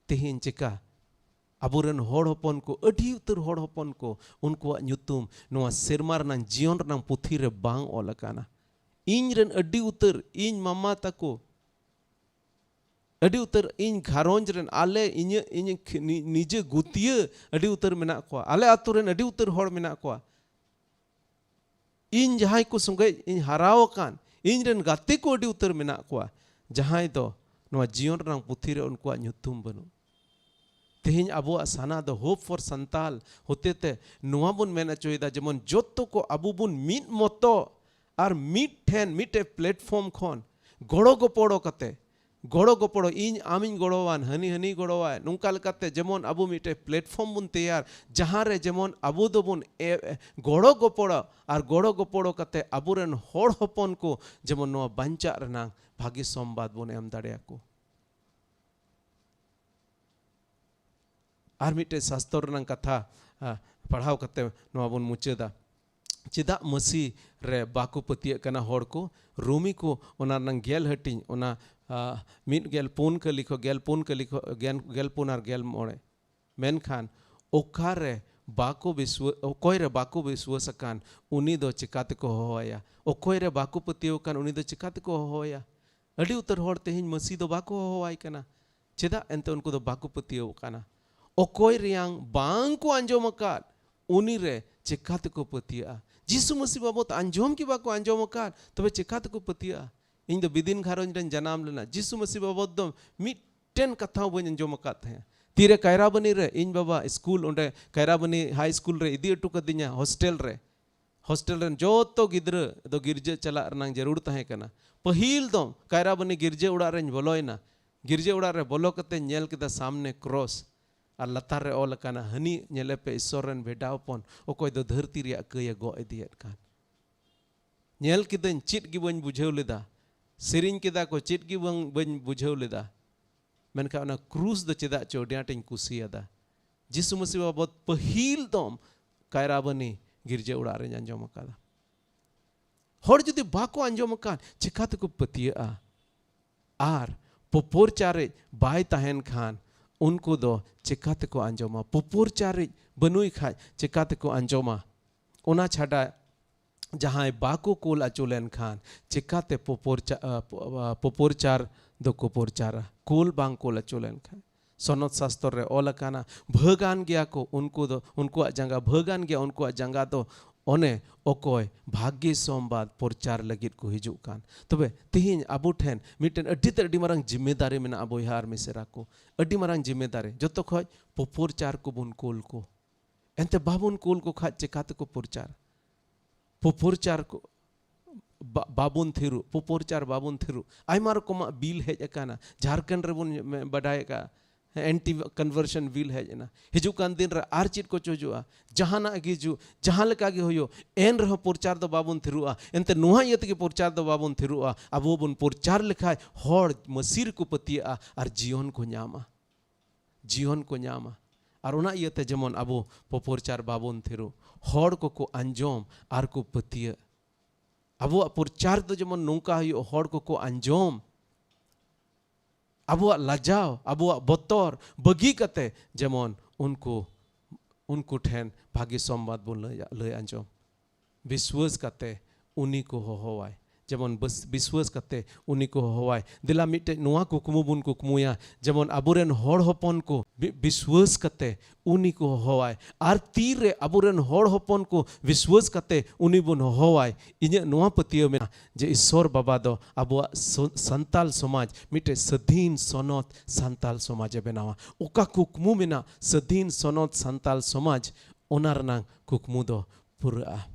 ᱛᱮᱦᱮᱧ ᱪᱮᱠᱟ ᱟᱵᱚᱨᱮᱱ ᱦᱚᱲ ᱦᱚᱯᱚᱱ ᱠᱚ, ᱟᱹᱰᱤ ᱩᱛᱟᱹᱨ ᱦᱚᱲ ᱦᱚᱯᱚᱱ ᱠᱚ, ᱩᱱᱠᱩᱣᱟᱜ ᱧᱩᱛᱩᱢ ᱱᱚᱣᱟ ᱥᱮᱨᱢᱟ ᱨᱮᱱᱟᱜ ᱡᱤᱭᱚᱱ ᱨᱮᱱᱟᱜ ᱯᱩᱛᱷᱤ ᱨᱮ ᱵᱟᱝ ᱚᱞ ᱟᱠᱟᱱᱟ᱾ ᱤᱧ ᱨᱮᱱ ᱟᱹᱰᱤ ᱩᱛᱟᱹᱨ, ᱤᱧ ᱢᱟᱢᱟ ᱛᱟᱠᱚ, ᱟᱹᱰᱤ ᱩᱛᱟᱹᱨ ᱤᱧ ᱜᱷᱟᱨᱚᱸᱡᱽ ᱨᱮᱱ, ᱟᱞᱮ, ᱤᱧᱟᱹᱜ, ᱤᱧᱟᱹᱜ ᱠᱷ-, ᱱᱤ-, ᱱᱤᱡᱮ ᱜᱩᱛᱤᱭᱟᱹ ᱟᱹᱰᱤ ᱩᱛᱟᱹᱨ ᱢᱮᱱᱟᱜ ᱠᱚᱣᱟ᱾ ᱟᱞᱮ ᱟᱛᱳ ᱨᱮᱱ ᱟᱹᱰᱤ ᱩᱛᱟᱹᱨ ᱦᱚᱲ ᱢᱮᱱᱟᱜ ᱠᱚᱣᱟ᱾ ᱤᱧ ᱡᱟᱦᱟᱸᱭ ᱠᱚ ᱥᱚᱸᱜᱮ ᱤᱧ ᱦᱟᱨᱟᱣ ᱟᱠᱟᱱ, ᱤᱧ ᱨᱮᱱ ᱜᱟᱛᱮ ᱠᱚ ᱟᱹᱰᱤ ᱩᱛᱟᱹᱨ ᱢᱮᱱᱟᱜ ᱠᱚᱣᱟ, ᱡᱟᱦᱟᱸᱭ ᱫᱚ ᱱᱚᱣᱟ ᱡᱤᱭᱚᱱ ᱨᱮᱱᱟᱜ ᱯᱩᱛᱷᱤ ᱨᱮ ᱩᱱᱠᱩᱣᱟᱜ ᱧᱩᱛᱩᱢ ᱵᱟᱹᱱᱩᱜ᱾ ᱛᱮᱦᱮᱧ ᱟᱵᱚᱣᱟᱜ ᱥᱟᱱᱟ ᱫᱚ Hope for Santal ᱦᱚᱛᱮᱛᱮ ᱱᱚᱣᱟ ᱵᱚᱱ ᱢᱮᱱ ᱦᱚᱪᱚᱭᱮᱫᱟ, ᱡᱮᱢᱚᱱ ᱡᱚᱛᱚ ᱠᱚ ᱟᱵᱚ ᱵᱚᱱ ᱢᱤᱫ ᱢᱚᱛᱚ ᱟᱨ ᱢᱤᱫ ᱴᱷᱮᱱ ᱢᱤᱫᱴᱮᱡ platform ᱠᱷᱚᱱ ᱜᱚᱲᱚ ᱜᱚᱯᱚᱲᱚ ᱠᱟᱛᱮ ᱜᱚᱲᱚ ᱜᱚᱯᱚᱲᱚ, ᱤᱧ ᱟᱢᱤᱧ ᱜᱚᱲᱚᱣᱟᱱ, ᱦᱟᱹᱱᱤ ᱦᱟᱹᱱᱤ ᱜᱚᱲᱚᱣᱟᱭ, ᱱᱚᱝᱠᱟ ᱞᱮᱠᱟᱛᱮ ᱡᱮᱢᱚᱱ ᱟᱵᱚ ᱢᱤᱫᱴᱮᱡ platform ᱵᱚᱱ ᱛᱮᱭᱟᱨ, ᱡᱟᱦᱟᱸ ᱨᱮ ᱡᱮᱢᱚᱱ ᱟᱵᱚ ᱫᱚᱵᱚᱱ ᱮ, ᱮ, ᱜᱚᱲᱚ ᱜᱚᱯᱚᱲᱚ ᱟᱨ ᱜᱚᱲᱚ ᱜᱚᱯᱚᱲᱚ ᱠᱟᱛᱮ ᱟᱵᱚᱨᱮᱱ ᱦᱚᱲ ᱦᱚᱯᱚᱱ ᱠᱚ ᱡᱮᱢᱚᱱ ᱱᱚᱣᱟ ᱵᱟᱧᱪᱟᱜ ᱨᱮᱱᱟᱜ ᱵᱷᱟᱹᱜᱤ ᱥᱚᱢᱵᱟᱫ ᱵᱚᱱ ᱮᱢ ᱫᱟᱲᱮᱭᱟᱠᱚ᱾ ᱟᱨ ᱢᱤᱫᱴᱮᱡ ᱥᱟᱥᱛᱚᱨ ᱨᱮᱱᱟᱜ ᱠᱟᱛᱷᱟ, ᱟ, ᱯᱟᱲᱦᱟᱣ ᱠᱟᱛᱮ ᱱᱚᱣᱟ ᱵᱚᱱ ᱢᱩᱪᱟᱹᱫᱟ᱾ ᱪᱮᱫᱟᱜ ᱢᱟᱹᱥᱤ ᱨᱮ ᱵᱟᱠᱚ ᱯᱟᱹᱛᱭᱟᱹᱜ ᱠᱟᱱᱟ ᱦᱚᱲ ᱠᱚ? ᱨᱳᱢᱤ ᱠᱚ ᱚᱱᱟ ᱨᱮᱱᱟᱜ ᱜᱮᱞ ᱦᱟᱹᱴᱤᱧ, ᱚᱱᱟ, ᱟ, ᱢᱤᱫ ᱜᱮᱞ ᱯᱩᱱ ᱠᱟᱹᱞᱤ ᱠᱷᱚ-, ᱜᱮᱞ ᱯᱩᱱ ᱠᱟᱹᱞᱤ ᱠᱷᱚ-, ᱜᱮᱞ, ᱜᱮᱞ ᱯᱩᱱ ᱟᱨ ᱜᱮᱞ ᱢᱚᱬᱮ᱾ ᱢᱮᱱᱠᱷᱟᱱ ᱚᱠᱟᱨᱮ ᱵᱟᱠᱚ ᱵᱤᱥᱣᱟᱹ-, ᱚᱠᱚᱭ ᱨᱮ ᱵᱟᱠᱚ ᱵᱤᱥᱣᱟᱹᱥ ᱟᱠᱟᱱ, ᱩᱱᱤ ᱫᱚ ᱪᱮᱠᱟ ᱛᱮᱠᱚ ᱦᱚᱦᱚᱣᱟᱭᱟ? ᱚᱠᱚᱭ ᱨᱮ ᱵᱟᱠᱚ ᱯᱟᱹᱛᱭᱟᱹᱣ ᱟᱠᱟᱱ, ᱩᱱᱤ ᱫᱚ ᱪᱮᱠᱟ ᱛᱮᱠᱚ ᱦᱚᱦᱚᱣᱟᱭᱟ? ᱟᱹᱰᱤ ᱩᱛᱟᱹᱨ ᱦᱚᱲ ᱛᱮᱦᱮᱧ ᱢᱟᱹᱥᱤ ᱫᱚ ᱵᱟᱠᱚ ᱦᱚᱦᱚᱣᱟᱭ ᱠᱟᱱᱟ᱾ ᱪᱮᱫᱟᱜ? ᱮᱱᱛᱮ ᱩᱱᱠᱩ ᱫᱚ ᱵᱟᱠᱚ ᱯᱟᱹᱛᱭᱟᱹᱣ ᱠᱟᱱᱟ᱾ ᱚᱠᱚᱭ ᱨᱮᱭᱟᱝ ᱵᱟᱝ ᱠᱚ ᱟᱸᱡᱚᱢ ᱟᱠᱟᱫ, ᱩᱱᱤ ᱨᱮ ᱪᱮᱠᱟ ᱛᱮᱠᱚ ᱯᱟᱹᱛᱭᱟᱹᱜᱼᱟ? ᱡᱤᱥᱩ ᱢᱟᱹᱥᱤ ᱵᱟᱵᱚᱫ ᱟᱸᱡᱚᱢ ᱜᱮ ᱵᱟᱠᱚ ᱟᱸᱡᱚᱢ ᱟᱠᱟᱫ, ᱛᱚᱵᱮ ᱪᱮᱠᱟ ᱛᱮᱠᱚ ᱯᱟᱹᱛᱭᱟᱹᱜᱼᱟ? ᱤᱧ ᱫᱚ ᱵᱤᱫᱤᱱ ᱜᱷᱟᱨᱚᱸᱡᱽ ᱨᱮᱧ ᱡᱟᱱᱟᱢ ᱞᱮᱱᱟ᱾ ᱡᱤᱥᱩ ᱢᱟᱹᱥᱤ ᱵᱟᱵᱚᱫ ᱫᱚ ᱢᱤᱫᱴᱮᱱ ᱠᱟᱛᱷᱟ ᱦᱚᱸ ᱵᱟᱹᱧ ᱟᱸᱡᱚᱢ ᱟᱠᱟᱫ ᱛᱟᱦᱮᱸᱫ᱾ ᱛᱤᱨᱮ ᱠᱟᱭᱨᱟᱵᱟᱹᱱᱤ ᱨᱮ ᱤᱧ ᱵᱟᱵᱟ ᱥᱠᱩᱞ, ᱚᱸᱰᱮ ᱠᱟᱭᱨᱟᱵᱟᱹᱱᱤ ᱦᱟᱭ ᱥᱠᱩᱞ ᱨᱮ ᱤᱫᱤ ᱦᱚᱴᱚ ᱠᱟᱫᱤᱧᱟ, ᱦᱳᱥᱴᱮᱞ ᱨᱮ᱾ ᱦᱳᱥᱴᱮᱞ ᱨᱮᱱ ᱡᱚᱛᱚ ᱜᱤᱫᱽᱨᱟᱹ ᱫᱚ ᱜᱤᱨᱡᱟᱹ ᱪᱟᱞᱟᱜ ᱨᱮᱱᱟᱜ ᱡᱟᱹᱨᱩᱲ ᱛᱟᱦᱮᱸ ᱠᱟᱱᱟ᱾ ᱯᱟᱹᱦᱤᱞ ᱫᱚ ᱠᱟᱭᱨᱟᱵᱟᱹᱱᱤ ᱜᱤᱨᱡᱟᱹ ᱚᱲᱟᱜ ᱨᱮᱧ ᱵᱚᱞᱚᱭᱮᱱᱟ᱾ ᱜᱤᱨᱡᱟᱹ ᱚᱲᱟᱜ ᱨᱮ ᱵᱚᱞᱚ ᱠᱟᱛᱮ ᱧᱮᱞ ᱠᱮᱫᱟ ᱥᱟᱢᱱᱮ ᱠᱨᱚᱥ ᱟᱨ ᱞᱟᱛᱟᱨ ᱨᱮ ᱚᱞ ᱟᱠᱟᱱᱟ, "ᱦᱟᱹᱱᱤ ᱧᱮᱞᱮ ᱯᱮ, ᱤᱥᱥᱚᱨ ᱨᱮᱱ ᱵᱷᱮᱰᱟ ᱦᱚᱯᱚᱱ, ᱚᱠᱚᱭ ᱫᱚ ᱫᱷᱟᱹᱨᱛᱤ ᱨᱮᱭᱟᱜ ᱠᱟᱹᱭ ᱮ ᱜᱚᱜ ᱤᱫᱤᱭᱮᱫ ᱠᱟᱱ᱾" ᱧᱮᱞ ᱠᱤᱫᱟᱹᱧ, ᱪᱮᱫ ᱜᱮ ᱵᱟᱹᱧ ᱵᱩᱡᱷᱟᱹᱣ ᱞᱮᱫᱟ᱾ ᱥᱮᱨᱮᱧ ᱠᱮᱫᱟ ᱠᱚ, ᱪᱮᱫ ᱜᱮ ᱵᱟᱝ, ᱵᱟᱹᱧ ᱵᱩᱡᱷᱟᱹᱣ ᱞᱮᱫᱟ᱾ ᱢᱮᱱᱠᱷᱟᱱ ᱚᱱᱟ ᱠᱨᱩᱥ ᱫᱚ ᱪᱮᱫᱟᱜ ᱪᱚ ᱟᱹᱰᱤ ᱟᱸᱴᱤᱧ ᱠᱩᱥᱤᱭᱟᱫᱟ᱾ ᱡᱤᱥᱩ ᱢᱟᱹᱥᱤ ᱵᱟᱵᱚᱫ ᱯᱟᱹᱦᱤᱞ ᱫᱚᱢ ᱠᱟᱭᱨᱟᱵᱟᱹᱱᱤ ᱜᱤᱨᱡᱟᱹ ᱚᱲᱟᱜ ᱨᱮᱧ ᱟᱸᱡᱚᱢ ᱟᱠᱟᱫᱟ᱾ ᱦᱚᱲ ᱡᱩᱫᱤ ᱵᱟᱠᱚ ᱟᱸᱡᱚᱢ ᱟᱠᱟᱫ, ᱪᱮᱠᱟ ᱛᱮᱠᱚ ᱯᱟᱹᱛᱭᱟᱹᱜᱼᱟ? ᱟᱨ ᱯᱚᱯᱚᱨᱪᱟᱨᱤᱡ ᱵᱟᱭ ᱛᱟᱦᱮᱱ ᱠᱷᱟᱱ, ᱩᱱᱠᱩ ᱫᱚ ᱪᱮᱠᱟ ᱛᱮᱠᱚ ᱟᱸᱡᱚᱢᱟ? ᱯᱚᱯᱚᱨᱪᱟᱨᱤᱡ ᱵᱟᱹᱱᱩᱭ ᱠᱷᱟᱡ, ᱪᱮᱠᱟ ᱛᱮᱠᱚ ᱟᱸᱡᱚᱢᱟ? ᱚᱱᱟ ᱪᱷᱟᱰᱟ, ᱡᱟᱦᱟᱸᱭ ᱵᱟᱠᱚ ᱠᱩᱞ ᱟᱹᱪᱩ ᱞᱮᱱᱠᱷᱟᱱ, ᱪᱮᱠᱟᱛᱮ ᱯᱚᱯᱚᱨᱪᱟ-, ᱟ, ᱯᱚ-, ᱟ, ᱯᱚᱯᱚᱨᱪᱟᱨ ᱫᱚᱠᱚ ᱯᱚᱨᱪᱟᱨᱟ? ᱠᱩᱞ ᱵᱟᱝ ᱠᱩᱞ ᱟᱹᱪᱩ ᱞᱮᱱᱠᱷᱟᱱ᱾ ᱥᱚᱱᱚᱛ ᱥᱟᱥᱛᱚᱨ ᱨᱮ ᱚᱞ ᱟᱠᱟᱱᱟ, ᱵᱷᱟᱹᱜᱟᱱ ᱜᱮᱭᱟ ᱠᱚ ᱩᱱᱠᱩ ᱫᱚ, ᱩᱱᱠᱩᱣᱟᱜ ᱡᱟᱸᱜᱟ, ᱵᱷᱟᱹᱜᱟᱱ ᱜᱮᱭᱟ ᱩᱱᱠᱩᱣᱟᱜ ᱡᱟᱸᱜᱟ ᱫᱚ, ᱚᱱᱮ ᱚᱠᱚᱭ ᱵᱷᱟᱜᱽᱜᱤ ᱥᱚᱢᱵᱟᱫ ᱯᱚᱨᱪᱟᱨ ᱞᱟᱹᱜᱤᱫ ᱠᱚ ᱦᱤᱡᱩᱜ ᱠᱟᱱ᱾ ᱛᱚᱵᱮ ᱛᱤᱦᱤᱧ ᱟᱵᱚ ᱴᱷᱮᱱ ᱢᱤᱫᱴᱮᱱ ᱟᱹᱰᱤ ᱛᱮᱫ ᱟᱹᱰᱤ ᱢᱟᱨᱟᱝ ᱡᱤᱢᱢᱮᱫᱟᱨᱤ ᱢᱮᱱᱟᱜᱼᱟ, ᱵᱚᱭᱦᱟ ᱟᱨ ᱢᱤᱥᱮᱨᱟ ᱠᱚ, ᱟᱹᱰᱤ ᱢᱟᱨᱟᱝ ᱡᱤᱢᱢᱮᱫᱟᱨᱤ᱾ ᱡᱚᱛᱚ ᱠᱷᱚᱡ ᱯᱚᱯᱚᱨᱪᱟᱨ ᱠᱚᱵᱚᱱ ᱠᱩᱞ ᱠᱚ, ᱮᱱᱛᱮ ᱵᱟᱵᱚᱱ ᱠᱩᱞ ᱠᱚ ᱠᱷᱟᱡ ᱪᱮᱠᱟ ᱛᱮᱠᱚ ᱯᱚᱨᱪᱟᱨ? ᱯᱚᱯᱚᱨᱪᱟᱨ ᱠᱚ, ᱵᱟᱵᱚᱱ ᱛᱷᱤᱨᱚᱜ, ᱯᱚᱯᱚᱨᱪᱟᱨ ᱵᱟᱵᱚᱱ ᱛᱷᱤᱨᱚᱜ᱾ ᱟᱭᱢᱟ ᱨᱚᱠᱚᱢᱟᱜ ᱵᱤᱞ ᱦᱮᱡ ᱟᱠᱟᱱᱟ, ᱡᱷᱟᱲᱠᱷᱚᱸᱰ ᱨᱮᱵᱚᱱ ᱵᱟᱰᱟᱭ ᱟᱠᱟᱫᱼᱟ, ᱮᱱᱴᱤ ᱠᱚᱱᱵᱷᱟᱨᱥᱚᱱ ᱵᱤᱞ ᱦᱮᱡ ᱮᱱᱟ᱾ ᱦᱤᱡᱩᱜ ᱠᱟᱱ ᱫᱤᱱ ᱨᱮ ᱟᱨ ᱪᱮᱫ ᱠᱚᱪᱚ ᱦᱤᱡᱩᱜᱼᱟ, ᱡᱟᱦᱟᱱᱟᱜ ᱜᱮ ᱦᱤᱡᱩᱜ, ᱡᱟᱦᱟᱸ ᱞᱮᱠᱟ ᱜᱮ ᱦᱩᱭᱩᱜ, ᱮᱱ ᱨᱮᱦᱚᱸ ᱯᱨᱚᱪᱟᱨ ᱫᱚ ᱵᱟᱵᱚᱱ ᱛᱷᱤᱨᱚᱜᱼᱟ᱾ ᱮᱱᱛᱮ ᱱᱚᱣᱟ ᱤᱭᱟᱹ ᱛᱮᱜᱮ ᱯᱨᱚᱪᱟᱨ ᱫᱚ ᱵᱟᱵᱚᱱ ᱛᱷᱤᱨᱚᱜᱼᱟ, ᱟᱵᱚ ᱵᱚᱱ ᱯᱨᱚᱪᱟᱨ ᱞᱮᱠᱷᱟᱡ ᱦᱚᱲ ᱢᱟᱹᱥᱤ ᱨᱮᱠᱚ ᱯᱟᱹᱛᱭᱟᱹᱜᱼᱟ ᱟᱨ ᱡᱤᱭᱚᱱ ᱠᱚ ᱧᱟᱢᱟ, ᱡᱤᱭᱚᱱ ᱠᱚ ᱧᱟᱢᱟ᱾ ᱟᱨ ᱚᱱᱟ ᱤᱭᱟᱹᱛᱮ ᱡᱮᱢᱚᱱ ᱟᱵᱚ ᱯᱨᱚᱪᱟᱨ ᱵᱟᱵᱚᱱ ᱛᱷᱤᱨᱚᱜ, ᱦᱚᱲ ᱠᱚᱠᱚ ᱟᱸᱡᱚᱢ ᱟᱨ ᱠᱚ ᱯᱟᱹᱛᱭᱟᱹᱜ᱾ ᱟᱵᱚᱣᱟᱜ ᱯᱨᱚᱪᱟᱨ ᱫᱚ ᱡᱮᱢᱚᱱ ᱱᱚᱝᱠᱟ ᱦᱩᱭᱩᱜ, ᱦᱚᱲ ᱠᱚᱠᱚ ᱟᱸᱡᱚᱢ, ᱟᱵᱚᱣᱟᱜ ᱞᱟᱡᱟᱣ, ᱟᱵᱚᱣᱟᱜ ᱵᱚᱛᱚᱨ ᱵᱟᱹᱜᱤ ᱠᱟᱛᱮ ᱡᱮᱢᱚᱱ ᱩᱱᱠᱩ, ᱩᱱᱠᱩ ᱴᱷᱮᱱ ᱵᱷᱟᱹᱜᱤ ᱥᱚᱢᱵᱟᱫ ᱵᱚᱱ ᱞᱟᱹᱭ, ᱞᱟᱹᱭ ᱟᱸᱡᱚᱢ᱾ ᱵᱤᱥᱣᱟᱹᱥ ᱠᱟᱛᱮ ᱩᱱᱤ ᱠᱚ ᱦᱚᱦᱚᱣᱟᱭ, ᱡᱮᱢᱚᱱ ᱵᱤᱥᱣᱟᱹᱥ ᱠᱟᱛᱮ ᱩᱱᱤ ᱠᱚ ᱦᱚᱦᱚᱣᱟᱭ᱾ ᱫᱮᱞᱟ ᱢᱤᱫᱴᱮᱡ ᱱᱚᱣᱟ ᱠᱩᱠᱢᱩ ᱵᱚᱱ ᱠᱩᱠᱢᱩᱭᱟ, ᱡᱮᱢᱚᱱ ᱟᱵᱚᱨᱮᱱ ᱦᱚᱲ ᱦᱚᱯᱚᱱ ᱠᱚ ᱵᱤᱥᱣᱟᱹᱥ ᱠᱟᱛᱮ ᱩᱱᱤ ᱠᱚ ᱦᱚᱦᱚᱣᱟᱭ᱾ ᱟᱨ ᱛᱤᱨᱮ ᱟᱵᱚᱨᱮᱱ ᱦᱚᱲ ᱦᱚᱯᱚᱱ ᱠᱚ ᱵᱤᱥᱣᱟᱹᱥ ᱠᱟᱛᱮ ᱩᱱᱤ ᱵᱚᱱ ᱦᱚᱦᱚᱣᱟᱭ, ᱤᱧᱟᱹᱜ ᱱᱚᱣᱟ ᱯᱟᱹᱛᱭᱟᱹᱣ ᱢᱮᱱᱟᱜᱼᱟ ᱡᱮ ᱤᱥᱥᱚᱨ ᱵᱟᱵᱟ ᱫᱚ ᱟᱵᱚᱣᱟᱜ ᱥᱟᱱᱛᱟᱞ ᱥᱚᱢᱟᱡᱽ ᱢᱤᱫᱴᱮᱡ ᱥᱟᱹᱫᱷᱤᱱ ᱥᱚᱱᱚᱛ ᱥᱟᱱᱛᱟᱞ ᱥᱚᱢᱟᱡᱽ ᱮ ᱵᱮᱱᱟᱣᱟ᱾ ᱚᱠᱟ ᱠᱩᱠᱢᱩ ᱢᱮᱱᱟᱜ ᱥᱟᱹᱫᱷᱤᱱ ᱥᱚᱱᱚᱛ ᱥᱟᱱᱛᱟᱞ ᱥᱚᱢᱟᱡᱽ, ᱚᱱᱟ ᱨᱮᱱᱟᱝ ᱠᱩᱠᱢᱩ ᱫᱚ ᱯᱩᱨᱟᱹᱜᱼᱟ᱾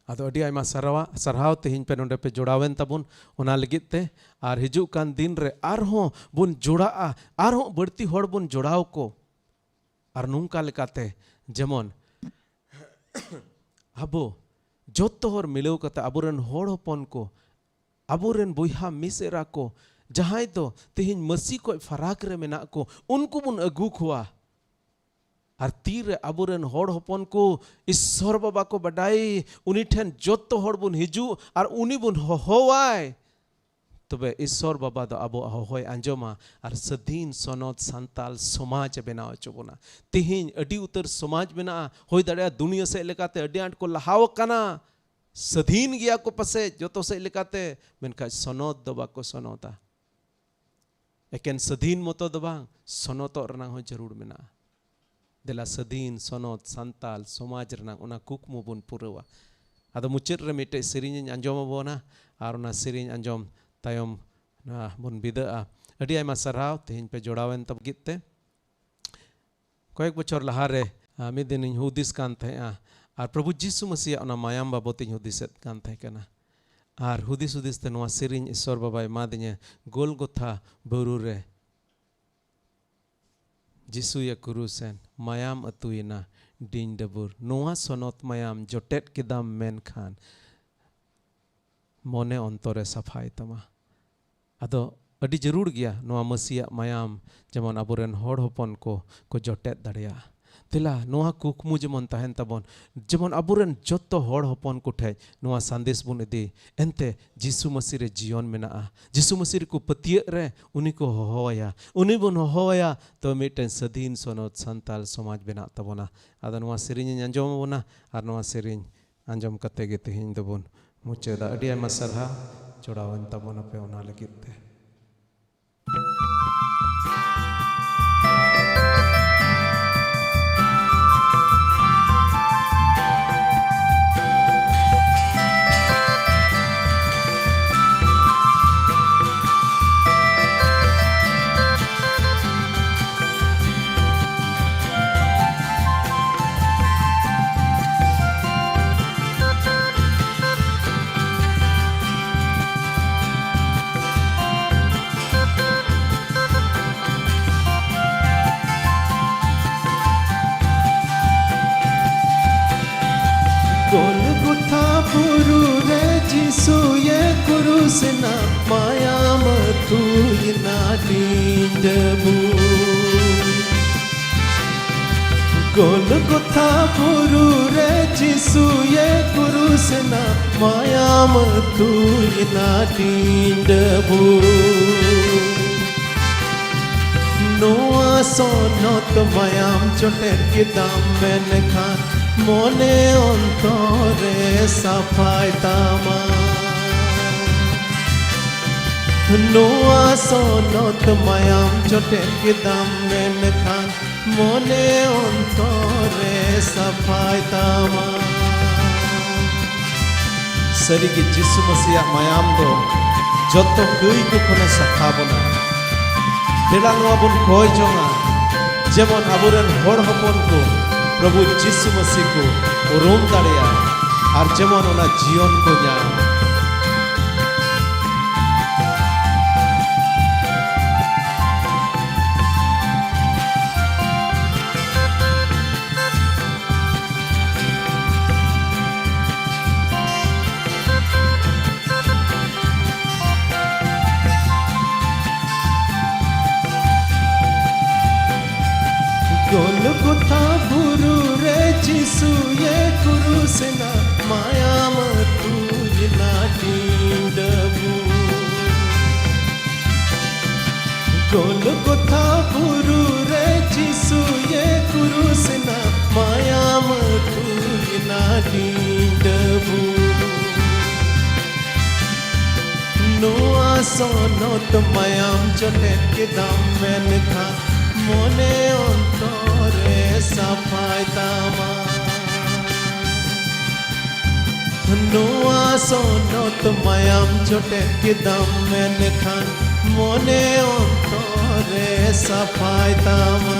ᱟᱫᱚ ᱟᱹᱰᱤ ᱟᱭᱢᱟ ᱥᱟᱨᱦᱟᱣ, ᱥᱟᱨᱦᱟᱣ ᱛᱮᱦᱮᱧ ᱯᱮ ᱱᱚᱰᱮ ᱯᱮ ᱡᱚᱲᱟᱣᱮᱱ ᱛᱟᱵᱚᱱ ᱚᱱᱟ ᱞᱟᱹᱜᱤᱫ ᱛᱮ᱾ ᱟᱨ ᱦᱤᱡᱩᱜ ᱠᱟᱱ ᱫᱤᱱ ᱨᱮ ᱟᱨᱦᱚᱸ ᱵᱚᱱ ᱡᱚᱲᱟᱜᱼᱟ, ᱟᱨᱦᱚᱸ ᱵᱟᱹᱲᱛᱤ ᱦᱚᱲ ᱵᱚᱱ ᱡᱚᱲᱟᱣ ᱠᱚ᱾ ᱟᱨ ᱱᱚᱝᱠᱟ ᱞᱮᱠᱟᱛᱮ ᱡᱮᱢᱚᱱ ᱟᱵᱚ ᱡᱚᱛᱚ ᱦᱚᱲ ᱢᱤᱞᱟᱹᱣ ᱠᱟᱛᱮ ᱟᱵᱚᱨᱮᱱ ᱦᱚᱲ ᱦᱚᱯᱚᱱ ᱠᱚ, ᱟᱵᱚᱨᱮᱱ ᱵᱚᱭᱦᱟ ᱢᱤᱥᱮᱨᱟ ᱠᱚ, ᱡᱟᱦᱟᱸᱭ ᱫᱚ ᱛᱮᱦᱮᱧ ᱢᱟᱹᱥᱤ ᱠᱷᱚᱡ ᱯᱷᱟᱨᱟᱠ ᱨᱮ ᱢᱮᱱᱟᱜ ᱠᱚ, ᱩᱱᱠᱩ ᱵᱚᱱ ᱟᱹᱜᱩ ᱠᱚᱣᱟ᱾ ᱟᱨ ᱛᱤᱨᱮ ᱟᱵᱚᱨᱮᱱ ᱦᱚᱲ ᱦᱚᱯᱚᱱ ᱠᱚ ᱤᱥᱥᱚᱨ ᱵᱟᱵᱟ ᱠᱚ ᱵᱟᱰᱟᱭ, ᱩᱱᱤ ᱴᱷᱮᱱ ᱡᱚᱛᱚ ᱦᱚᱲ ᱵᱚᱱ ᱦᱤᱡᱩᱜ ᱟᱨ ᱩᱱᱤ ᱵᱚᱱ ᱦᱚᱦᱚᱣᱟᱭ, ᱛᱚᱵᱮ ᱤᱥᱥᱚᱨ ᱵᱟᱵᱟ ᱫᱚ ᱟᱵᱚᱣᱟᱜ ᱦᱚᱦᱚᱭ ᱟᱸᱡᱚᱢᱟ ᱟᱨ ᱥᱟᱹᱫᱷᱤᱱ ᱥᱚᱱᱚᱛ ᱥᱟᱱᱛᱟᱞ ᱥᱚᱢᱟᱡᱽ ᱮ ᱵᱮᱱᱟᱣ ᱦᱚᱪᱚ ᱵᱚᱱᱟ᱾ ᱛᱮᱦᱮᱧ ᱟᱹᱰᱤ ᱩᱛᱟᱹᱨ ᱥᱚᱢᱟᱡᱽ ᱢᱮᱱᱟᱜᱼᱟ, ᱦᱩᱭ ᱫᱟᱲᱮᱭᱟᱜᱼᱟ ᱫᱩᱱᱤᱭᱟᱹ ᱥᱮᱫ ᱞᱮᱠᱟᱛᱮ ᱟᱹᱰᱤ ᱟᱸᱴ ᱠᱚ ᱞᱟᱦᱟᱣ ᱟᱠᱟᱱᱟ, ᱥᱟᱹᱫᱷᱤᱱ ᱜᱮᱭᱟ ᱠᱚ ᱯᱟᱥᱮᱡ ᱡᱚᱛᱚ ᱥᱮᱫ ᱞᱮᱠᱟᱛᱮ, ᱢᱮᱱᱠᱷᱟᱱ ᱥᱚᱱᱚᱛ ᱫᱚ ᱵᱟᱠᱚ ᱥᱚᱱᱚᱛᱟ᱾ ᱮᱠᱮᱱ ᱥᱟᱹᱫᱷᱤᱱ ᱢᱚᱛᱚ ᱫᱚ ᱵᱟᱝ, ᱥᱚᱱᱚᱛᱚᱜ ᱨᱮᱱᱟᱜ ᱦᱚᱸ ᱡᱟᱹᱨᱩᱲ ᱢᱮᱱᱟᱜᱼᱟ᱾ ᱫᱮᱞᱟ ᱥᱟᱹᱫᱷᱤᱱ ᱥᱚᱱᱚᱛ ᱥᱟᱱᱛᱟᱞ ᱥᱚᱢᱟᱡᱽ ᱨᱮᱱᱟᱜ ᱚᱱᱟ ᱠᱩᱠᱢᱩ ᱵᱚᱱ ᱯᱩᱨᱟᱹᱣᱟ᱾ ᱟᱫᱚ ᱢᱩᱪᱟᱹᱫ ᱨᱮ ᱢᱤᱫᱴᱮᱡ ᱥᱮᱨᱮᱧ ᱤᱧ ᱟᱸᱡᱚᱢ ᱟᱵᱚᱱᱟ, ᱟᱨ ᱚᱱᱟ ᱥᱮᱨᱮᱧ ᱟᱸᱡᱚᱢ ᱛᱟᱭᱚᱢ, ᱟᱸ, ᱵᱚᱱ ᱵᱤᱫᱟᱹᱜᱼᱟ᱾ ᱟᱹᱰᱤ ᱟᱭᱢᱟ ᱥᱟᱨᱦᱟᱣ ᱛᱮᱦᱮᱧ ᱯᱮ ᱡᱚᱲᱟᱣᱮᱱ ᱛᱟᱵᱚ ᱞᱟᱹᱜᱤᱫ ᱛᱮ᱾ ᱠᱚᱭᱮᱠ ᱵᱚᱪᱷᱚᱨ ᱞᱟᱦᱟᱨᱮ, ᱟᱸ, ᱢᱤᱫ ᱫᱤᱱ ᱤᱧ ᱦᱩᱫᱤᱥ ᱠᱟᱱ ᱛᱟᱦᱮᱸᱜᱼᱟ, ᱟᱨ ᱯᱨᱚᱵᱷᱩ ᱡᱤᱥᱩ ᱢᱟᱹᱥᱤᱭᱟᱜ ᱚᱱᱟ ᱢᱟᱭᱟᱢ ᱵᱟᱵᱚᱛ ᱤᱧ ᱦᱩᱫᱤᱥᱮᱫ ᱠᱟᱱ ᱛᱟᱦᱮᱸ ᱠᱟᱱᱟ᱾ ᱟᱨ ᱦᱩᱫᱤᱥ ᱦᱩᱫᱤᱥ ᱛᱮ ᱱᱚᱣᱟ ᱥᱮᱨᱮᱧ ᱤᱥᱚᱨ ᱵᱟᱵᱟᱭ ᱮᱢᱟᱫᱤᱧᱟ, ᱜᱳᱞᱜᱚᱛᱷᱟ ᱵᱩᱨᱩ ᱨᱮ ᱡᱤᱥᱩᱭᱟ ᱠᱩᱨᱩᱥᱮᱱ, ᱢᱟᱭᱟᱢ ᱟᱹᱛᱩᱭᱮᱱᱟ ᱰᱤᱧ ᱰᱟᱹᱵᱩᱨ᱾ ᱱᱚᱣᱟ ᱥᱚᱱᱚᱛ ᱢᱟᱭᱟᱢ ᱡᱚᱴᱮᱫ ᱠᱮᱫᱟᱢ ᱢᱮᱱᱠᱷᱟᱱ ᱢᱚᱱᱮ ᱚᱱᱛᱚᱨᱮ ᱥᱟᱯᱷᱟᱭ ᱛᱟᱢᱟ᱾ ᱟᱫᱚ ᱟᱹᱰᱤ ᱡᱟᱹᱨᱩᱲ ᱜᱮᱭᱟ ᱱᱚᱣᱟ ᱢᱟᱹᱥᱤᱭᱟᱜ ᱢᱟᱭᱟᱢ, ᱡᱮᱢᱚᱱ ᱟᱵᱚᱨᱮᱱ ᱦᱚᱲ ᱦᱚᱯᱚᱱ ᱠᱚ ᱠᱚ ᱡᱚᱴᱮᱫ ᱫᱟᱲᱮᱭᱟᱜᱼᱟ᱾ ᱫᱮᱞᱟ, ᱱᱚᱣᱟ ᱠᱩᱠᱢᱩ ᱡᱮᱢᱚᱱ ᱛᱟᱦᱮᱱ ᱛᱟᱵᱚᱱ, ᱡᱮᱢᱚᱱ ᱟᱵᱚᱨᱮᱱ ᱡᱚᱛᱚ ᱦᱚᱲ ᱦᱚᱯᱚᱱ ᱠᱚ ᱴᱷᱮᱡ ᱱᱚᱣᱟ ᱥᱟᱸᱫᱮᱥ ᱵᱚᱱ ᱤᱫᱤ᱾ ᱮᱱᱛᱮ ᱡᱤᱥᱩ ᱢᱟᱹᱥᱤ ᱨᱮ ᱡᱤᱭᱚᱱ ᱢᱮᱱᱟᱜᱼᱟ᱾ ᱡᱤᱥᱩ ᱢᱟᱹᱥᱤ ᱨᱮᱠᱚ ᱯᱟᱹᱛᱭᱟᱹᱜ ᱨᱮ ᱩᱱᱤ ᱠᱚ ᱦᱚᱦᱚᱣᱟᱭᱟ᱾ ᱩᱱᱤ ᱵᱚᱱ ᱦᱚᱦᱚᱣᱟᱭᱟ, ᱛᱚ ᱢᱤᱫᱴᱮᱱ ᱥᱟᱹᱫᱷᱤᱱ ᱥᱚᱱᱚᱛ ᱥᱟᱱᱛᱟᱞ ᱥᱚᱢᱟᱡᱽ ᱵᱮᱱᱟᱜ ᱛᱟᱵᱚᱱᱟ᱾ ᱟᱫᱚ ᱱᱚᱣᱟ ᱥᱮᱨᱮᱧ ᱤᱧ ᱟᱸᱡᱚᱢ ᱟᱵᱚᱱᱟ, ᱟᱨ ᱱᱚᱣᱟ ᱥᱮᱨᱮᱧ ᱟᱸᱡᱚᱢ ᱠᱟᱛᱮ ᱜᱮ ᱛᱮᱦᱮᱧ ᱫᱚᱵᱚᱱ ᱢᱩᱪᱟᱹᱫᱟ᱾ ᱟᱹᱰᱤ ᱟᱭᱢᱟ ᱥᱟᱨᱦᱟᱣ ᱡᱚᱲᱟᱣᱮᱱ ᱛᱟᱵᱚᱱᱟᱯᱮ ᱚᱱᱟ ᱞᱟᱹᱜᱤᱫ ᱛᱮ᱾ ᱜᱳᱞᱜᱚᱛᱷᱟ ᱵᱩᱨᱩ ᱨᱮ ᱡᱤᱥᱩᱭᱮ ᱠᱩᱨᱩᱥ ᱮᱱᱟ, ᱢᱟᱭᱟᱢ ᱟᱹᱛᱩᱭᱮᱱᱟ ᱰᱤᱸᱰᱟᱹ ᱵᱩᱨᱩ᱾ ᱜᱳᱞᱜᱚᱛᱷᱟ ᱵᱩᱨᱩ ᱨᱮ ᱡᱤᱥᱩᱭᱮ ᱠᱩᱨᱩᱥ ᱮᱱᱟ, ᱢᱟᱭᱟᱢ ᱟᱹᱛᱩᱭᱮᱱᱟ ᱰᱤᱸᱰᱟᱹ ᱵᱩᱨᱩ᱾ ᱱᱚᱣᱟ ᱥᱚᱱᱚᱛ ᱢᱟᱭᱟᱢ ᱡᱚᱴᱮᱫ ᱠᱮᱫᱟᱢ, ᱢᱮᱱᱠᱷᱟᱱ ᱢᱚᱱᱮ ᱚᱱᱛᱚᱨᱮ ᱥᱟᱯᱷᱟᱭ ᱛᱟᱢᱟ᱾ ᱱᱚᱣᱟ ᱥᱚᱱᱚᱛ ᱢᱟᱭᱟᱢ ᱡᱚᱴᱮᱫ ᱠᱮᱫᱟᱢ, ᱢᱮᱱᱠᱷᱟᱱ ᱢᱚᱱᱮ ᱚᱱᱛᱚᱨᱮ ᱥᱟᱯᱷᱟᱭ ᱛᱟᱢᱟ᱾ ᱥᱟᱹᱨᱤᱜᱮ ᱡᱤᱥᱩ ᱢᱟᱹᱥᱤᱭᱟᱜ ᱢᱟᱭᱟᱢ ᱫᱚ ᱡᱚᱛᱚ ᱠᱟᱹᱭ ᱠᱚ ᱠᱷᱚᱱᱮ ᱥᱟᱯᱷᱟ ᱵᱚᱱᱟ᱾ ᱫᱮᱞᱟ ᱱᱚᱣᱟ ᱵᱚᱱ ᱠᱚᱭ ᱡᱚᱝᱟ, ᱡᱮᱢᱚᱱ ᱟᱵᱚᱨᱮᱱ ᱦᱚᱲ ᱦᱚᱯᱚᱱ ᱠᱚ ᱯᱨᱚᱵᱷᱩ ᱡᱤᱥᱩ ᱢᱟᱹᱥᱤ ᱠᱚ ᱩᱨᱩᱢ ᱫᱟᱲᱮᱭᱟᱜ ᱟᱨ ᱡᱮᱢᱚᱱ ᱚᱱᱟ ᱡᱤᱭᱚᱱ ᱠᱚ ᱧᱟᱢ᱾ ᱜᱳᱞᱜᱚᱛᱷᱟ ᱵᱩᱨᱩ ᱨᱮ ᱡᱤᱥᱩᱭᱮ ᱠᱩᱨᱩᱥ ᱮᱱᱟ, ᱢᱟᱭᱟᱢ ᱛᱩᱞ ᱮᱱᱟ ᱰᱤᱸᱰᱟᱹ ᱵᱩᱨᱩ᱾ ᱜᱳᱞᱜᱚᱛᱷᱟ ᱵᱩᱨᱩ ᱨᱮ ᱡᱤᱥᱩᱭᱮ ᱠᱩᱨᱩᱥ ᱮᱱᱟ, ᱢᱟᱭᱟᱢ ᱛᱩᱞ ᱮᱱᱟ ᱰᱤᱸᱰᱟᱹ ᱵᱩᱨᱩ᱾ ᱱᱚᱣᱟ ᱥᱚᱱᱚᱛ ᱢᱟᱭᱟᱢ ᱡᱚᱴᱮᱫ ᱠᱮᱫᱟᱢ, ᱢᱮᱱᱠᱷᱟᱱ ᱢᱚᱱᱮ ᱚᱱᱛᱚᱨᱮ ᱥᱟᱯᱷᱟᱭ ᱛᱟᱢᱟ᱾ ᱱᱚᱣᱟ ᱥᱚᱱᱚᱛ ᱢᱟᱭᱟᱢ ᱡᱚᱴᱮᱫ ᱠᱮᱫᱟᱢ, ᱢᱮᱱᱠᱷᱟᱱ ᱢᱚᱱᱮ ᱚᱱᱛᱚᱨᱮ ᱥᱟᱯᱷᱟᱭ ᱛᱟᱢᱟ᱾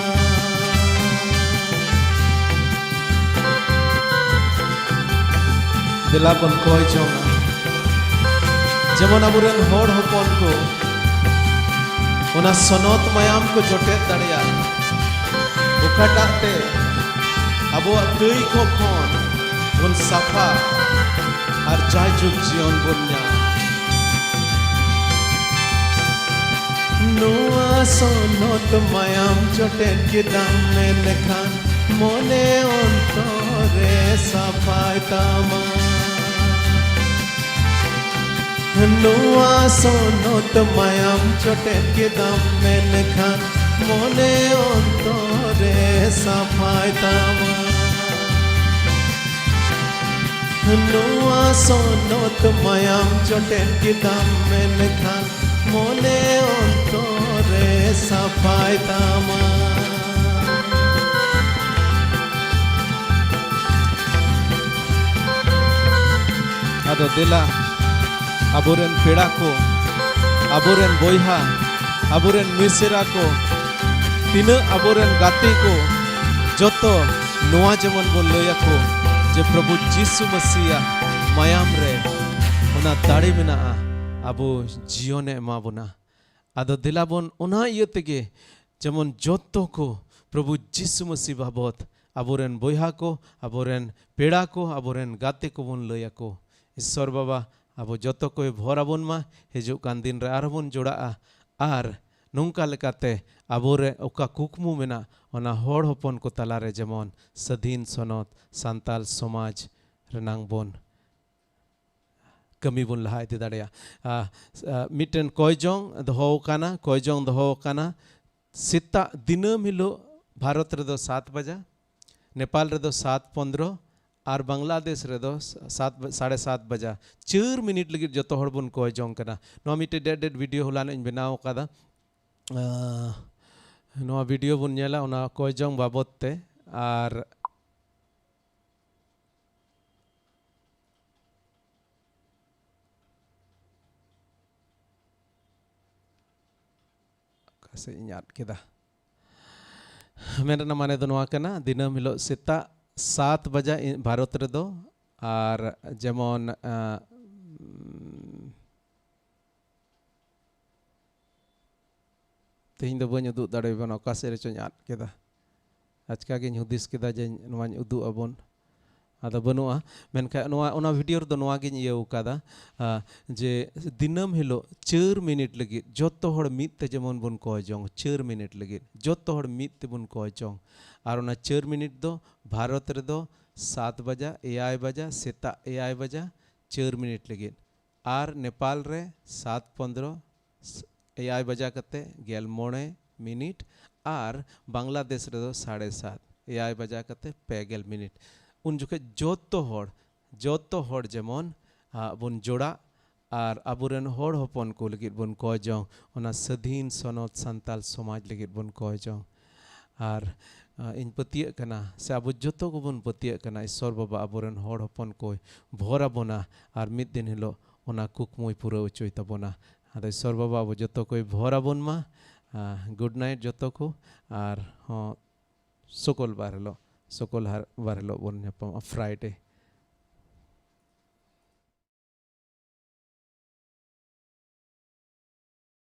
ᱫᱮᱞᱟ ᱵᱚᱱ ᱠᱚᱭ ᱡᱚᱝᱟ, ᱡᱮᱢᱚᱱ ᱟᱵᱚᱨᱮᱱ ᱦᱚᱲ ᱦᱚᱯᱚᱱ ᱠᱚ ᱚᱱᱟ ᱥᱚᱱᱚᱛ ᱢᱟᱭᱟᱢ ᱠᱚ ᱡᱚᱴᱮᱫ ᱫᱟᱲᱮᱭᱟᱜ, ᱚᱠᱟᱴᱟᱜ ᱛᱮ ᱟᱵᱚᱣᱟᱜ ᱫᱟᱹᱭ ᱠᱚ ᱠᱷᱚᱱ ᱵᱚᱱ ᱥᱟᱯᱷᱟ ᱟᱨ ᱡᱟᱭᱡᱩᱜᱽ ᱡᱤᱭᱚᱱ ᱵᱚᱱ ᱧᱟᱢ᱾ ᱱᱚᱣᱟ ᱥᱚᱱᱚᱛ ᱢᱟᱭᱟᱢ ᱡᱚᱴᱮᱫ ᱠᱮᱫᱟᱢ, ᱢᱮᱱᱠᱷᱟᱱ ᱢᱚᱱᱮ ᱚᱱᱛᱚᱨ ᱨᱮ ᱥᱟᱯᱷᱟᱭ ᱛᱟᱢᱟ᱾ ᱱᱚᱣᱟ ᱥᱚᱱᱚᱛ ᱢᱟᱭᱟᱢ ᱡᱚᱴᱮᱫ ᱠᱮᱫᱟᱢ, ᱢᱮᱱᱠᱷᱟᱱ ᱢᱚᱱᱮ ᱚᱱᱛᱚᱨ ᱨᱮ ᱥᱟᱯᱷᱟᱭ ᱛᱟᱢᱟ᱾ ᱱᱚᱣᱟ ᱥᱚᱱᱚᱛ ᱢᱟᱭᱟᱢ ᱡᱚᱴᱮᱫ ᱠᱮᱫᱟᱢ, ᱢᱮᱱᱠᱷᱟᱱ ᱢᱚᱱᱮ ᱚᱱᱛᱚᱨ ᱨᱮ ᱥᱟᱯᱷᱟᱭ ᱛᱟᱢᱟ᱾ ᱟᱫᱚ ᱫᱮᱞᱟ, ᱟᱵᱚᱨᱮᱱ ᱯᱮᱲᱟ ᱠᱚ, ᱟᱵᱚᱨᱮᱱ ᱵᱚᱭᱦᱟ, ᱟᱵᱚᱨᱮᱱ ᱢᱤᱥᱮᱨᱟ ᱠᱚ, ᱛᱤᱱᱟᱹᱜ ᱟᱵᱚᱨᱮᱱ ᱜᱟᱛᱮ ᱠᱚ, ᱡᱚᱛᱚ ᱱᱚᱣᱟ ᱡᱮᱢᱚᱱ ᱵᱚᱱ ᱞᱟᱹᱭ ᱟᱠᱚ ᱡᱮ ᱯᱨᱚᱵᱷᱩ ᱡᱤᱥᱩ ᱢᱟᱹᱥᱤᱭᱟᱜ ᱢᱟᱭᱟᱢ ᱨᱮ ᱚᱱᱟ ᱫᱟᱲᱮ ᱢᱮᱱᱟᱜᱼᱟ, ᱟᱵᱚ ᱡᱤᱭᱚᱱᱮ ᱮᱢᱟ ᱵᱚᱱᱟ᱾ ᱟᱫᱚ ᱫᱮᱞᱟ ᱵᱚᱱ ᱚᱱᱟ ᱤᱭᱟᱹ ᱛᱮᱜᱮ ᱡᱮᱢᱚᱱ ᱡᱚᱛᱚ ᱠᱚ ᱯᱨᱚᱵᱷᱩ ᱡᱤᱥᱩ ᱢᱟᱹᱥᱤ ᱵᱟᱵᱚᱛ ᱟᱵᱚᱨᱮᱱ ᱵᱚᱭᱦᱟ ᱠᱚ, ᱟᱵᱚᱨᱮᱱ ᱯᱮᱲᱟ ᱠᱚ, ᱟᱵᱚᱨᱮᱱ ᱜᱟᱛᱮ ᱠᱚᱵᱚᱱ ᱞᱟᱹᱭ ᱟᱠᱚ᱾ ᱤᱥᱥᱚᱨ ᱵᱟᱵᱟ ᱟᱵᱚ ᱡᱚᱛᱚ ᱠᱚᱭ ᱵᱷᱚᱨ ᱟᱵᱚᱱ ᱢᱟ, ᱦᱤᱡᱩᱜ ᱠᱟᱱ ᱫᱤᱱ ᱨᱮ ᱟᱨᱦᱚᱸ ᱵᱚᱱ ᱡᱚᱲᱟᱜᱼᱟ᱾ ᱟᱨ ᱱᱚᱝᱠᱟ ᱞᱮᱠᱟᱛᱮ ᱟᱵᱚᱨᱮ ᱚᱠᱟ ᱠᱩᱠᱢᱩ ᱢᱮᱱᱟᱜ, ᱚᱱᱟ ᱦᱚᱲ ᱦᱚᱯᱚᱱ ᱠᱚ ᱛᱟᱞᱟᱨᱮ ᱡᱮᱢᱚᱱ ᱥᱟᱹᱫᱷᱤᱱ ᱥᱚᱱᱚᱛ ᱥᱟᱱᱛᱟᱞ ᱥᱚᱢᱟᱡᱽ ᱨᱮᱱᱟᱝ ᱵᱚᱱ ᱠᱟᱹᱢᱤ ᱵᱚᱱ ᱞᱟᱦᱟ ᱤᱫᱤ ᱫᱟᱲᱮᱭᱟᱜᱼᱟ᱾ ᱟ, ᱟ, ᱢᱤᱫᱴᱮᱱ ᱠᱚᱭ ᱡᱚᱝ ᱫᱚᱦᱚ ᱟᱠᱟᱱᱟ, ᱠᱚᱭ ᱡᱚᱝ ᱫᱚᱦᱚ ᱟᱠᱟᱱᱟ, ᱥᱮᱛᱟᱜ ᱫᱤᱱᱟᱹᱢ ᱦᱤᱞᱳᱜ ᱵᱷᱟᱨᱚᱛ ᱨᱮᱫᱚ ᱥᱟᱛ ᱵᱟᱡᱟ, ᱱᱮᱯᱟᱞ ᱨᱮᱫᱚ ᱥᱟᱛ ᱯᱚᱱᱫᱽᱨᱚ, ᱟᱨ ᱵᱟᱝᱞᱟᱫᱮᱥ ᱨᱮᱫᱚ ᱥᱟᱛ ᱵᱟ-, ᱥᱟᱲᱮ ᱥᱟᱛ ᱵᱟᱡᱟ᱾ ᱪᱟᱹᱨ ᱢᱤᱱᱤᱴ ᱞᱟᱹᱜᱤᱫ ᱡᱚᱛᱚ ᱦᱚᱲ ᱵᱚᱱ ᱠᱚᱭ ᱡᱚᱝ ᱠᱟᱱᱟ᱾ ᱱᱚᱣᱟ ᱢᱤᱫᱴᱮᱡ ᱰᱮᱴ ᱰᱮᱴ ᱵᱷᱤᱰᱤᱭᱳ ᱦᱚᱞᱟᱱᱚᱜ ᱤᱧ ᱵᱮᱱᱟᱣ ᱟᱠᱟᱫᱟ᱾ ᱟᱸ, ᱱᱚᱣᱟ ᱵᱷᱤᱰᱤᱭᱳ ᱵᱚᱱ ᱧᱮᱞᱟ ᱚᱱᱟ ᱠᱚᱭ ᱡᱚᱝ ᱵᱟᱵᱚᱛ ᱛᱮ᱾ ᱟᱨ ᱚᱠᱟ ᱥᱮᱫ ᱤᱧ ᱟᱫ ᱠᱮᱫᱟ? ᱢᱮᱱ ᱨᱮᱱᱟᱜ ᱢᱟᱱᱮ ᱫᱚ ᱱᱚᱣᱟ ᱠᱟᱱᱟ, ᱫᱤᱱᱟᱹᱢ ᱦᱤᱞᱳᱜ ᱥᱮᱛᱟᱜ ᱥᱟᱛ ᱵᱟᱡᱟ ᱤ-, ᱵᱷᱟᱨᱚᱛ ᱨᱮᱫᱚ, ᱟᱨ ᱡᱮᱢᱚᱱ, ᱟᱸ, ᱛᱮᱦᱮᱧ ᱫᱚ ᱵᱟᱹᱧ ᱩᱫᱩᱜ ᱫᱟᱲᱮᱭᱟᱵᱚᱱᱟ, ᱚᱠᱟ ᱥᱮᱫ ᱨᱮᱪᱚᱧ ᱟᱫ ᱠᱮᱫᱟ᱾ ᱟᱪᱠᱟ ᱜᱤᱧ ᱦᱩᱫᱤᱥ ᱠᱮᱫᱟ ᱡᱮ ᱱᱚᱣᱟᱧ ᱩᱫᱩᱜ ᱟᱵᱚᱱ, ᱟᱫᱚ ᱵᱟᱹᱱᱩᱜᱼᱟ᱾ ᱢᱮᱱᱠᱷᱟᱱ ᱱᱚᱣᱟ, ᱚᱱᱟ ᱵᱷᱤᱰᱤᱭᱳ ᱨᱮᱫᱚ ᱱᱚᱣᱟ ᱜᱤᱧ ᱤᱭᱟᱹᱣ ᱠᱟᱫᱟ, ᱟ, ᱡᱮ ᱫᱤᱱᱟᱹᱢ ᱦᱤᱞᱳᱜ ᱪᱟᱹᱨ ᱢᱤᱱᱤᱴ ᱞᱟᱹᱜᱤᱫ ᱡᱚᱛᱚ ᱦᱚᱲ ᱢᱤᱫ ᱛᱮ ᱡᱮᱢᱚᱱ ᱵᱚᱱ ᱠᱚᱭ ᱡᱚᱝ, ᱪᱟᱹᱨ ᱢᱤᱱᱤᱴ ᱞᱟᱹᱜᱤᱫ ᱡᱚᱛᱚ ᱦᱚᱲ ᱢᱤᱫ ᱛᱮᱵᱚᱱ ᱠᱚᱭ ᱡᱚᱝ᱾ ᱟᱨ ᱚᱱᱟ ᱪᱟᱹᱨ ᱢᱤᱱᱤᱴ ᱫᱚ ᱵᱷᱟᱨᱚᱛ ᱨᱮᱫᱚ ᱥᱟᱛ ᱵᱟᱡᱟ, ᱮᱭᱟᱭ ᱵᱟᱡᱟ, ᱥᱮᱛᱟᱜ ᱮᱭᱟᱭ ᱵᱟᱡᱟ, ᱪᱟᱹᱨ ᱢᱤᱱᱤᱴ ᱞᱟᱹᱜᱤᱫ᱾ ᱟᱨ ᱱᱮᱯᱟᱞ ᱨᱮ ᱥᱟᱛ ᱯᱚᱱᱫᱽᱨᱚ, ᱮᱭᱟᱭ ᱵᱟᱡᱟ ᱠᱟᱛᱮ ᱜᱮᱞ ᱢᱚᱬᱮ ᱢᱤᱱᱤᱴ, ᱟᱨ ᱵᱟᱝᱞᱟᱫᱮᱥ ᱨᱮᱫᱚ ᱥᱟᱲᱮ ᱥᱟᱛ, ᱮᱭᱟᱭ ᱵᱟᱡᱟ ᱠᱟᱛᱮ ᱯᱮ ᱜᱮᱞ ᱢᱤᱱᱤᱴ᱾ ᱩᱱ ᱡᱚᱠᱷᱮᱡ ᱡᱚᱛᱚ ᱦᱚᱲ, ᱡᱚᱛᱚ ᱦᱚᱲ ᱡᱮᱢᱚᱱ, ᱟ, ᱵᱚᱱ ᱡᱚᱲᱟᱜ ᱟᱨ ᱟᱵᱚᱨᱮᱱ ᱦᱚᱲ ᱦᱚᱯᱚᱱ ᱠᱚ ᱞᱟᱹᱜᱤᱫ ᱵᱚᱱ ᱠᱚᱭ ᱡᱚᱝ ᱚᱱᱟ ᱥᱟᱹᱫᱷᱤᱱ ᱥᱚᱱᱚᱛ ᱥᱟᱱᱛᱟᱞ ᱥᱚᱢᱟᱡᱽ ᱞᱟᱹᱜᱤᱫ ᱵᱚᱱ ᱠᱚᱭ ᱡᱚᱝ᱾ ᱟᱨ, ᱟ, ᱤᱧ ᱯᱟᱹᱛᱭᱟᱹᱜ ᱠᱟᱱᱟ, ᱥᱮ ᱟᱵᱚ ᱡᱚᱛᱚ ᱠᱚᱵᱚᱱ ᱯᱟᱹᱛᱭᱟᱹᱜ ᱠᱟᱱᱟ, ᱤᱥᱥᱚᱨ ᱵᱟᱵᱟ ᱟᱵᱚᱨᱮᱱ ᱦᱚᱲ ᱦᱚᱯᱚᱱ ᱠᱚᱭ ᱵᱷᱚᱨ ᱟᱵᱚᱱᱟ ᱟᱨ ᱢᱤᱫ ᱫᱤᱱ ᱦᱤᱞᱳᱜ ᱚᱱᱟ ᱠᱩᱠᱢᱩᱭ ᱯᱩᱨᱟᱹᱣ ᱦᱚᱪᱚᱭ ᱛᱟᱵᱚᱱᱟ᱾ ᱟᱫᱚ ᱤᱥᱥᱚᱨ ᱵᱟᱵᱟ ᱟᱵᱚ ᱡᱚᱛᱚ ᱠᱚᱭ ᱵᱷᱚᱨ ᱟᱵᱚᱱ ᱢᱟ᱾ ᱟ, ᱜᱩᱰ ᱱᱟᱭᱤᱴ ᱡᱚᱛᱚ ᱠᱚ, ᱟᱨ ᱦᱚᱸ ᱥᱩᱠᱚᱞ ᱵᱟᱨ ᱦᱤᱞᱳᱜ ᱥᱩᱠᱚᱞ ᱵᱟᱨ ᱦᱤᱞᱳᱜ ᱵᱚᱱ ᱧᱟᱯᱟᱢᱟ, ᱯᱷᱨᱟᱭᱰᱮ᱾